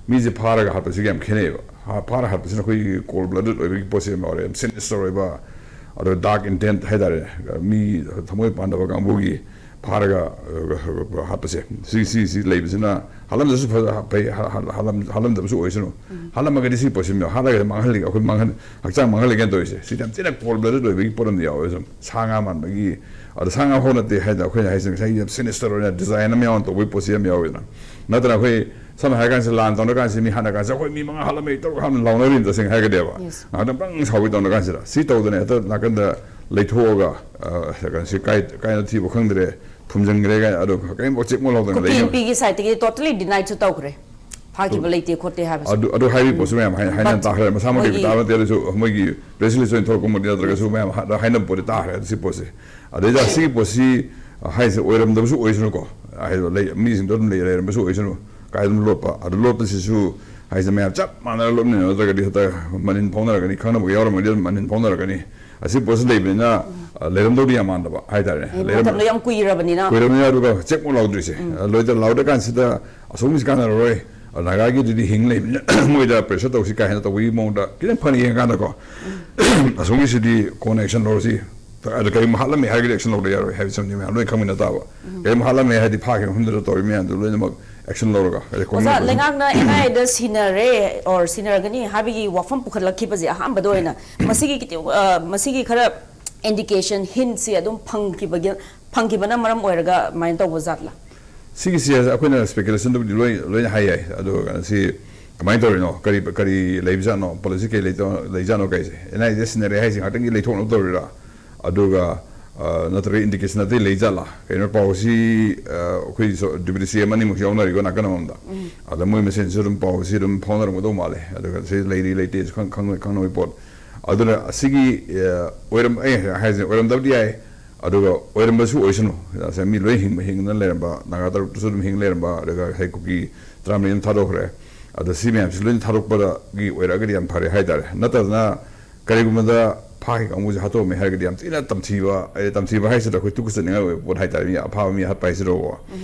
ꯃꯤꯁꯦ ꯐꯥꯔꯒ ꯍꯥꯠꯄꯁꯤꯒ ꯌꯥꯝ ꯈꯦꯠꯅꯩꯑꯕ꯫ ꯍꯥ-, ꯐꯥꯔ ꯍꯥꯠꯄꯁꯤꯅ ꯑꯩꯈꯣꯏꯒꯤ cold blooded ꯑꯣꯏꯕꯒꯤ ꯄꯣꯠꯁꯦ ꯑꯃ ꯌꯥꯎꯔꯦ, ꯌꯥꯝ sinister ꯑꯣꯏꯕ, ꯑꯗꯣ dark intent ꯍꯥꯏꯇꯥꯔꯦ, ꯃꯤ ꯊꯃꯣꯏ ꯄꯥꯟꯗꯕ ꯀꯥꯡꯕꯨꯒꯤ ꯐꯥꯔꯒ ꯑ, ꯍꯥꯠꯄꯁꯦ, ꯁꯤ ꯁꯤ ꯁꯤ ꯂꯩꯕꯁꯤꯅ ꯍꯥꯠꯂꯝꯗꯁꯨ ꯐ- ꯐꯩ, ꯍꯥ- ꯍꯥꯠꯂꯝ- ꯍꯥꯠꯂꯝꯗꯕꯁꯨ ꯑꯣꯏꯁꯅꯨ꯫ ꯍꯥꯠꯂꯝꯃꯒꯗꯤ ꯁꯤ ꯄꯣꯠꯁꯤ ꯍꯥꯠꯂꯒ ꯃꯥꯡꯍꯜꯂꯤ, ꯑꯩꯈꯣꯏ ꯃꯥꯡꯍꯟ ꯍꯛꯆꯥꯡ ꯃꯥꯡꯍꯜꯂꯤꯒꯦꯅ ꯇꯧꯔꯤꯁꯦ꯫ ꯁꯤꯗꯤ ꯌꯥꯝ ꯊꯤꯅ ꯀꯣꯜ ꯕ꯭ꯂꯗꯦꯗ ꯑꯣꯏꯕꯒꯤ ꯄꯣꯠ ꯑꯃ ꯌꯥꯎꯋꯦ꯫ ꯁꯨꯝ ꯁꯥ ꯉꯥ ꯃꯥꯟꯕꯒꯤ, ꯑꯗ ꯁꯥ ꯉꯥ ꯐꯥꯎ ꯅꯠꯇꯦ ꯍꯥꯏꯗꯅ ꯑꯩꯈꯣꯏꯅ ꯍꯥꯏꯁꯦ ꯉꯁꯥꯏꯒꯤ ꯌꯥꯝ ꯁꯤꯅꯤꯁꯇꯔ ꯑꯣꯏꯅ ꯗꯤꯖꯥꯏꯟ ꯑꯃ ꯌꯥꯎꯅ ꯇꯧꯕꯒꯤ ꯄꯣꯠꯁꯤ ꯌꯥꯝ ꯌꯥꯎꯋꯦꯗꯅ꯫ ꯅꯠꯇ꯭ꯔꯅ ꯑꯩꯈꯣꯏ ꯁꯝꯅ ꯍꯥꯏꯔ ꯀꯥꯟꯁꯤꯗ ꯂꯥꯟ ꯇꯧꯅ ꯀꯥꯟꯁꯤꯗ ꯃꯤ ꯍꯥꯠꯅ ꯀꯥꯟꯁꯤꯗ ꯑꯩꯈꯣꯏ ꯃꯤ ꯃꯉꯥ ꯍꯥꯠꯂꯝꯃꯦ, ꯇꯔꯨꯛ ꯍꯥꯠꯂꯝꯃꯦ ꯂꯥꯎꯅꯔꯤꯅ ꯇꯁꯦꯡꯅ ꯍꯥꯏꯔꯒꯗꯤꯕ꯫ ꯉꯥꯏꯍꯥꯛꯇꯪ ꯄꯪ ꯁꯥꯎꯒꯤ ꯇꯧꯅ ꯀꯥꯟꯁꯤꯗ ꯁꯤ ꯇꯧꯗꯅ ꯍꯦꯛꯇ ꯅꯥꯀꯟꯗ ꯂꯩꯊꯣꯛꯑꯒ, ꯑ, ꯀꯩꯅꯣꯁꯤ ꯀꯥꯏ ꯀꯥꯏꯅ ꯊꯤꯕ ꯈꯪꯗ꯭ꯔꯦ, ꯐꯨꯝꯖꯤꯟꯈ꯭ꯔꯦ ꯀꯥꯏꯅ ꯑꯗꯣ ꯀꯔꯤꯝꯐꯥꯎ ꯆꯦꯛ ꯃꯣꯠ ꯂꯧꯗꯅ ꯀꯨꯀꯤ ꯂꯩꯅꯕ꯫ ꯑꯦꯝ ꯄꯤꯒꯤ ꯁꯥꯏꯠꯇꯒꯤ ꯇꯣꯇꯦꯂꯤ ꯗꯤꯅꯥꯏꯠꯁꯨ ꯇꯧꯈ꯭ꯔꯦ꯫ ꯐꯥꯈꯤꯕ ꯂꯩꯇꯦ ꯈꯣꯠꯇꯦ ꯍꯥꯏꯕꯁꯦ꯫ ꯑꯗꯨ ꯑꯗꯨ ꯍꯥꯏꯔꯤ ꯄꯣꯠꯁꯤ ꯃꯌꯥꯝ ꯍꯥꯏ- ꯍꯥꯏꯅ But ꯇꯥꯈ꯭ꯔꯦ꯫ ꯃꯁꯥꯃꯛꯀꯤ ꯃꯣꯏꯒꯤ ꯇꯥꯕ ꯅꯠꯇꯦ, ꯑꯗꯨꯁꯨ ꯃꯣꯏꯒꯤ ꯄ꯭ꯔꯦꯁ ꯔꯤꯂꯤꯁ ꯑꯣꯏꯅ ꯊꯣꯛꯂꯛꯄ ꯃꯨꯗꯤ ꯅꯠꯇ꯭ꯔꯒꯁꯨ ꯃꯌꯥꯝ ꯍꯥ- ꯍꯥꯏꯅꯕ ꯄꯣꯠꯇꯤ ꯇꯥꯈ꯭ꯔꯦ꯫ ꯑꯗꯨ ꯁꯤ ꯄꯣꯠꯁꯤ, ꯑꯗꯩꯗ ꯁꯤꯒꯤ ꯄꯣꯠꯁꯤ ꯍꯥꯏꯁꯦ ꯑꯣꯏꯔꯝꯗꯕꯁꯨ ꯑꯣꯏꯁꯅꯨꯀꯣ, ꯍꯥꯏꯗꯤ ꯂꯩ ꯃꯤꯁꯤꯡꯗꯣ ꯑꯗꯨꯝ ꯂꯩ ꯂꯩꯔꯝꯕꯁꯨ ꯑꯣꯏꯁꯅꯨ꯫ ꯀꯥꯏ ꯑꯗꯨꯝ ꯂꯣꯠꯄ ꯑꯗꯨ ꯂꯣꯠꯄꯁꯤꯁꯨ ꯍꯥꯏꯁꯦ ꯃꯌꯥꯝ ꯆꯞ ꯃꯥꯟꯅꯔ ꯂꯣꯠꯃꯤꯟꯅ ꯅꯠꯇ꯭ꯔꯒꯗꯤ ꯍꯦꯛꯇ ꯃꯅꯤꯟ ꯐꯥꯎꯅꯔꯒꯅꯤ, ꯈꯪꯅꯕ ꯌꯥꯎꯔꯝꯃꯒꯗꯤ ꯑꯗꯨꯝ ꯃꯅꯤꯟ ꯐꯥꯎꯅꯔꯒꯅꯤ꯫ ꯑꯁꯤ ꯄꯣꯠꯁꯤ ꯂꯩꯕꯅꯤꯅ ꯑ, ꯂꯩꯔꯝꯗꯧꯗꯤ ꯌꯥꯝ ꯃꯥꯟꯗꯕ ꯍꯥꯏꯇꯥꯔꯦ꯫ ꯑꯩ ꯂꯩꯔꯝ- ꯃꯇꯝꯗꯣ ꯌꯥꯝ ꯀꯨꯏꯔꯕꯅꯤꯅ꯫ ꯀꯨꯏꯔꯕꯅꯤꯅ ꯑꯗꯨꯒ ꯆꯦꯛ ꯃꯣꯠ ꯂꯥꯎꯗ꯭ꯔꯤꯁꯦ꯫ ꯂꯣꯏꯗ ꯂꯥꯎꯗ꯭ꯔꯀꯥꯟꯁꯤꯗ ꯑꯁꯣꯝꯒꯤꯁꯤ ꯀꯥꯟꯅꯔꯔꯣꯏ, ꯅꯥꯒꯥꯒꯤꯗꯨꯗꯤ ꯍꯤꯡ ꯂꯩꯕꯅꯤꯅ ꯃꯣꯏꯗ ꯄ꯭ꯔꯦꯁꯔ ꯇꯧꯁꯤ ꯀꯥꯏꯅ ꯇꯧꯕꯒꯤ ꯃꯑꯣꯡꯗ ꯈꯤꯇꯪ ꯐꯅ ꯌꯦꯡꯉꯀꯥꯟꯗꯀꯣ, ꯑꯁꯣꯝꯒꯤꯁꯤꯗꯤ ꯀꯣꯟꯅ ꯑꯦꯛꯁꯟ ꯂꯧꯔꯁꯤ꯫ ꯑꯗ ꯀꯔꯤꯒꯨꯝꯕ ꯍꯥꯠꯂꯝꯃꯦ ꯍꯥꯏꯔꯒꯗꯤ ꯑꯦꯛꯁꯟ ꯂꯧꯗ ꯌꯥꯔꯣꯏ ꯍꯥꯏꯕꯁꯤꯃꯗꯤ ꯃꯌꯥꯝ ꯂꯣꯏ ꯈꯪꯃꯤꯟꯅ ꯇꯥꯕ꯫ ꯀꯔꯤꯒꯨꯝꯕ ꯍꯥꯠꯂꯝꯃꯦ ꯍꯥꯏꯔꯗꯤ ꯐꯥꯈꯤꯕ ꯃꯐꯝꯗꯨꯗ ꯇꯧꯔꯤ ꯃꯌꯥꯝꯗꯨ ꯂꯣꯏꯅꯃꯛ ꯑꯦꯛꯁꯟ ꯂꯧꯔꯒ ꯍꯥꯏꯗꯤ ꯑꯣꯖꯥ, ꯀꯣꯟꯅ ꯂꯩꯉꯥꯛꯅ ꯑꯦꯟ ꯑꯥꯏ ꯑꯦꯗ ꯁꯤꯟꯅꯔꯦ ꯑꯣꯔ ꯁꯤꯟꯅꯔꯒꯅꯤ ꯍꯥꯏꯕꯒꯤ ꯋꯥꯐꯝ ꯄꯨꯈꯠꯂꯛꯈꯤꯕꯁꯦ ꯑꯍꯥꯟꯕꯗ ꯑꯣꯏꯅ ꯃꯁꯤꯒꯤ ꯈꯤꯇꯪ, ꯑ, ꯃꯁꯤꯒꯤ ꯈꯔ ꯏꯟꯗꯤꯀꯦꯁꯟ, ꯍꯤꯟꯁꯤ ꯑꯗꯨꯝ ꯐꯪꯈꯤꯕꯒꯤ ꯐꯪꯈꯤꯕꯅ ꯃꯔꯝ ꯑꯣꯏꯔꯒ ꯑꯗꯨꯃꯥꯏꯅ ꯇꯧꯕ ꯖꯥꯠꯂ? ꯁꯤꯒꯤꯁꯦ ꯑꯩꯈꯣꯏꯅ ꯁ꯭ꯄꯦꯀꯨꯂꯦꯁꯟꯗꯕꯨꯗꯤ ꯂꯣꯏ ꯂꯣꯏꯅ ꯍꯥꯏ ꯌꯥꯏ꯫ ꯑꯗꯣ ꯁꯤ ꯀꯃꯥꯏꯅ ꯇꯧꯔꯤꯅꯣ, ꯀꯔꯤ ꯀꯔꯤ ꯂꯩꯕꯖꯥꯠꯅꯣ, ꯄꯣꯂꯤꯁꯤ ꯀꯔꯤ ꯂꯩꯇ- ꯂꯩꯖꯥꯠꯅꯣ ꯀꯩꯁꯦ? ꯑꯦꯟ ꯑꯥꯏ ꯑꯦꯗ ꯁꯤꯟꯅꯔꯦ ꯍꯥꯏꯁꯦ ꯉꯥꯛꯇꯪꯒꯤ ꯂꯩꯊꯣꯛꯅꯕ ꯇꯧꯔꯤꯔꯥ? ꯑꯗꯨꯒ ꯑ, ꯅꯠꯇ꯭ꯔꯒ ꯏꯟꯗꯤꯀꯦꯁꯟ ꯑꯇꯩ ꯂꯩꯖꯥꯠꯂꯥ? ꯀꯩꯅꯣ ꯄꯥꯎꯁꯤ, ꯑ, ꯑꯩꯈꯣꯏ ꯁꯣ- ꯗꯤꯄ꯭ꯌꯨꯇꯤ ꯁꯤ ꯑꯦꯝ ꯑꯅꯤꯃꯛꯁꯨ ꯌꯥꯎꯅꯔꯤꯀꯣ ꯅꯥꯀꯟ ꯑꯃꯃꯝꯗ꯫ ꯑꯗ ꯃꯣꯏ ꯃꯁꯦꯟꯁꯨ ꯑꯗꯨꯝ ꯄꯥꯎꯁꯤ ꯑꯗꯨꯝ ꯐꯥꯎꯅꯔꯝꯒꯗꯧ ꯃꯥꯜꯂꯦ꯫ ꯑꯗꯨꯒ ꯁꯤ ꯂꯩꯔꯤ ꯂꯩꯇꯦꯁꯨ ꯈꯪ- ꯈꯪ- ꯈꯪꯅꯕꯒꯤ ꯄꯣꯠ꯫ ꯑꯗꯨꯅ ꯑꯁꯤꯒꯤ, ꯑ, ꯑꯣꯏꯔꯝ ꯑꯩ ꯍꯥꯏꯁꯦ ꯑꯣꯏꯔꯝꯗꯕꯗꯤ ꯌꯥꯏ꯫ ꯑꯗꯨꯒ ꯑꯣꯏꯔꯝꯕꯁꯨ ꯑꯣꯏꯁꯅꯨ꯫ ꯉꯁꯥꯏ ꯃꯤ ꯂꯣꯏ ꯍꯤꯡꯕ ꯍꯤꯡꯗꯅ ꯂꯩꯔꯝꯕ ꯅꯥꯒꯥ ꯇꯔꯨꯛꯇꯨꯁꯨ ꯑꯗꯨꯝ ꯍꯤꯡ ꯂꯩꯔꯝꯕ, ꯑꯗꯨꯒ ꯉꯁꯥꯏ ꯀꯨꯀꯤ ꯇꯔꯥꯃꯔꯤ ꯑꯗꯨꯝ ꯊꯥꯗꯣꯛꯈ꯭ꯔꯦ꯫ ꯑꯗꯣ ꯁꯤ ꯃꯌꯥꯝꯁꯤ ꯂꯣꯏꯅ ꯊꯥꯗꯣꯛꯄꯗꯒꯤ ꯑꯣꯏꯔꯛꯑꯒꯗꯤ ꯌꯥꯝ ꯐꯔꯦ ꯍꯥꯏꯇꯥꯔꯦ꯫ ꯅꯠꯇꯗꯅ ꯀꯔꯤꯒꯨꯝꯕꯗ ꯐꯥꯈꯤ ꯀꯥꯡꯕꯨꯁꯦ ꯍꯥꯠꯇꯣꯛꯑꯝꯃꯦ ꯍꯥꯏꯔꯒꯗꯤ ꯌꯥꯝ ꯊꯤꯅ ꯇꯝꯊꯤꯕ, ꯑꯩ ꯇꯝꯊꯤꯕ ꯍꯥꯏꯁꯤꯗ ꯑꯩꯈꯣꯏ ꯇꯨꯀꯠꯆꯅꯤꯡꯉꯥꯏ ꯑꯣꯏꯕ ꯄꯣꯠ ꯍꯥꯏꯇꯥꯔꯦ꯫ ꯃꯤ ꯑꯐꯥꯕ ꯃꯤ ꯍꯥꯠꯄ ꯍꯥꯏꯁꯤꯗꯀꯣ꯫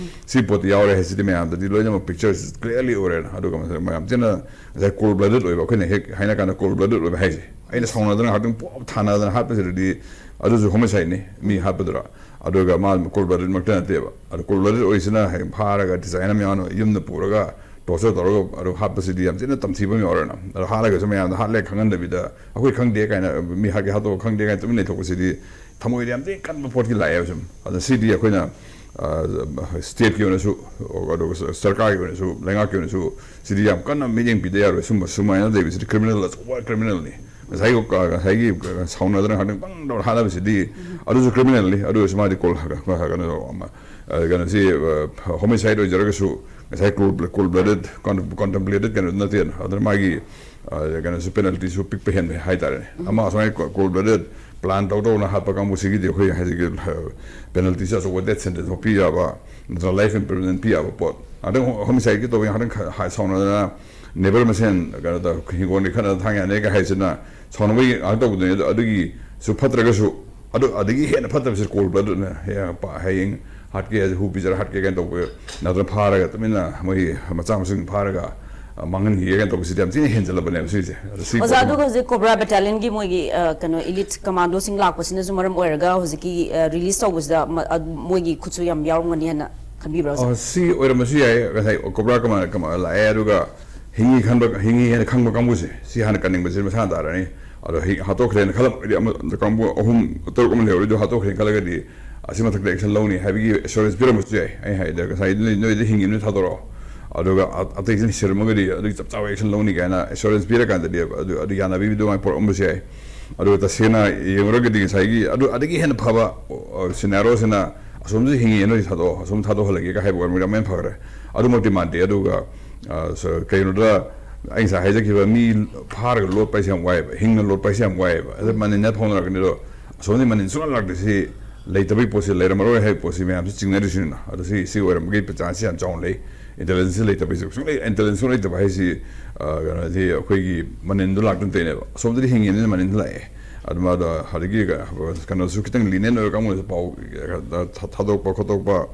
ꯁꯤ ꯄꯣꯠꯇꯤ ꯌꯥꯎꯔꯦ ꯍꯥꯏꯁꯤꯗꯤ ꯃꯌꯥꯝꯗꯗꯤ ꯂꯣꯏꯅꯃꯛ ꯄꯤꯛꯆꯔꯁꯤ ꯀ꯭ꯂꯤꯌꯥꯔꯂꯤ ꯑꯣꯏꯔꯦꯅ꯫ ꯑꯗꯨꯒ ꯃꯁꯤ ꯃꯌꯥꯝ ꯊꯤꯅ ꯉꯁꯥꯏ ꯀꯣꯜ ꯕ꯭ꯂꯗꯦꯗ ꯑꯣꯏꯕ, ꯑꯩꯈꯣꯏꯅ ꯍꯦꯛ ꯍꯥꯏꯅ ꯀꯥꯟꯗ ꯀꯣꯜ ꯕ꯭ꯂꯗꯦꯗ ꯑꯣꯏꯕ ꯍꯥꯏꯁꯦ, ꯑꯩꯅ ꯁꯥꯎꯅꯗꯅ ꯉꯥꯏꯍꯥꯛꯇꯪ ꯄꯣꯞ ꯊꯥꯅꯗꯅ ꯍꯥꯠꯄꯁꯤꯗꯗꯤ ꯑꯗꯨꯁꯨ ꯍꯣꯃꯤꯁꯥꯏꯗꯅꯤ, ꯃꯤ ꯍꯥꯠꯄꯗꯨꯔ꯫ ꯑꯗꯨꯒ ꯃꯥ ꯀꯣꯜ ꯕ꯭ꯂꯗꯦꯗꯃꯛꯇ ꯅꯠꯇꯦꯕ꯫ ꯑꯗꯣ ꯀꯣꯜ ꯕ꯭ꯂꯗꯦꯗ ꯑꯣꯏꯁꯤꯅ ꯍꯌꯦꯡ ꯐꯥꯔꯒ ꯗꯤꯖꯥꯏꯟ ꯑꯃ ꯌꯥꯎꯅ ꯌꯨꯝꯗ ꯄꯨꯔꯒ ꯇꯣꯔꯆꯔ ꯇꯧꯔꯒ ꯑꯗꯨ ꯍꯥꯠꯄꯁꯤꯗꯤ ꯌꯥꯝ ꯊꯤꯅ ꯇꯝꯊꯤꯕ ꯑꯃ ꯌꯥꯎꯔꯦꯅ꯫ ꯑꯗꯣ ꯍꯥꯠꯂꯒꯁꯨ ꯃꯌꯥꯝꯗ ꯍꯥꯠꯂꯦ ꯈꯪꯍꯟꯗꯕꯤꯗ, "ꯑꯩꯈꯣꯏ ꯈꯪꯗꯦ" ꯀꯥꯏꯅ, "ꯃꯤ ꯍꯥꯠꯀꯦ ꯍꯥꯠꯇꯣꯛꯑꯣ ꯈꯪꯗꯦ" ꯀꯥꯏꯅ ꯇꯨꯃꯤꯟ ꯂꯩꯊꯣꯛꯄꯁꯤꯗꯤ ꯊꯃꯣꯏꯗ ꯌꯥꯝ ꯊꯤꯅ ꯀꯟꯕ ꯄꯣꯠꯀꯤ ꯂꯥꯛꯑꯦꯕ ꯁꯨꯝ꯫ ꯑꯗꯣ ꯁꯤꯗꯤ ꯑꯩꯈꯣꯏꯅ, ꯑ, ꯁ꯭ꯇꯦꯠꯀꯤ ꯑꯣꯏꯅꯁꯨ, ꯑꯗꯨꯒ ꯁꯔꯀꯥꯔꯒꯤ ꯑꯣꯏꯅꯁꯨ, ꯂꯩꯉꯥꯛꯀꯤ ꯑꯣꯏꯅꯁꯨ ꯁꯤꯗꯤ ꯌꯥꯝ ꯀꯟꯅ ꯃꯤꯠꯌꯦꯡ ꯄꯤꯗ ꯌꯥꯔꯣꯏ꯫ ꯁꯨꯝꯕ, ꯁꯨꯃꯥꯏꯅ ꯂꯩꯕꯁꯤꯗꯤ ꯀ꯭ꯔꯤꯃꯤꯅꯦꯜ, ꯑꯆꯧꯕ ꯀ꯭ꯔꯤꯃꯤꯅꯦꯜꯅꯤ꯫ ꯉꯁꯥꯏꯒꯤ, ꯉꯁꯥꯏꯒꯤ ꯁꯥꯎꯅꯗꯅ ꯉꯥꯏꯍꯥꯛꯇꯪ ꯄꯪ ꯇꯧꯔ ꯍꯥꯠꯅꯕꯁꯤꯗꯤ, ꯑꯗꯨꯁꯨ ꯀ꯭ꯔꯤꯃꯤꯅꯦꯜꯅꯤ꯫ ꯑꯗꯨ ꯑꯣꯏꯔꯁꯨ ꯃꯥꯗꯤ ꯀꯣꯜ, ꯀꯩꯅꯣ, ꯑꯃ, ꯑ, ꯀꯩꯅꯣꯁꯤ, ꯑ, ꯍꯣꯃꯤꯁꯥꯏꯗ ꯑꯣꯏꯖꯔꯒꯁꯨ ꯉꯁꯥꯏ ꯀꯣꯜ, ꯀꯣꯜ ꯕ꯭ꯂꯗꯦꯗ, ꯀꯣꯟꯇꯦꯝꯄ꯭ꯂꯦꯇꯦꯗ ꯀꯩꯅꯣ ꯅꯠꯇꯦꯅ꯫ ꯑꯗꯨꯅ ꯃꯥꯒꯤ, ꯑ, ꯀꯩꯅꯣꯁꯨ, ꯄꯦꯅꯜꯇꯤꯁꯨ ꯄꯤꯛꯄ ꯍꯦꯟꯕ ꯍꯥꯏꯇꯥꯔꯦꯅꯦ꯫ ꯑꯃ ꯑꯁꯨꯃꯥꯏꯅ ꯀꯣ-, ꯀꯣꯜ ꯕ꯭ꯂꯗꯦꯗ ꯄ꯭ꯂꯥꯟ ꯇꯧ ꯇꯧꯅ ꯍꯥꯠꯄ ꯀꯥꯡꯕꯨꯁꯤꯒꯤꯗꯤ ꯑꯩꯈꯣꯏ ꯍꯧꯖꯤꯛꯀꯤ, ꯑ, ꯄꯦꯅꯜꯇꯤꯁꯦ ꯑꯆꯧꯕ, ꯗꯦꯠ ꯁꯦꯟꯇꯦꯟꯁ ꯐꯥꯎ ꯄꯤ ꯌꯥꯕ, ꯅꯠꯇ꯭ꯔꯒ ꯂꯥꯏꯐ ꯏꯝꯄ꯭ꯔꯤꯖꯟꯃꯦꯟ ꯄꯤ ꯌꯥꯕ ꯄꯣꯠ꯫ ꯑꯗꯩ ꯍꯣ-, ꯍꯣꯃꯤꯁꯥꯏꯗꯀꯤ ꯇꯧꯕ ꯉꯥꯛꯇꯪ ꯈ-, ꯍꯥ-, ꯁꯥꯎꯅꯗꯅ ꯅꯦꯕꯔ ꯃꯁꯦꯟ ꯀꯩꯅꯣ ꯇꯧ-, ꯍꯤꯡꯒꯣꯜꯒꯤ ꯈꯠꯅ ꯊꯥꯡ ꯌꯥꯅꯩꯒ ꯍꯥꯏꯁꯤꯅ ꯁꯥꯎꯅꯕꯒꯤ ꯉꯥꯛꯇ ꯇꯧꯕꯗꯨꯅꯤ꯫ ꯑꯗꯨ ꯑꯗꯨꯒꯤꯁꯨ ꯐꯠꯇ꯭ꯔꯒꯁꯨ, ꯑꯗꯨ ꯑꯗꯒꯤ ꯍꯦꯟꯅ ꯐꯠꯇꯕꯁꯤ ꯀꯣꯜ ꯕ꯭ꯂꯗꯦꯗꯅ ꯍꯌꯦꯡ ꯄ-, ꯍꯌꯦꯡ ꯍꯥꯠꯀꯦ ꯍꯥꯏꯁꯦ, ꯍꯨ ꯄꯤꯖꯔ ꯍꯥꯠꯀꯦ ꯀꯥꯏꯅ ꯇꯧꯕ, ꯅꯠꯇ꯭ꯔꯒ ꯐꯥꯔꯒ ꯇꯨꯃꯤꯟꯅ ꯃꯣꯏꯒꯤ ꯃꯆꯥ ꯃꯁꯨꯁꯤꯡ ꯐꯥꯔꯒ, ꯑ, ꯃꯥꯡꯍꯟꯈꯤꯒꯦ ꯀꯥꯏꯅ ꯇꯧꯕꯁꯤꯗꯤ ꯌꯥꯝ ꯊꯤꯅ ꯍꯦꯟꯖꯜꯂꯕꯅꯦꯕ ꯁꯤꯁꯦ꯫ ꯑꯗꯣ ꯁꯤ ꯑꯣꯖꯥ, ꯄꯣꯠꯁꯤꯃ ꯑꯗꯨꯒ ꯍꯧꯖꯤꯛ ꯀꯣꯕ꯭ꯔꯥ ꯕꯦꯇꯥꯂꯤꯌꯟꯒꯤ ꯃꯣꯏꯒꯤ, ꯑ, ꯀꯩꯅꯣ, ꯏꯂꯤꯠ ꯀꯃꯥꯟꯗꯣꯁꯤꯡ ꯂꯥꯛꯄꯁꯤꯅꯁꯨ ꯃꯔꯝ ꯑꯣꯏꯔꯒ ꯍꯧꯖꯤꯛꯀꯤ, ꯑ, ꯔꯤꯂꯤꯁ ꯇꯧꯕꯁꯤꯗ ꯃ-, ꯑ, ꯃꯣꯏꯒꯤ ꯈꯨꯠꯁꯨ ꯌꯥꯝ ꯌꯥꯎꯔꯝꯒꯅꯤ ꯍꯥꯏꯅ ꯈꯟꯕꯤꯕ꯭ꯔꯥ, ꯑꯣꯖꯥ? ꯑ, ꯁꯤ ꯑꯣꯏꯔꯝꯕꯁꯨ ꯌꯥꯏ꯫ ꯉꯁꯥꯏ ꯀꯣꯕ꯭ꯔꯥ ꯀꯃꯥꯟ, ꯀꯃꯥꯟ ꯂꯥꯛꯑꯦ, ꯑꯗꯨꯒ ꯍꯤꯡꯉꯤ ꯈꯟꯕ, ꯍꯤꯡꯉꯤ ꯍꯥꯏꯅ ꯈꯪꯕ ꯀꯥꯡꯕꯨꯁꯦ, ꯁꯤ ꯍꯥꯟꯅ ꯀꯟꯅꯤꯡꯕꯁꯦ ꯃꯁꯥꯅ ꯇꯥꯔꯅꯤ꯫ ꯑꯗꯣ ꯍꯤ-, ꯍꯥꯠꯇꯣꯛꯈ꯭ꯔꯦꯅ ꯈꯜꯂꯛꯑꯗꯤ, ꯑꯃ, ꯀꯥꯡꯕꯨ ꯑꯍꯨꯝ ꯇꯔꯨꯛ ꯑꯃ ꯂꯩꯍꯧꯔꯤꯗꯣ ꯍꯥꯠꯇꯣꯛꯈ꯭ꯔꯦꯅ ꯈꯜꯂꯒꯗꯤ, ꯑꯁꯤ ꯃꯊꯛꯇ ꯑꯦꯛꯁꯟ ꯂꯧꯅꯤ ꯍꯥꯏꯕꯒꯤ ꯑꯦꯁꯨꯔꯦꯟꯁ ꯄꯤꯔꯝꯕꯁꯨ ꯌꯥꯏ꯫ ꯑꯩ ꯍꯥꯏꯗꯤ ꯉꯁꯥꯏ ꯅꯣꯏ, ꯅꯣꯏꯗ ꯍꯤꯡꯉꯤꯕꯅꯤ ꯊꯥꯗꯣꯔꯛꯑꯣ, ꯑꯗꯨꯒ ꯑ-, ꯑꯇꯩꯁꯤꯅ ꯁꯤꯔꯝꯃꯒꯗꯤ ꯑꯗꯨꯒꯤ ꯆꯞ ꯆꯥꯕ ꯑꯦꯛꯁꯟ ꯂꯧꯅꯤ ꯀꯥꯏꯅ ꯑꯦꯁꯨꯔꯦꯟꯁ ꯄꯤꯔꯀꯥꯟꯗꯗꯤ ꯑꯗꯨ, ꯑꯗꯨ ꯌꯥꯅꯕꯤꯗꯨꯃꯥꯏꯅ ꯄꯨꯔꯛꯑꯝꯕꯁꯨ ꯌꯥꯏ꯫ ꯑꯗꯨꯒ ꯇꯁꯦꯡꯅ ꯌꯦꯡꯉꯨꯔꯒꯗꯤ ꯉꯁꯥꯏꯒꯤ ꯑꯗꯨ, ꯑꯗꯒꯤ ꯍꯦꯟꯅ ꯐꯕ, ꯑ, ꯁꯤꯅꯥꯔꯤꯑꯣꯁꯤꯅ ꯑꯁꯣꯝꯗꯁꯨ ꯍꯤꯡꯉꯤ, ꯅꯣꯏ ꯊꯥꯗꯣꯛꯑꯣ, ꯑꯁꯣꯝ ꯊꯥꯗꯣꯛꯍꯜꯂꯒꯦꯒ ꯍꯥꯏꯕ ꯑꯣꯏꯔꯝꯃꯗꯤ ꯑꯃꯨꯛ ꯍꯦꯟꯅ ꯐꯈ꯭ꯔꯦ꯫ ꯑꯗꯨꯃꯛꯇꯤ ꯃꯥꯟꯗꯦ꯫ ꯑꯗꯨꯒ, ꯑ, ꯁ-, ꯀꯩꯅꯣꯗ ꯑꯩ ꯉꯁꯥꯏ ꯍꯥꯏꯖꯈꯤꯕ, ꯃꯤ ꯐꯥꯔꯒ ꯂꯣꯠꯄ ꯍꯥꯏꯁꯦ ꯌꯥꯝ ꯋꯥꯏꯑꯦꯕ, ꯍꯤꯡꯅ ꯂꯣꯠꯄ ꯍꯥꯏꯁꯦ ꯌꯥꯝ ꯋꯥꯏꯑꯦꯕ꯫ ꯑꯗ ꯃꯅꯤꯟ ꯍꯦꯛ ꯐꯥꯎꯅꯔꯛꯀꯅꯤ꯫ ꯑꯗꯣ ꯑꯁꯣꯝꯗꯤ ꯃꯅꯤꯟ ꯁꯨꯡꯂꯥꯛ ꯂꯥꯛꯇꯦ꯫ ꯁꯤ ꯂꯩꯇꯕꯒꯤ ꯄꯣꯠꯁꯤ, ꯂꯩꯔꯝꯃꯔꯣꯏ ꯍꯥꯏꯕ ꯄꯣꯠꯁꯤ ꯃꯌꯥꯝꯁꯤ ꯆꯤꯡꯅꯔꯤꯁꯤꯅ꯫ ꯑꯗꯣ ꯁꯤ, ꯁꯤ ꯑꯣꯏꯔꯝꯕꯒꯤ ꯆꯥꯟꯁꯁꯤ ꯌꯥꯝ ꯆꯥꯎꯅ ꯂꯩ꯫ ꯏꯟꯇꯦꯂꯤꯖꯦꯟꯁꯁꯤ ꯂꯩꯇꯕ ꯍꯥꯏꯁꯦ, ꯁꯨꯡꯂꯩ, ꯏꯟꯇꯦꯂꯤꯖꯦꯟꯁ ꯁꯨꯡꯂꯩ ꯂꯩꯇꯕ ꯍꯥꯏꯁꯤ, ꯑ, ꯀꯩꯅꯣꯗꯤ ꯑꯩꯈꯣꯏꯒꯤ ꯃꯅꯤꯟꯗꯣ ꯂꯥꯛꯇꯅ ꯇꯧꯔꯤꯅꯦꯕ꯫ ꯑꯁꯣꯝꯗꯗꯤ ꯍꯤꯡꯉꯤꯅꯤꯅ ꯃꯅꯤꯟꯗꯣ ꯂꯥꯛꯑꯦ꯫ ꯑꯗꯨ ꯃꯥꯗꯣ ꯑꯗꯒꯤ ꯀꯩꯅꯣꯁꯨ ꯈꯤꯇꯪ ꯂꯤꯅꯦꯟ ꯑꯣꯏꯕ ꯀꯥꯡꯕꯨꯅꯁꯨ ꯄꯥꯎ ꯊꯥ-, ꯊꯥꯗꯣꯛꯄ ꯈꯣꯠꯇꯣꯛꯄ,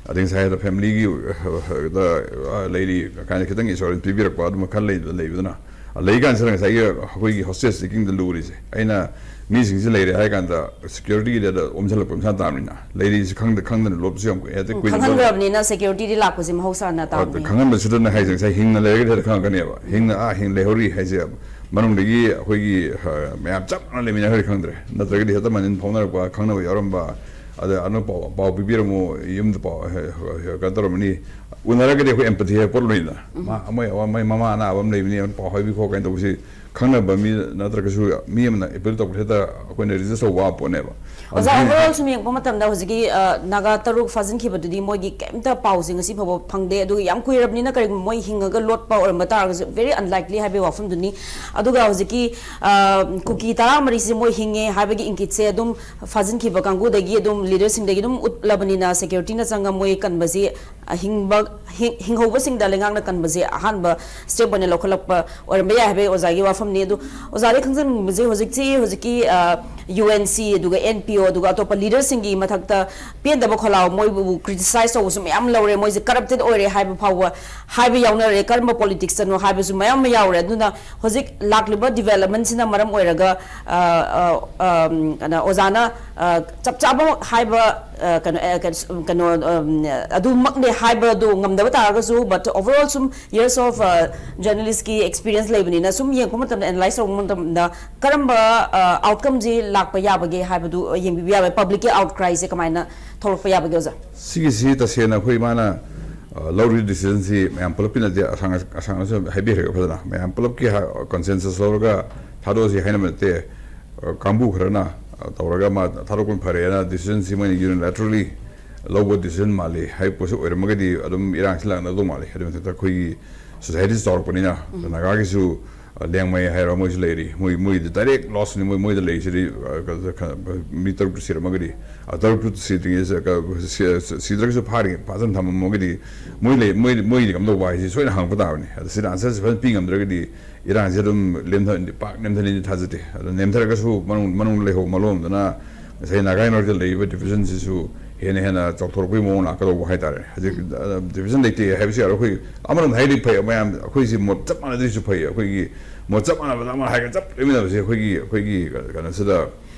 ꯑꯗꯩ ꯉꯁꯥꯏ ꯍꯥꯏꯗ ꯐꯦꯃꯤꯂꯤꯒꯤ, ꯑ, ꯂꯩꯔꯤ ꯀꯥꯏꯅ ꯈꯤꯇꯪ ꯑꯦꯁꯨꯔꯦꯟꯁ ꯄꯤꯕꯤꯔꯛꯄ ꯑꯗꯨꯃ ꯈꯔ ꯂꯩꯕ-, ꯂꯩꯕꯗꯨꯅ ꯂꯩꯀꯥꯟꯁꯤꯗ ꯉꯁꯥꯏꯒꯤ ꯑꯩꯈꯣꯏꯒꯤ ꯍꯣꯁꯇꯦꯖ ꯇꯦꯀꯤꯡꯗ ꯂꯨꯔꯤꯁꯦ, ꯑꯩꯅ ꯃꯤꯁꯤꯡꯁꯦ ꯂꯩꯔꯦ ꯍꯥꯏ ꯀꯥꯟꯗ ꯁꯦꯀ꯭ꯌꯨꯔꯤꯇꯤꯒꯤꯗ ꯑꯣꯝꯁꯤꯜꯂꯛꯄ ꯃꯁꯥ ꯇꯥꯕꯅꯤꯅ, ꯂꯩꯔꯤꯁꯦ ꯈꯪꯗ ꯈꯪꯗꯅ ꯂꯣꯠꯄꯁꯨ ꯌꯥꯝ ꯀꯨꯏ꯫ ꯍꯦꯛꯇ ꯎꯝ, ꯀꯨꯏꯅ ꯂꯣꯠ- ꯈꯪꯍꯟꯈ꯭ꯔꯕꯅꯤꯅ ꯁꯦꯀ꯭ꯌꯨꯔꯤꯇꯤꯗꯤ ꯂꯥꯛꯄꯁꯦ ꯃꯍꯧꯁꯥꯅ ꯑ, ꯇꯥꯕꯅꯤ꯫ ꯈꯪꯍꯟꯕꯁꯤꯗꯅ ꯍꯥꯏꯁꯦ, ꯉꯁꯥꯏ ꯍꯤꯡꯅ ꯂꯩꯔꯒꯗꯤ ꯍꯦꯛꯇ ꯈꯪꯉꯛꯀꯅꯦꯕ꯫ ꯍꯤꯡꯅ, ꯑꯥ, ꯍꯤꯡ ꯂꯩꯍꯧꯔꯤ ꯍꯥꯏꯁꯦ ꯃꯅꯨꯡꯗꯒꯤ ꯑꯩꯈꯣꯏꯒꯤ, ꯑ, ꯃꯌꯥꯝ ꯆꯞ ꯃꯥꯟꯅ ꯂꯩꯃꯤꯟꯅꯈ꯭ꯔꯗꯤ ꯈꯪꯗ꯭ꯔꯦ, ꯅꯠꯇ꯭ꯔꯒꯗꯤ ꯍꯦꯛꯇ ꯃꯅꯤꯟ ꯐꯥꯎꯅꯔꯛꯄ, ꯈꯪꯅꯕ ꯌꯥꯎꯔꯝꯕ, ꯑꯗ ꯑꯅꯧ ꯄꯥꯎ, ꯄꯥꯎ ꯄꯤꯕꯤꯔꯝꯃꯣ, ꯌꯨꯝꯗ ꯄꯥꯎ, ꯍ-, ꯍ-, ꯍ-, ꯀꯩꯅꯣ ꯇꯧꯔꯝꯃꯅꯤ꯫ ꯎꯅꯔꯒꯗꯤ ꯑꯩꯈꯣꯏ ꯑꯦꯝꯄꯊꯤ ꯍꯥꯏꯕ ꯄꯣꯠ ꯂꯩꯗꯅ꯫ ꯎꯝ꯫ ꯃꯥ, ꯃꯣꯏ, ꯃꯣꯏ ꯃꯃꯥ ꯑꯅꯥꯕ ꯑꯃ ꯂꯩꯕꯅꯤ, ꯄꯥꯎ ꯍꯥꯏꯕꯤꯈꯣ ꯀꯥꯏꯅ ꯇꯧꯕꯁꯤ, ꯈꯪꯅꯕ ꯃꯤ ꯅꯠꯇ꯭ꯔꯒꯁꯨ ꯃꯤ ꯑꯃꯅ ꯑꯦꯄꯤꯜ ꯇꯧꯕꯗ ꯍꯦꯛꯇ ꯑꯩꯈꯣꯏꯅ ꯔꯤꯖꯤꯁ ꯇꯧꯕ ꯋꯥꯕ ꯄꯣꯠꯅꯦꯕ꯫ ꯑꯣꯖꯥ, ꯑꯗꯨꯗꯤ overall ꯁꯨꯝ ꯌꯦꯡꯉꯛꯄ ꯃꯇꯝꯗ ꯍꯧꯖꯤꯛꯀꯤ, ꯑ, ꯅꯥꯒꯥ ꯇꯔꯨꯛ ꯐꯥꯖꯤꯟꯈꯤꯕꯗꯨꯗꯤ ꯃꯣꯏꯒꯤ ꯀꯩꯝꯇ ꯄꯥꯎꯁꯦ ꯉꯁꯤ ꯐꯥꯎꯕ ꯐꯪꯗꯦ꯫ ꯑꯗꯨꯒ ꯌꯥꯝ ꯀꯨꯏꯔꯕꯅꯤꯅ ꯀꯔꯤꯒꯨꯝꯕ ꯃꯣꯏ ꯍꯤꯡꯉꯒ ꯂꯣꯠꯄ ꯑꯣꯏꯔꯝꯕ ꯇꯥꯔꯒꯁꯨ very unlikely ꯍꯥꯏꯕꯒꯤ ꯋꯥꯐꯝꯗꯨꯅꯤ꯫ ꯑꯗꯨꯒ ꯍꯧꯖꯤꯛꯀꯤ, ꯑ, ꯀꯨꯀꯤ ꯇꯔꯥꯃꯔꯤꯁꯦ ꯃꯣꯏ ꯍꯤꯡꯉꯦ ꯍꯥꯏꯕꯒꯤ ꯏꯪꯀꯤꯠꯁꯦ ꯑꯗꯨꯝ ꯐꯥꯖꯤꯟꯈꯤꯕ ꯀꯥꯡꯕꯨꯗꯒꯤ ꯑꯗꯨꯝ ꯂꯤꯗꯔꯁꯤꯡꯗꯒꯤ ꯑꯗꯨꯝ ꯎꯠꯂꯕꯅꯤꯅ ꯁꯦꯀ꯭ꯌꯨꯔꯤꯇꯤꯅ ꯆꯪꯉ ꯃꯣꯏ ꯀꯟꯕꯁꯤ, ꯑ, ꯍꯤꯡꯕ, ꯍꯤꯡ-, ꯍꯤꯡꯍꯧꯕꯁꯤꯡꯗ ꯂꯩꯉꯥꯛꯅ ꯀꯟꯕꯁꯦ ꯑꯍꯥꯟꯕ ꯁ꯭ꯇꯦꯞ ꯑꯣꯏꯅ ꯂꯧꯈꯠꯂꯛꯄ ꯑꯣꯏꯔꯝꯕ ꯌꯥꯏ ꯍꯥꯏꯕꯒꯤ ꯑꯣꯖꯥꯒꯤ ꯋꯥꯐꯝꯅꯤ꯫ ꯑꯗꯨ ꯑꯣꯖꯥꯗꯒꯤ ꯈꯪꯖꯅꯤꯡꯕꯁꯦ ꯍꯧꯖꯤꯛꯁꯤ, ꯍꯧꯖꯤꯛꯀꯤ, ꯑ, ꯌꯨ ꯑꯦꯟ ꯁꯤ, ꯑꯗꯨꯒ ꯑꯦꯟ ꯄꯤ ꯑꯣ, ꯑꯗꯨꯒ ꯑꯇꯣꯞꯄ ꯂꯤꯗꯔꯁꯤꯡꯒꯤ ꯃꯊꯛꯇ ꯄꯦꯟꯗꯕ ꯈꯣꯜꯂꯥꯎ, ꯃꯣꯏꯕꯨ ꯀ꯭ꯔꯤꯇꯤꯁꯥꯏꯖ ꯇꯧꯕꯁꯨ ꯃꯌꯥꯝ ꯂꯧꯔꯦ, ꯃꯣꯏꯁꯦ ꯀꯔꯞꯇꯦꯠ ꯑꯣꯏꯔꯦ ꯍꯥꯏꯕ ꯐꯥꯎꯕ ꯍꯥꯏꯕ ꯌꯥꯎꯅꯔꯦ, ꯀꯔꯝꯕ ꯄꯣꯂꯤꯇꯤꯛꯁꯇꯅꯣ ꯍꯥꯏꯕꯁꯨ ꯃꯌꯥꯝ ꯑꯃ ꯌꯥꯎꯔꯦ꯫ ꯑꯗꯨꯅ ꯍꯧꯖꯤꯛ ꯂꯥꯛꯂꯤꯕ ꯗꯤꯕꯦꯂꯞꯃꯦꯟꯁꯤꯅ ꯃꯔꯝ ꯑꯣꯏꯔꯒ, ꯑ, ꯑ, ꯑꯝ, ꯀꯩꯅꯣ, ꯑꯣꯖꯥꯅ, ꯑ, ꯆꯞ ꯆꯥꯕ ꯍꯥꯏꯕ, ꯑ, ꯀꯩꯅꯣ, ꯑ, ꯀꯩꯅꯣ, ꯀꯩꯅꯣ, ꯑꯝ, ꯑꯗꯨꯃꯛꯅꯦ ꯍꯥꯏꯕꯗꯣ ꯉꯝꯗꯕ ꯇꯥꯔꯒꯁꯨ, but overall ꯁꯨꯝ years of, ꯑ, journalist ꯀꯤ experience ꯂꯩꯕꯅꯤꯅ ꯁꯨꯝ ꯌꯦꯡꯉꯛꯄ ꯃꯇꯝꯗ, ꯑꯦꯅꯥꯂꯥꯏꯁ ꯇꯧꯕ ꯃꯇꯝꯗ ꯀꯔꯝꯕ, ꯑ, ꯑꯥꯎꯠꯀꯝꯁꯤ ꯂꯥꯛꯄ ꯌꯥꯕꯒꯦ ꯍꯥꯏꯕꯗꯨ ꯌꯦꯡꯕꯤꯕ ꯌꯥꯕ, ꯄꯕ꯭ꯂꯤꯛꯀꯤ ꯑꯥꯎꯠꯀ꯭ꯔꯥꯏꯁꯦ ꯀꯃꯥꯏꯅ ꯊꯣꯛꯂꯛꯄ ꯌꯥꯕꯒꯦ ꯑꯣꯖꯥ? ꯁꯤꯒꯤꯁꯤ ꯇꯁꯦꯡꯅ ꯑꯩꯈꯣꯏ ꯃꯥꯅ, ꯑ, ꯂꯧꯔꯤꯕ ꯗꯤꯁꯤꯖꯟꯁꯤ ꯃꯌꯥꯝ ꯄꯨꯂꯞꯀꯤ ꯅꯠꯇꯦ, ꯑꯁꯥꯡ, ꯑꯁꯥꯡꯅꯁꯨ ꯍꯥꯏꯕꯤꯈ꯭ꯔꯦ ꯐꯖꯅ꯫ ꯃꯌꯥꯝ ꯄꯨꯂꯞꯀꯤ ꯍꯥ-, ꯀꯟꯁꯦꯟꯁꯁ ꯂꯧꯔꯒ ꯊꯥꯗꯣꯛꯑꯁꯤ ꯍꯥꯏꯅꯕ ꯅꯠꯇꯦ꯫ ꯑ, ꯀꯥꯡꯕꯨ ꯈꯔꯅ, ꯑ, ꯇꯧꯔꯒ ꯃꯥ ꯊꯥꯗꯣꯛꯄꯅ ꯐꯔꯦꯅ ꯗꯤꯁꯤꯖꯟꯁꯤ ꯃꯣꯏꯅ ꯌꯨꯅꯤꯂꯦꯇꯔꯦꯜꯂꯤ ꯂꯧꯕ ꯗꯤꯁꯤꯖꯟ ꯃꯥꯜꯂꯤ꯫ ꯍꯥꯏ ꯄꯣꯠꯁꯤ ꯑꯣꯏꯔꯝꯃꯒꯗꯤ ꯑꯗꯨꯝ ꯏꯔꯥꯡꯁꯤ ꯂꯥꯛꯅꯗꯧ ꯃꯥꯜꯂꯤ꯫ ꯑꯗꯨꯒꯤ ꯃꯊꯛꯇ ꯑꯩꯈꯣꯏꯒꯤ ꯁꯣꯁꯥꯏꯇꯤꯁꯤ ꯆꯥꯎꯔꯛꯄꯅꯤꯅ, ꯎꯝ꯫ ꯅꯥꯒꯥꯒꯤꯁꯨ, ꯑ, ꯂꯦꯡꯃꯩ ꯍꯥꯏꯔꯣ, ꯃꯣꯏꯁꯨ ꯂꯩꯔꯤ꯫ ꯃꯣꯏ, ꯃꯣꯏꯗꯤ ꯗꯥꯏꯔꯦꯛ ꯂꯣꯁꯅꯤ꯫ ꯃꯣꯏ, ꯃꯣꯏꯗ ꯂꯩꯔꯤꯁꯤꯗꯤ, ꯑ, ꯀ-, ꯀ-, ꯃꯤ ꯇꯔꯨꯛꯇꯨ ꯁꯤꯔꯝꯃꯒꯗꯤ, ꯑ, ꯇꯔꯨꯛꯇꯨ ꯁꯤꯗ꯭ꯔꯤꯉꯩꯁꯤꯗ, ꯀ-, ꯁꯤ-, ꯁꯤꯗ꯭ꯔꯒꯁꯨ ꯐꯥꯔꯤ, ꯐꯥꯖꯟ ꯊꯝꯃꯝꯃꯒꯗꯤ ꯃꯣꯏ ꯂꯩ, ꯃꯣꯏ, ꯃꯣꯏꯗꯤ ꯀꯝꯗꯧꯕ ꯍꯥꯏꯁꯤ ꯁꯣꯏꯅ ꯍꯪꯉꯛꯄ ꯇꯥꯕꯅꯤ꯫ ꯑꯗ ꯁꯤꯗ ꯑꯟꯁꯔꯁꯤ ꯐꯖꯅ ꯄꯤ ꯉꯝꯗ꯭ꯔꯒꯗꯤ ꯏꯔꯥꯡꯁꯤ ꯑꯗꯨꯝ ꯂꯦꯝꯊ-, ꯄꯥꯛ ꯅꯦꯝꯊꯅꯤꯗꯤ ꯊꯥꯖꯗꯦ꯫ ꯑꯗꯣ ꯅꯦꯝꯊꯔꯒꯁꯨ ꯃꯅꯨꯡ, ꯃꯅꯨꯡꯗ ꯂꯩꯍꯧꯕ ꯃꯂꯣꯝꯗꯅ ꯉꯁꯥꯏ ꯅꯥꯒꯥ ꯌꯨꯅꯥꯏꯇꯦꯗ ꯂꯩꯔꯤꯕ ꯗꯤꯚꯤꯖꯟꯁꯤꯁꯨ ꯍꯦꯟꯅ ꯍꯦꯟꯅ ꯆꯥꯎꯊꯣꯔꯛꯄꯒꯤ ꯃꯑꯣꯡ ꯂꯥꯛꯀꯗꯧꯕ ꯍꯥꯏꯇꯥꯔꯦ꯫ ꯍꯧꯖꯤꯛ ꯗꯤꯕꯤꯖꯟ ꯂꯩꯇꯦ ꯍꯥꯏꯕꯁꯨ ꯌꯥꯔꯣꯏ꯫ ꯑꯩꯈꯣꯏ ꯑꯃꯔꯣꯝꯗ ꯍꯥꯏꯗꯤ ꯐꯩ, ꯃꯌꯥꯝ ꯑꯩꯈꯣꯏꯁꯤ ꯃꯣꯠ ꯆꯞ ꯃꯥꯟꯅꯗ꯭ꯔꯤꯁꯨ ꯐꯩ꯫ ꯑꯩꯈꯣꯏꯒꯤ ꯃꯣꯠ ꯆꯞ ꯃꯥꯟꯅꯕꯗ ꯑꯃ ꯍꯥꯏꯒ ꯆꯞ ꯂꯦꯞꯃꯤꯟꯅꯕꯁꯦ ꯑꯩꯈꯣꯏꯒꯤ ꯀꯩꯅꯣꯁꯤꯗ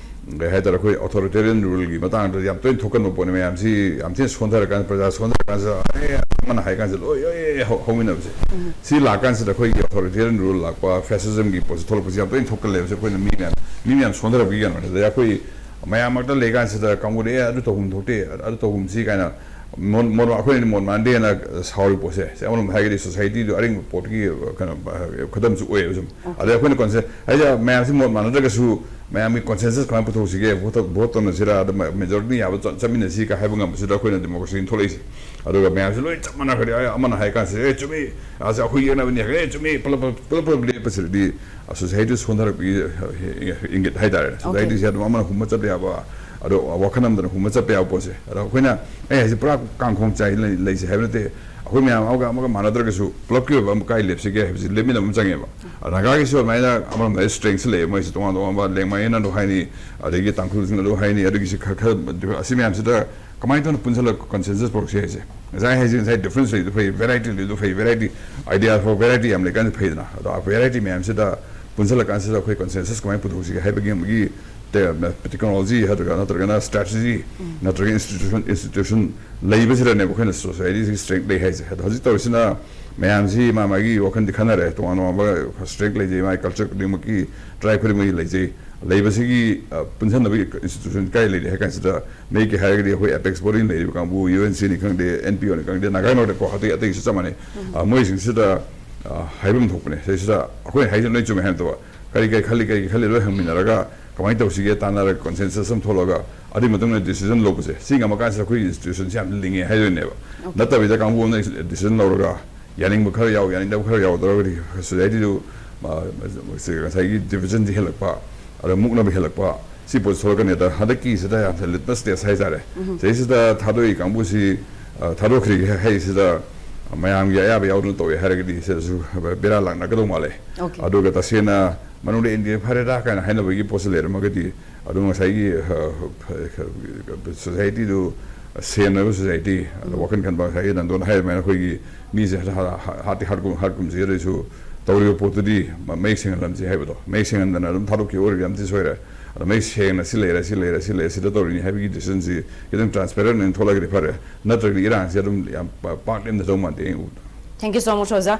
ꯀꯩ ꯍꯥꯏꯇꯥꯔꯦ, ꯑꯩꯈꯣꯏ ꯑꯣꯊꯣꯔꯤꯇꯦꯔꯤꯌꯟ ꯔꯨꯜꯒꯤ ꯃꯇꯥꯡꯗ ꯌꯥꯝ ꯇꯣꯏꯅ ꯊꯣꯛꯀꯟꯕ ꯄꯣꯠꯅꯤ꯫ ꯃꯌꯥꯝꯁꯤ ꯌꯥꯝ ꯊꯤꯅ ꯁꯣꯟꯊꯔꯀꯥꯟꯗ, ꯄ꯭ꯔꯖꯥ ꯁꯣꯟꯊꯔꯀꯥꯟꯁꯤꯗ "ꯑꯦ" ꯑꯃꯅ ꯍꯥꯏ ꯀꯥꯟꯁꯤꯗ ꯂꯣꯏ ꯂꯣꯏ ꯍꯧ- ꯍꯧꯃꯤꯟꯅꯕꯁꯦ꯫ ꯁꯤ ꯂꯥꯛꯀꯥꯟꯁꯤꯗ ꯑꯩꯈꯣꯏꯒꯤ ꯑꯣꯊꯣꯔꯤꯇꯦꯔꯤꯌꯟ ꯔꯨꯜ ꯂꯥꯛꯄ, ꯐꯦꯁꯤꯖꯝꯒꯤ ꯄꯣꯠꯁꯤ ꯊꯣꯛꯂꯛꯄꯁꯤ ꯌꯥꯝ ꯇꯣꯏꯅ ꯊꯣꯛꯀꯜꯂꯦꯕꯁꯦ꯫ ꯑꯩꯈꯣꯏꯅ ꯃꯤ ꯃꯌꯥꯝ ꯃꯤ ꯃꯌꯥꯝ ꯁꯣꯟꯊꯔꯛꯄꯒꯤ ꯀꯩꯅꯣꯅꯦ꯫ ꯑꯗꯩ ꯑꯩꯈꯣꯏ ꯃꯌꯥꯝ ꯃꯔꯛꯇ ꯂꯩꯀꯥꯟꯁꯤꯗ ꯀꯥꯡꯕꯨꯗ "ꯑꯦ, ꯑꯗꯨ ꯇꯧꯐꯝ ꯊꯣꯛꯇꯦ, ꯑꯗꯨ ꯇꯧꯐꯝꯁꯤ" ꯀꯥꯏꯅ ꯃꯣꯟ-, ꯃꯣꯟ-, ꯑꯩꯈꯣꯏꯅ ꯃꯣꯟ ꯃꯥꯟꯗꯦꯅ ꯁꯥꯎꯔꯤ ꯄꯣꯠꯁꯦ, ꯁꯤ ꯑꯃꯔꯣꯝꯗ ꯍꯥꯏꯔꯒꯗꯤ ꯁꯣꯁꯥꯏꯇꯤꯗꯨ ꯑꯔꯤꯡꯕ ꯄꯣꯠꯀꯤ ꯀꯩꯅꯣ, ꯈꯨꯗꯝꯁꯨ ꯑꯣꯏꯌꯦꯕ ꯁꯨꯝ꯫ ꯑꯗꯩ ꯑꯩꯈꯣꯏꯅ ꯀꯣꯟꯁꯦ ꯍꯥꯏꯁꯦ, ꯃꯌꯥꯝꯁꯤ ꯃꯣꯠ ꯃꯥꯟꯅꯗ꯭ꯔꯒꯁꯨ ꯃꯌꯥꯝꯒꯤ ꯀꯣꯟꯁꯦꯟꯁꯁ ꯀꯃꯥꯏꯅ ꯄꯨꯊꯣꯛꯁꯤꯒꯦ, ꯚꯣꯠ ꯚꯣꯠ ꯇꯧꯅꯁꯤꯔꯥ, ꯑꯗꯨꯝ ꯃꯦꯖꯣꯔꯤꯇꯤ ꯌꯥꯕ ꯆꯠ-, ꯆꯠꯃꯤꯟꯅꯁꯤ ꯀ ꯍꯥꯏꯕ ꯉꯝꯕꯁꯤꯗ ꯑꯩꯈꯣꯏꯅ ꯗꯦꯃꯣꯀ꯭ꯔꯦꯁꯤ ꯊꯣꯛꯂꯛꯏꯁꯦ꯫ ꯑꯗꯨꯒ ꯃꯌꯥꯝꯁꯤ ꯂꯣꯏ ꯆꯞ ꯃꯥꯟꯅꯈ꯭ꯔꯗꯤ, "ꯑꯦ, ꯑꯃꯅ ꯍꯥꯏ ꯀꯥꯟꯁꯤꯗ 'ꯑꯦ, ꯆꯨꯝꯃꯤ, ꯑꯁ ꯑꯩꯈꯣꯏ ꯌꯦꯛꯅꯕꯅꯤ'" ꯍꯥꯏꯔꯒ "ꯑꯦ, ꯆꯨꯝꯃꯤ", ꯄꯨꯂꯞ ꯄꯨꯂꯞ ꯄꯨꯂꯞ ꯄꯨꯂꯞ ꯂꯦꯞꯄꯁꯤꯗꯗꯤ ꯁꯣꯁꯥꯏꯇꯤ ꯁꯣꯟꯊꯔꯛꯄꯒꯤ ꯏꯪꯒꯤꯠ ꯍꯥꯏꯇꯥꯔꯦꯅꯦ꯫ ꯁꯣꯁꯥꯏꯇꯤꯁꯦ ꯑꯗꯨꯝ ꯑꯃꯅ ꯍꯨꯝꯕ ꯆꯠꯄ ꯌꯥꯕ, ꯑꯗꯣ ꯋꯥꯈꯜ ꯑꯃꯗꯅ ꯍꯨꯝꯕ ꯆꯠꯄ ꯌꯥꯕ ꯄꯣꯠꯁꯦ꯫ ꯑꯗꯣ ꯑꯩꯈꯣꯏꯅ, ꯑꯩ ꯍꯥꯏꯁꯦ ꯄꯨꯔꯥ ꯀꯥꯡꯈꯣꯡ ꯆꯥꯏ ꯂꯩ-, ꯂꯩꯁꯦ ꯍꯥꯏꯕ ꯅꯠꯇꯦ꯫ ꯑꯩꯈꯣꯏ ꯃꯌꯥꯝ ꯑꯃꯒ ꯑꯃꯒ ꯃꯥꯟꯅꯗ꯭ꯔꯒꯁꯨ ꯄꯨꯂꯞꯀꯤ ꯑꯣꯏꯕ ꯑꯃ ꯀꯥꯏ ꯂꯦꯞꯁꯤꯒꯦ ꯍꯥꯏꯕꯁꯤ ꯂꯦꯞꯃꯤꯟꯅꯕ ꯑꯃ ꯆꯪꯉꯦꯕ꯫ ꯅꯥꯒꯥꯒꯤꯁꯨ ꯑꯗꯨꯃꯥꯏꯅ ꯑꯃꯔꯣꯝꯗ ꯁ꯭ꯇꯔꯦꯡꯁꯨ ꯂꯩꯌꯦ, ꯃꯣꯏꯁꯦ ꯇꯣꯉꯥꯟ ꯇꯣꯉꯥꯟꯕ ꯂꯦꯡꯃꯥꯏꯅ ꯑꯗꯨ ꯍꯥꯏꯅꯤ, ꯑꯗꯒꯤ ꯇꯥꯡꯈꯨꯜꯁꯤꯡꯅ ꯑꯗꯨ ꯍꯥꯏꯅꯤ, ꯑꯗꯨꯒꯤꯁꯤ ꯈꯔ, ꯈꯔ ꯑꯁꯤ ꯃꯌꯥꯝꯁꯤꯗ ꯀꯃꯥꯏꯅ ꯇꯧꯅ ꯄꯨꯟꯁꯤꯜꯂꯒ ꯀꯟꯁꯦꯟꯁꯁ ꯄꯨꯔꯛꯁꯤ ꯍꯥꯏꯁꯦ? ꯉꯁꯥꯏ ꯍꯥꯏꯁꯦ, ꯉꯁꯥꯏ ꯗꯤꯐ꯭ꯔꯦꯟꯁ ꯂꯩꯕꯗꯣ ꯐꯩ, ꯚꯦꯔꯥꯏꯇꯤ ꯂꯩꯕꯗꯣ ꯐꯩ, ꯚꯦꯔꯥꯏꯇꯤ, idea for variety ꯌꯥꯝ ꯂꯩꯀꯥꯟꯗ ꯐꯩꯗꯅ꯫ ꯑꯗꯣ ꯚꯦꯔꯥꯏꯇꯤ ꯃꯌꯥꯝꯁꯤꯗ ꯄꯨꯟꯁꯤꯜꯂꯀꯥꯟꯁꯤꯗ ꯑꯩꯈꯣꯏ ꯀꯟꯁꯦꯟꯁꯁ ꯀꯃꯥꯏꯅ ꯄꯨꯊꯣꯛꯁꯤꯒꯦ ꯍꯥꯏꯕꯒꯤ ꯑꯃꯒꯤ ꯇꯦ-, ꯇꯦꯛꯅꯣꯂꯣꯖꯤ ꯅꯠꯇ꯭ꯔꯒ, ꯅꯠꯇ꯭ꯔꯒꯅ ꯁ꯭ꯇ꯭ꯔꯦꯇꯦꯖꯤ ꯅꯠꯇ꯭ꯔꯒ ꯏꯟꯁꯇꯤꯇ꯭ꯌꯨꯁꯟ, ꯏꯟꯁꯇꯤꯇ꯭ꯌꯨꯁꯟ ꯂꯩꯕꯁꯤꯗꯅꯦꯕ ꯑꯩꯈꯣꯏꯅ ꯁꯣꯁꯥꯏꯇꯤꯁꯤ ꯁ꯭ꯇꯔꯦꯡ ꯂꯩ ꯍꯥꯏꯁꯦ꯫ ꯑꯗꯣ ꯍꯧꯖꯤꯛ ꯇꯧꯔꯤꯁꯤꯅ ꯃꯌꯥꯝꯁꯤ ꯃꯥ ꯃꯥꯒꯤ ꯋꯥꯈꯜꯗꯤ ꯈꯟꯅꯔꯦ, ꯇꯣꯉꯥꯟ ꯇꯣꯉꯥꯟꯕ ꯁ꯭ꯇꯔꯦꯡ ꯂꯩꯖꯩ, ꯃꯥꯒꯤ ꯀꯜꯆꯔ ꯈꯨꯗꯤꯡꯃꯛꯀꯤ, ꯇ꯭ꯔꯥꯏꯕ ꯈꯨꯗꯤꯡꯃꯛꯀꯤ ꯂꯩꯖꯩ꯫ ꯂꯩꯕꯁꯤꯒꯤ, ꯑ, ꯄꯨꯟꯁꯤꯟꯅꯕꯒꯤ ꯏꯟꯁꯇꯤꯇ꯭ꯌꯨꯁꯟ ꯀꯥꯏ ꯂꯩꯔꯤ ꯍꯥꯏ ꯀꯥꯟꯁꯤꯗ, ꯃꯌꯦꯛꯀꯤ ꯍꯥꯏꯔꯒꯗꯤ ꯑꯩꯈꯣꯏ ꯑꯦꯄꯦꯛꯁ ꯕꯣꯗꯤ ꯂꯩꯔꯤꯕ ꯀꯥꯡꯕꯨ, ꯌꯨ ꯑꯦꯟ ꯁꯤꯅꯤ ꯈꯪꯗꯦ, ꯑꯦꯟ ꯄꯤ ꯑꯣꯅꯤ ꯈꯪꯗꯦ, ꯅꯥꯒꯥꯂꯦꯟꯗꯀꯣ, ꯑꯇꯩ ꯑꯇꯩꯁꯨ ꯆꯞ ꯃꯥꯟꯅꯩ꯫ ꯑ, ꯃꯣꯏꯁꯤꯡꯁꯤꯗ, ꯑ, ꯍꯥꯏꯐꯝ ꯊꯣꯛꯄꯅꯦ꯫ ꯁꯤꯁꯤꯗ ꯑꯩꯈꯣꯏꯅ ꯍꯥꯏꯁꯦ ꯂꯣꯏ ꯆꯨꯝꯃꯦ ꯍꯥꯏꯅ ꯇꯧꯕ, ꯀꯔꯤ ꯀꯔꯤ ꯈꯜꯂꯤ, ꯀꯔꯤ ꯈꯜꯂꯤ ꯂꯣꯏ ꯍꯪꯃꯤꯟꯅꯔꯒ ꯀꯃꯥꯏꯅ ꯇꯧꯁꯤꯒꯦ ꯇꯥꯟꯅꯔꯒ ꯀꯟꯁꯦꯟꯁꯁ ꯑꯃ ꯊꯣꯛꯂꯒ ꯑꯗꯨꯒꯤ ꯃꯇꯨꯡꯗ ꯗꯤꯁꯤꯖꯟ ꯂꯧꯕꯁꯦ, ꯁꯤ ꯉꯝꯃꯀꯥꯟꯁꯤꯗ ꯑꯩꯈꯣꯏ ꯏꯟꯁꯇꯤꯇ꯭ꯌꯨꯁꯟꯁꯤ ꯌꯥꯝ ꯂꯤꯡꯉꯦ ꯍꯥꯏꯗꯣꯏꯅꯦꯕ꯫ ꯅꯠꯇꯕꯤꯗ ꯀꯥꯡꯕꯨ ꯑꯃꯅ ꯗꯤꯁꯤꯖꯟ ꯂꯧꯔꯒ ꯌꯥꯅꯤꯡꯕ ꯈꯔ ꯌꯥꯎ, ꯌꯥꯅꯤꯡꯗꯕ ꯈꯔ ꯌꯥꯎ ꯇꯧꯔꯒꯗꯤ ꯁꯣꯁꯥꯏꯇꯤꯗꯨ, ꯃ-, ꯉꯁꯥꯏꯒꯤ ꯗꯤꯕꯤꯖꯟꯁꯤ ꯍꯦꯜꯂꯛꯄ, ꯑꯗ ꯃꯨꯛꯅꯕ ꯍꯦꯜꯂꯛꯄ, ꯁꯤ ꯄꯣꯠ ꯊꯣꯛꯂꯛꯀꯅꯤ꯫ ꯑꯗ ꯍꯟꯗꯛꯀꯤꯁꯤꯗ ꯌꯥꯝꯅ ꯂꯤꯠꯃꯁ ꯇꯦꯁ ꯍꯥꯏꯇꯥꯔꯦ꯫ ꯁꯤꯗꯩꯁꯤꯗ ꯊꯥꯗꯣꯛꯏ ꯀꯥꯡꯕꯨꯁꯤ, ꯑ, ꯊꯥꯗꯣꯛꯈ꯭ꯔꯤꯒꯦ ꯍꯥꯏꯁꯤꯗ ꯃꯌꯥꯝꯒꯤ ꯑꯌꯥꯕ ꯌꯥꯎꯗꯅ ꯇꯧꯋꯦ ꯍꯥꯏꯔꯒꯗꯤ ꯁꯤꯗꯁꯨ ꯕꯦꯔꯥ ꯂꯥꯛꯅꯒꯗꯧ ꯃꯥꯜꯂꯦ꯫ ꯑꯗꯨꯒ ꯇꯁꯦꯡꯅ ꯃꯅꯨꯡꯗ ꯏꯟꯗꯤꯌꯥ ꯐꯔꯦꯗ ꯀꯥꯏꯅ ꯍꯥꯏꯅꯕꯒꯤ ꯄꯣꯠꯁꯤ ꯂꯩꯔꯝꯃꯒꯗꯤ, ꯑꯗꯨ ꯉꯁꯥꯏꯒꯤ ꯁꯣꯁꯥꯏꯇꯤꯗꯨ ꯁꯦꯟ ꯑꯣꯏꯕ ꯁꯣꯁꯥꯏꯇꯤ, ꯑꯗ ꯋꯥꯈꯜ ꯈꯟꯕ, ꯉꯁꯥꯏꯒꯤ ꯅꯟꯗꯣꯟ ꯍꯥꯏꯔꯤꯕꯃꯥꯏꯅ ꯑꯩꯈꯣꯏꯒꯤ ꯃꯤꯁꯦ ꯍꯥꯠꯇꯤ ꯍꯥꯠꯀꯨꯝ ꯍꯥꯠꯀꯨꯝꯁꯤ, ꯑꯗꯨꯏꯁꯨ ꯇꯧꯔꯤꯕ ꯄꯣꯠꯇꯨꯗꯤ ꯃꯌꯦꯛ ꯁꯦꯡꯍꯜꯂꯝꯁꯤ ꯍꯥꯏꯕꯗꯣ, ꯃꯌꯦꯛ ꯁꯦꯡꯍꯟꯗꯅ ꯑꯗꯨꯝ ꯊꯥꯗꯣꯛꯈꯤꯕ ꯑꯣꯏꯔꯗꯤ ꯌꯥꯝ ꯊꯤ ꯁꯣꯏꯔꯦ꯫ ꯑꯗꯣ ꯃꯌꯦꯛ ꯁꯦꯡꯅ ꯁꯤ ꯂꯩꯔꯦ, ꯁꯤ ꯂꯩꯔꯦ, ꯁꯤ ꯂꯩꯔꯦ, ꯁꯤꯗ ꯇꯧꯔꯤꯅꯤ ꯍꯥꯏꯕꯒꯤ ꯗꯤꯁꯤꯖꯟꯁꯤ ꯈꯤꯇꯪ ꯇ꯭ꯔꯥꯟꯁꯄꯦꯔꯦꯟ ꯑꯣꯏꯅ ꯊꯣꯛꯂꯒꯗꯤ ꯐꯔꯦ, ꯅꯠꯇ꯭ꯔꯒꯗꯤ ꯏꯔꯥꯡꯁꯤ ꯑꯗꯨꯝ ꯌꯥꯝ ꯄꯥꯛ ꯂꯦꯝꯅꯗꯧ ꯃꯥꯟꯗꯦ ꯑꯩꯅ ꯎꯕꯗ꯫ Thank you so much, ꯑꯣꯖꯥ꯫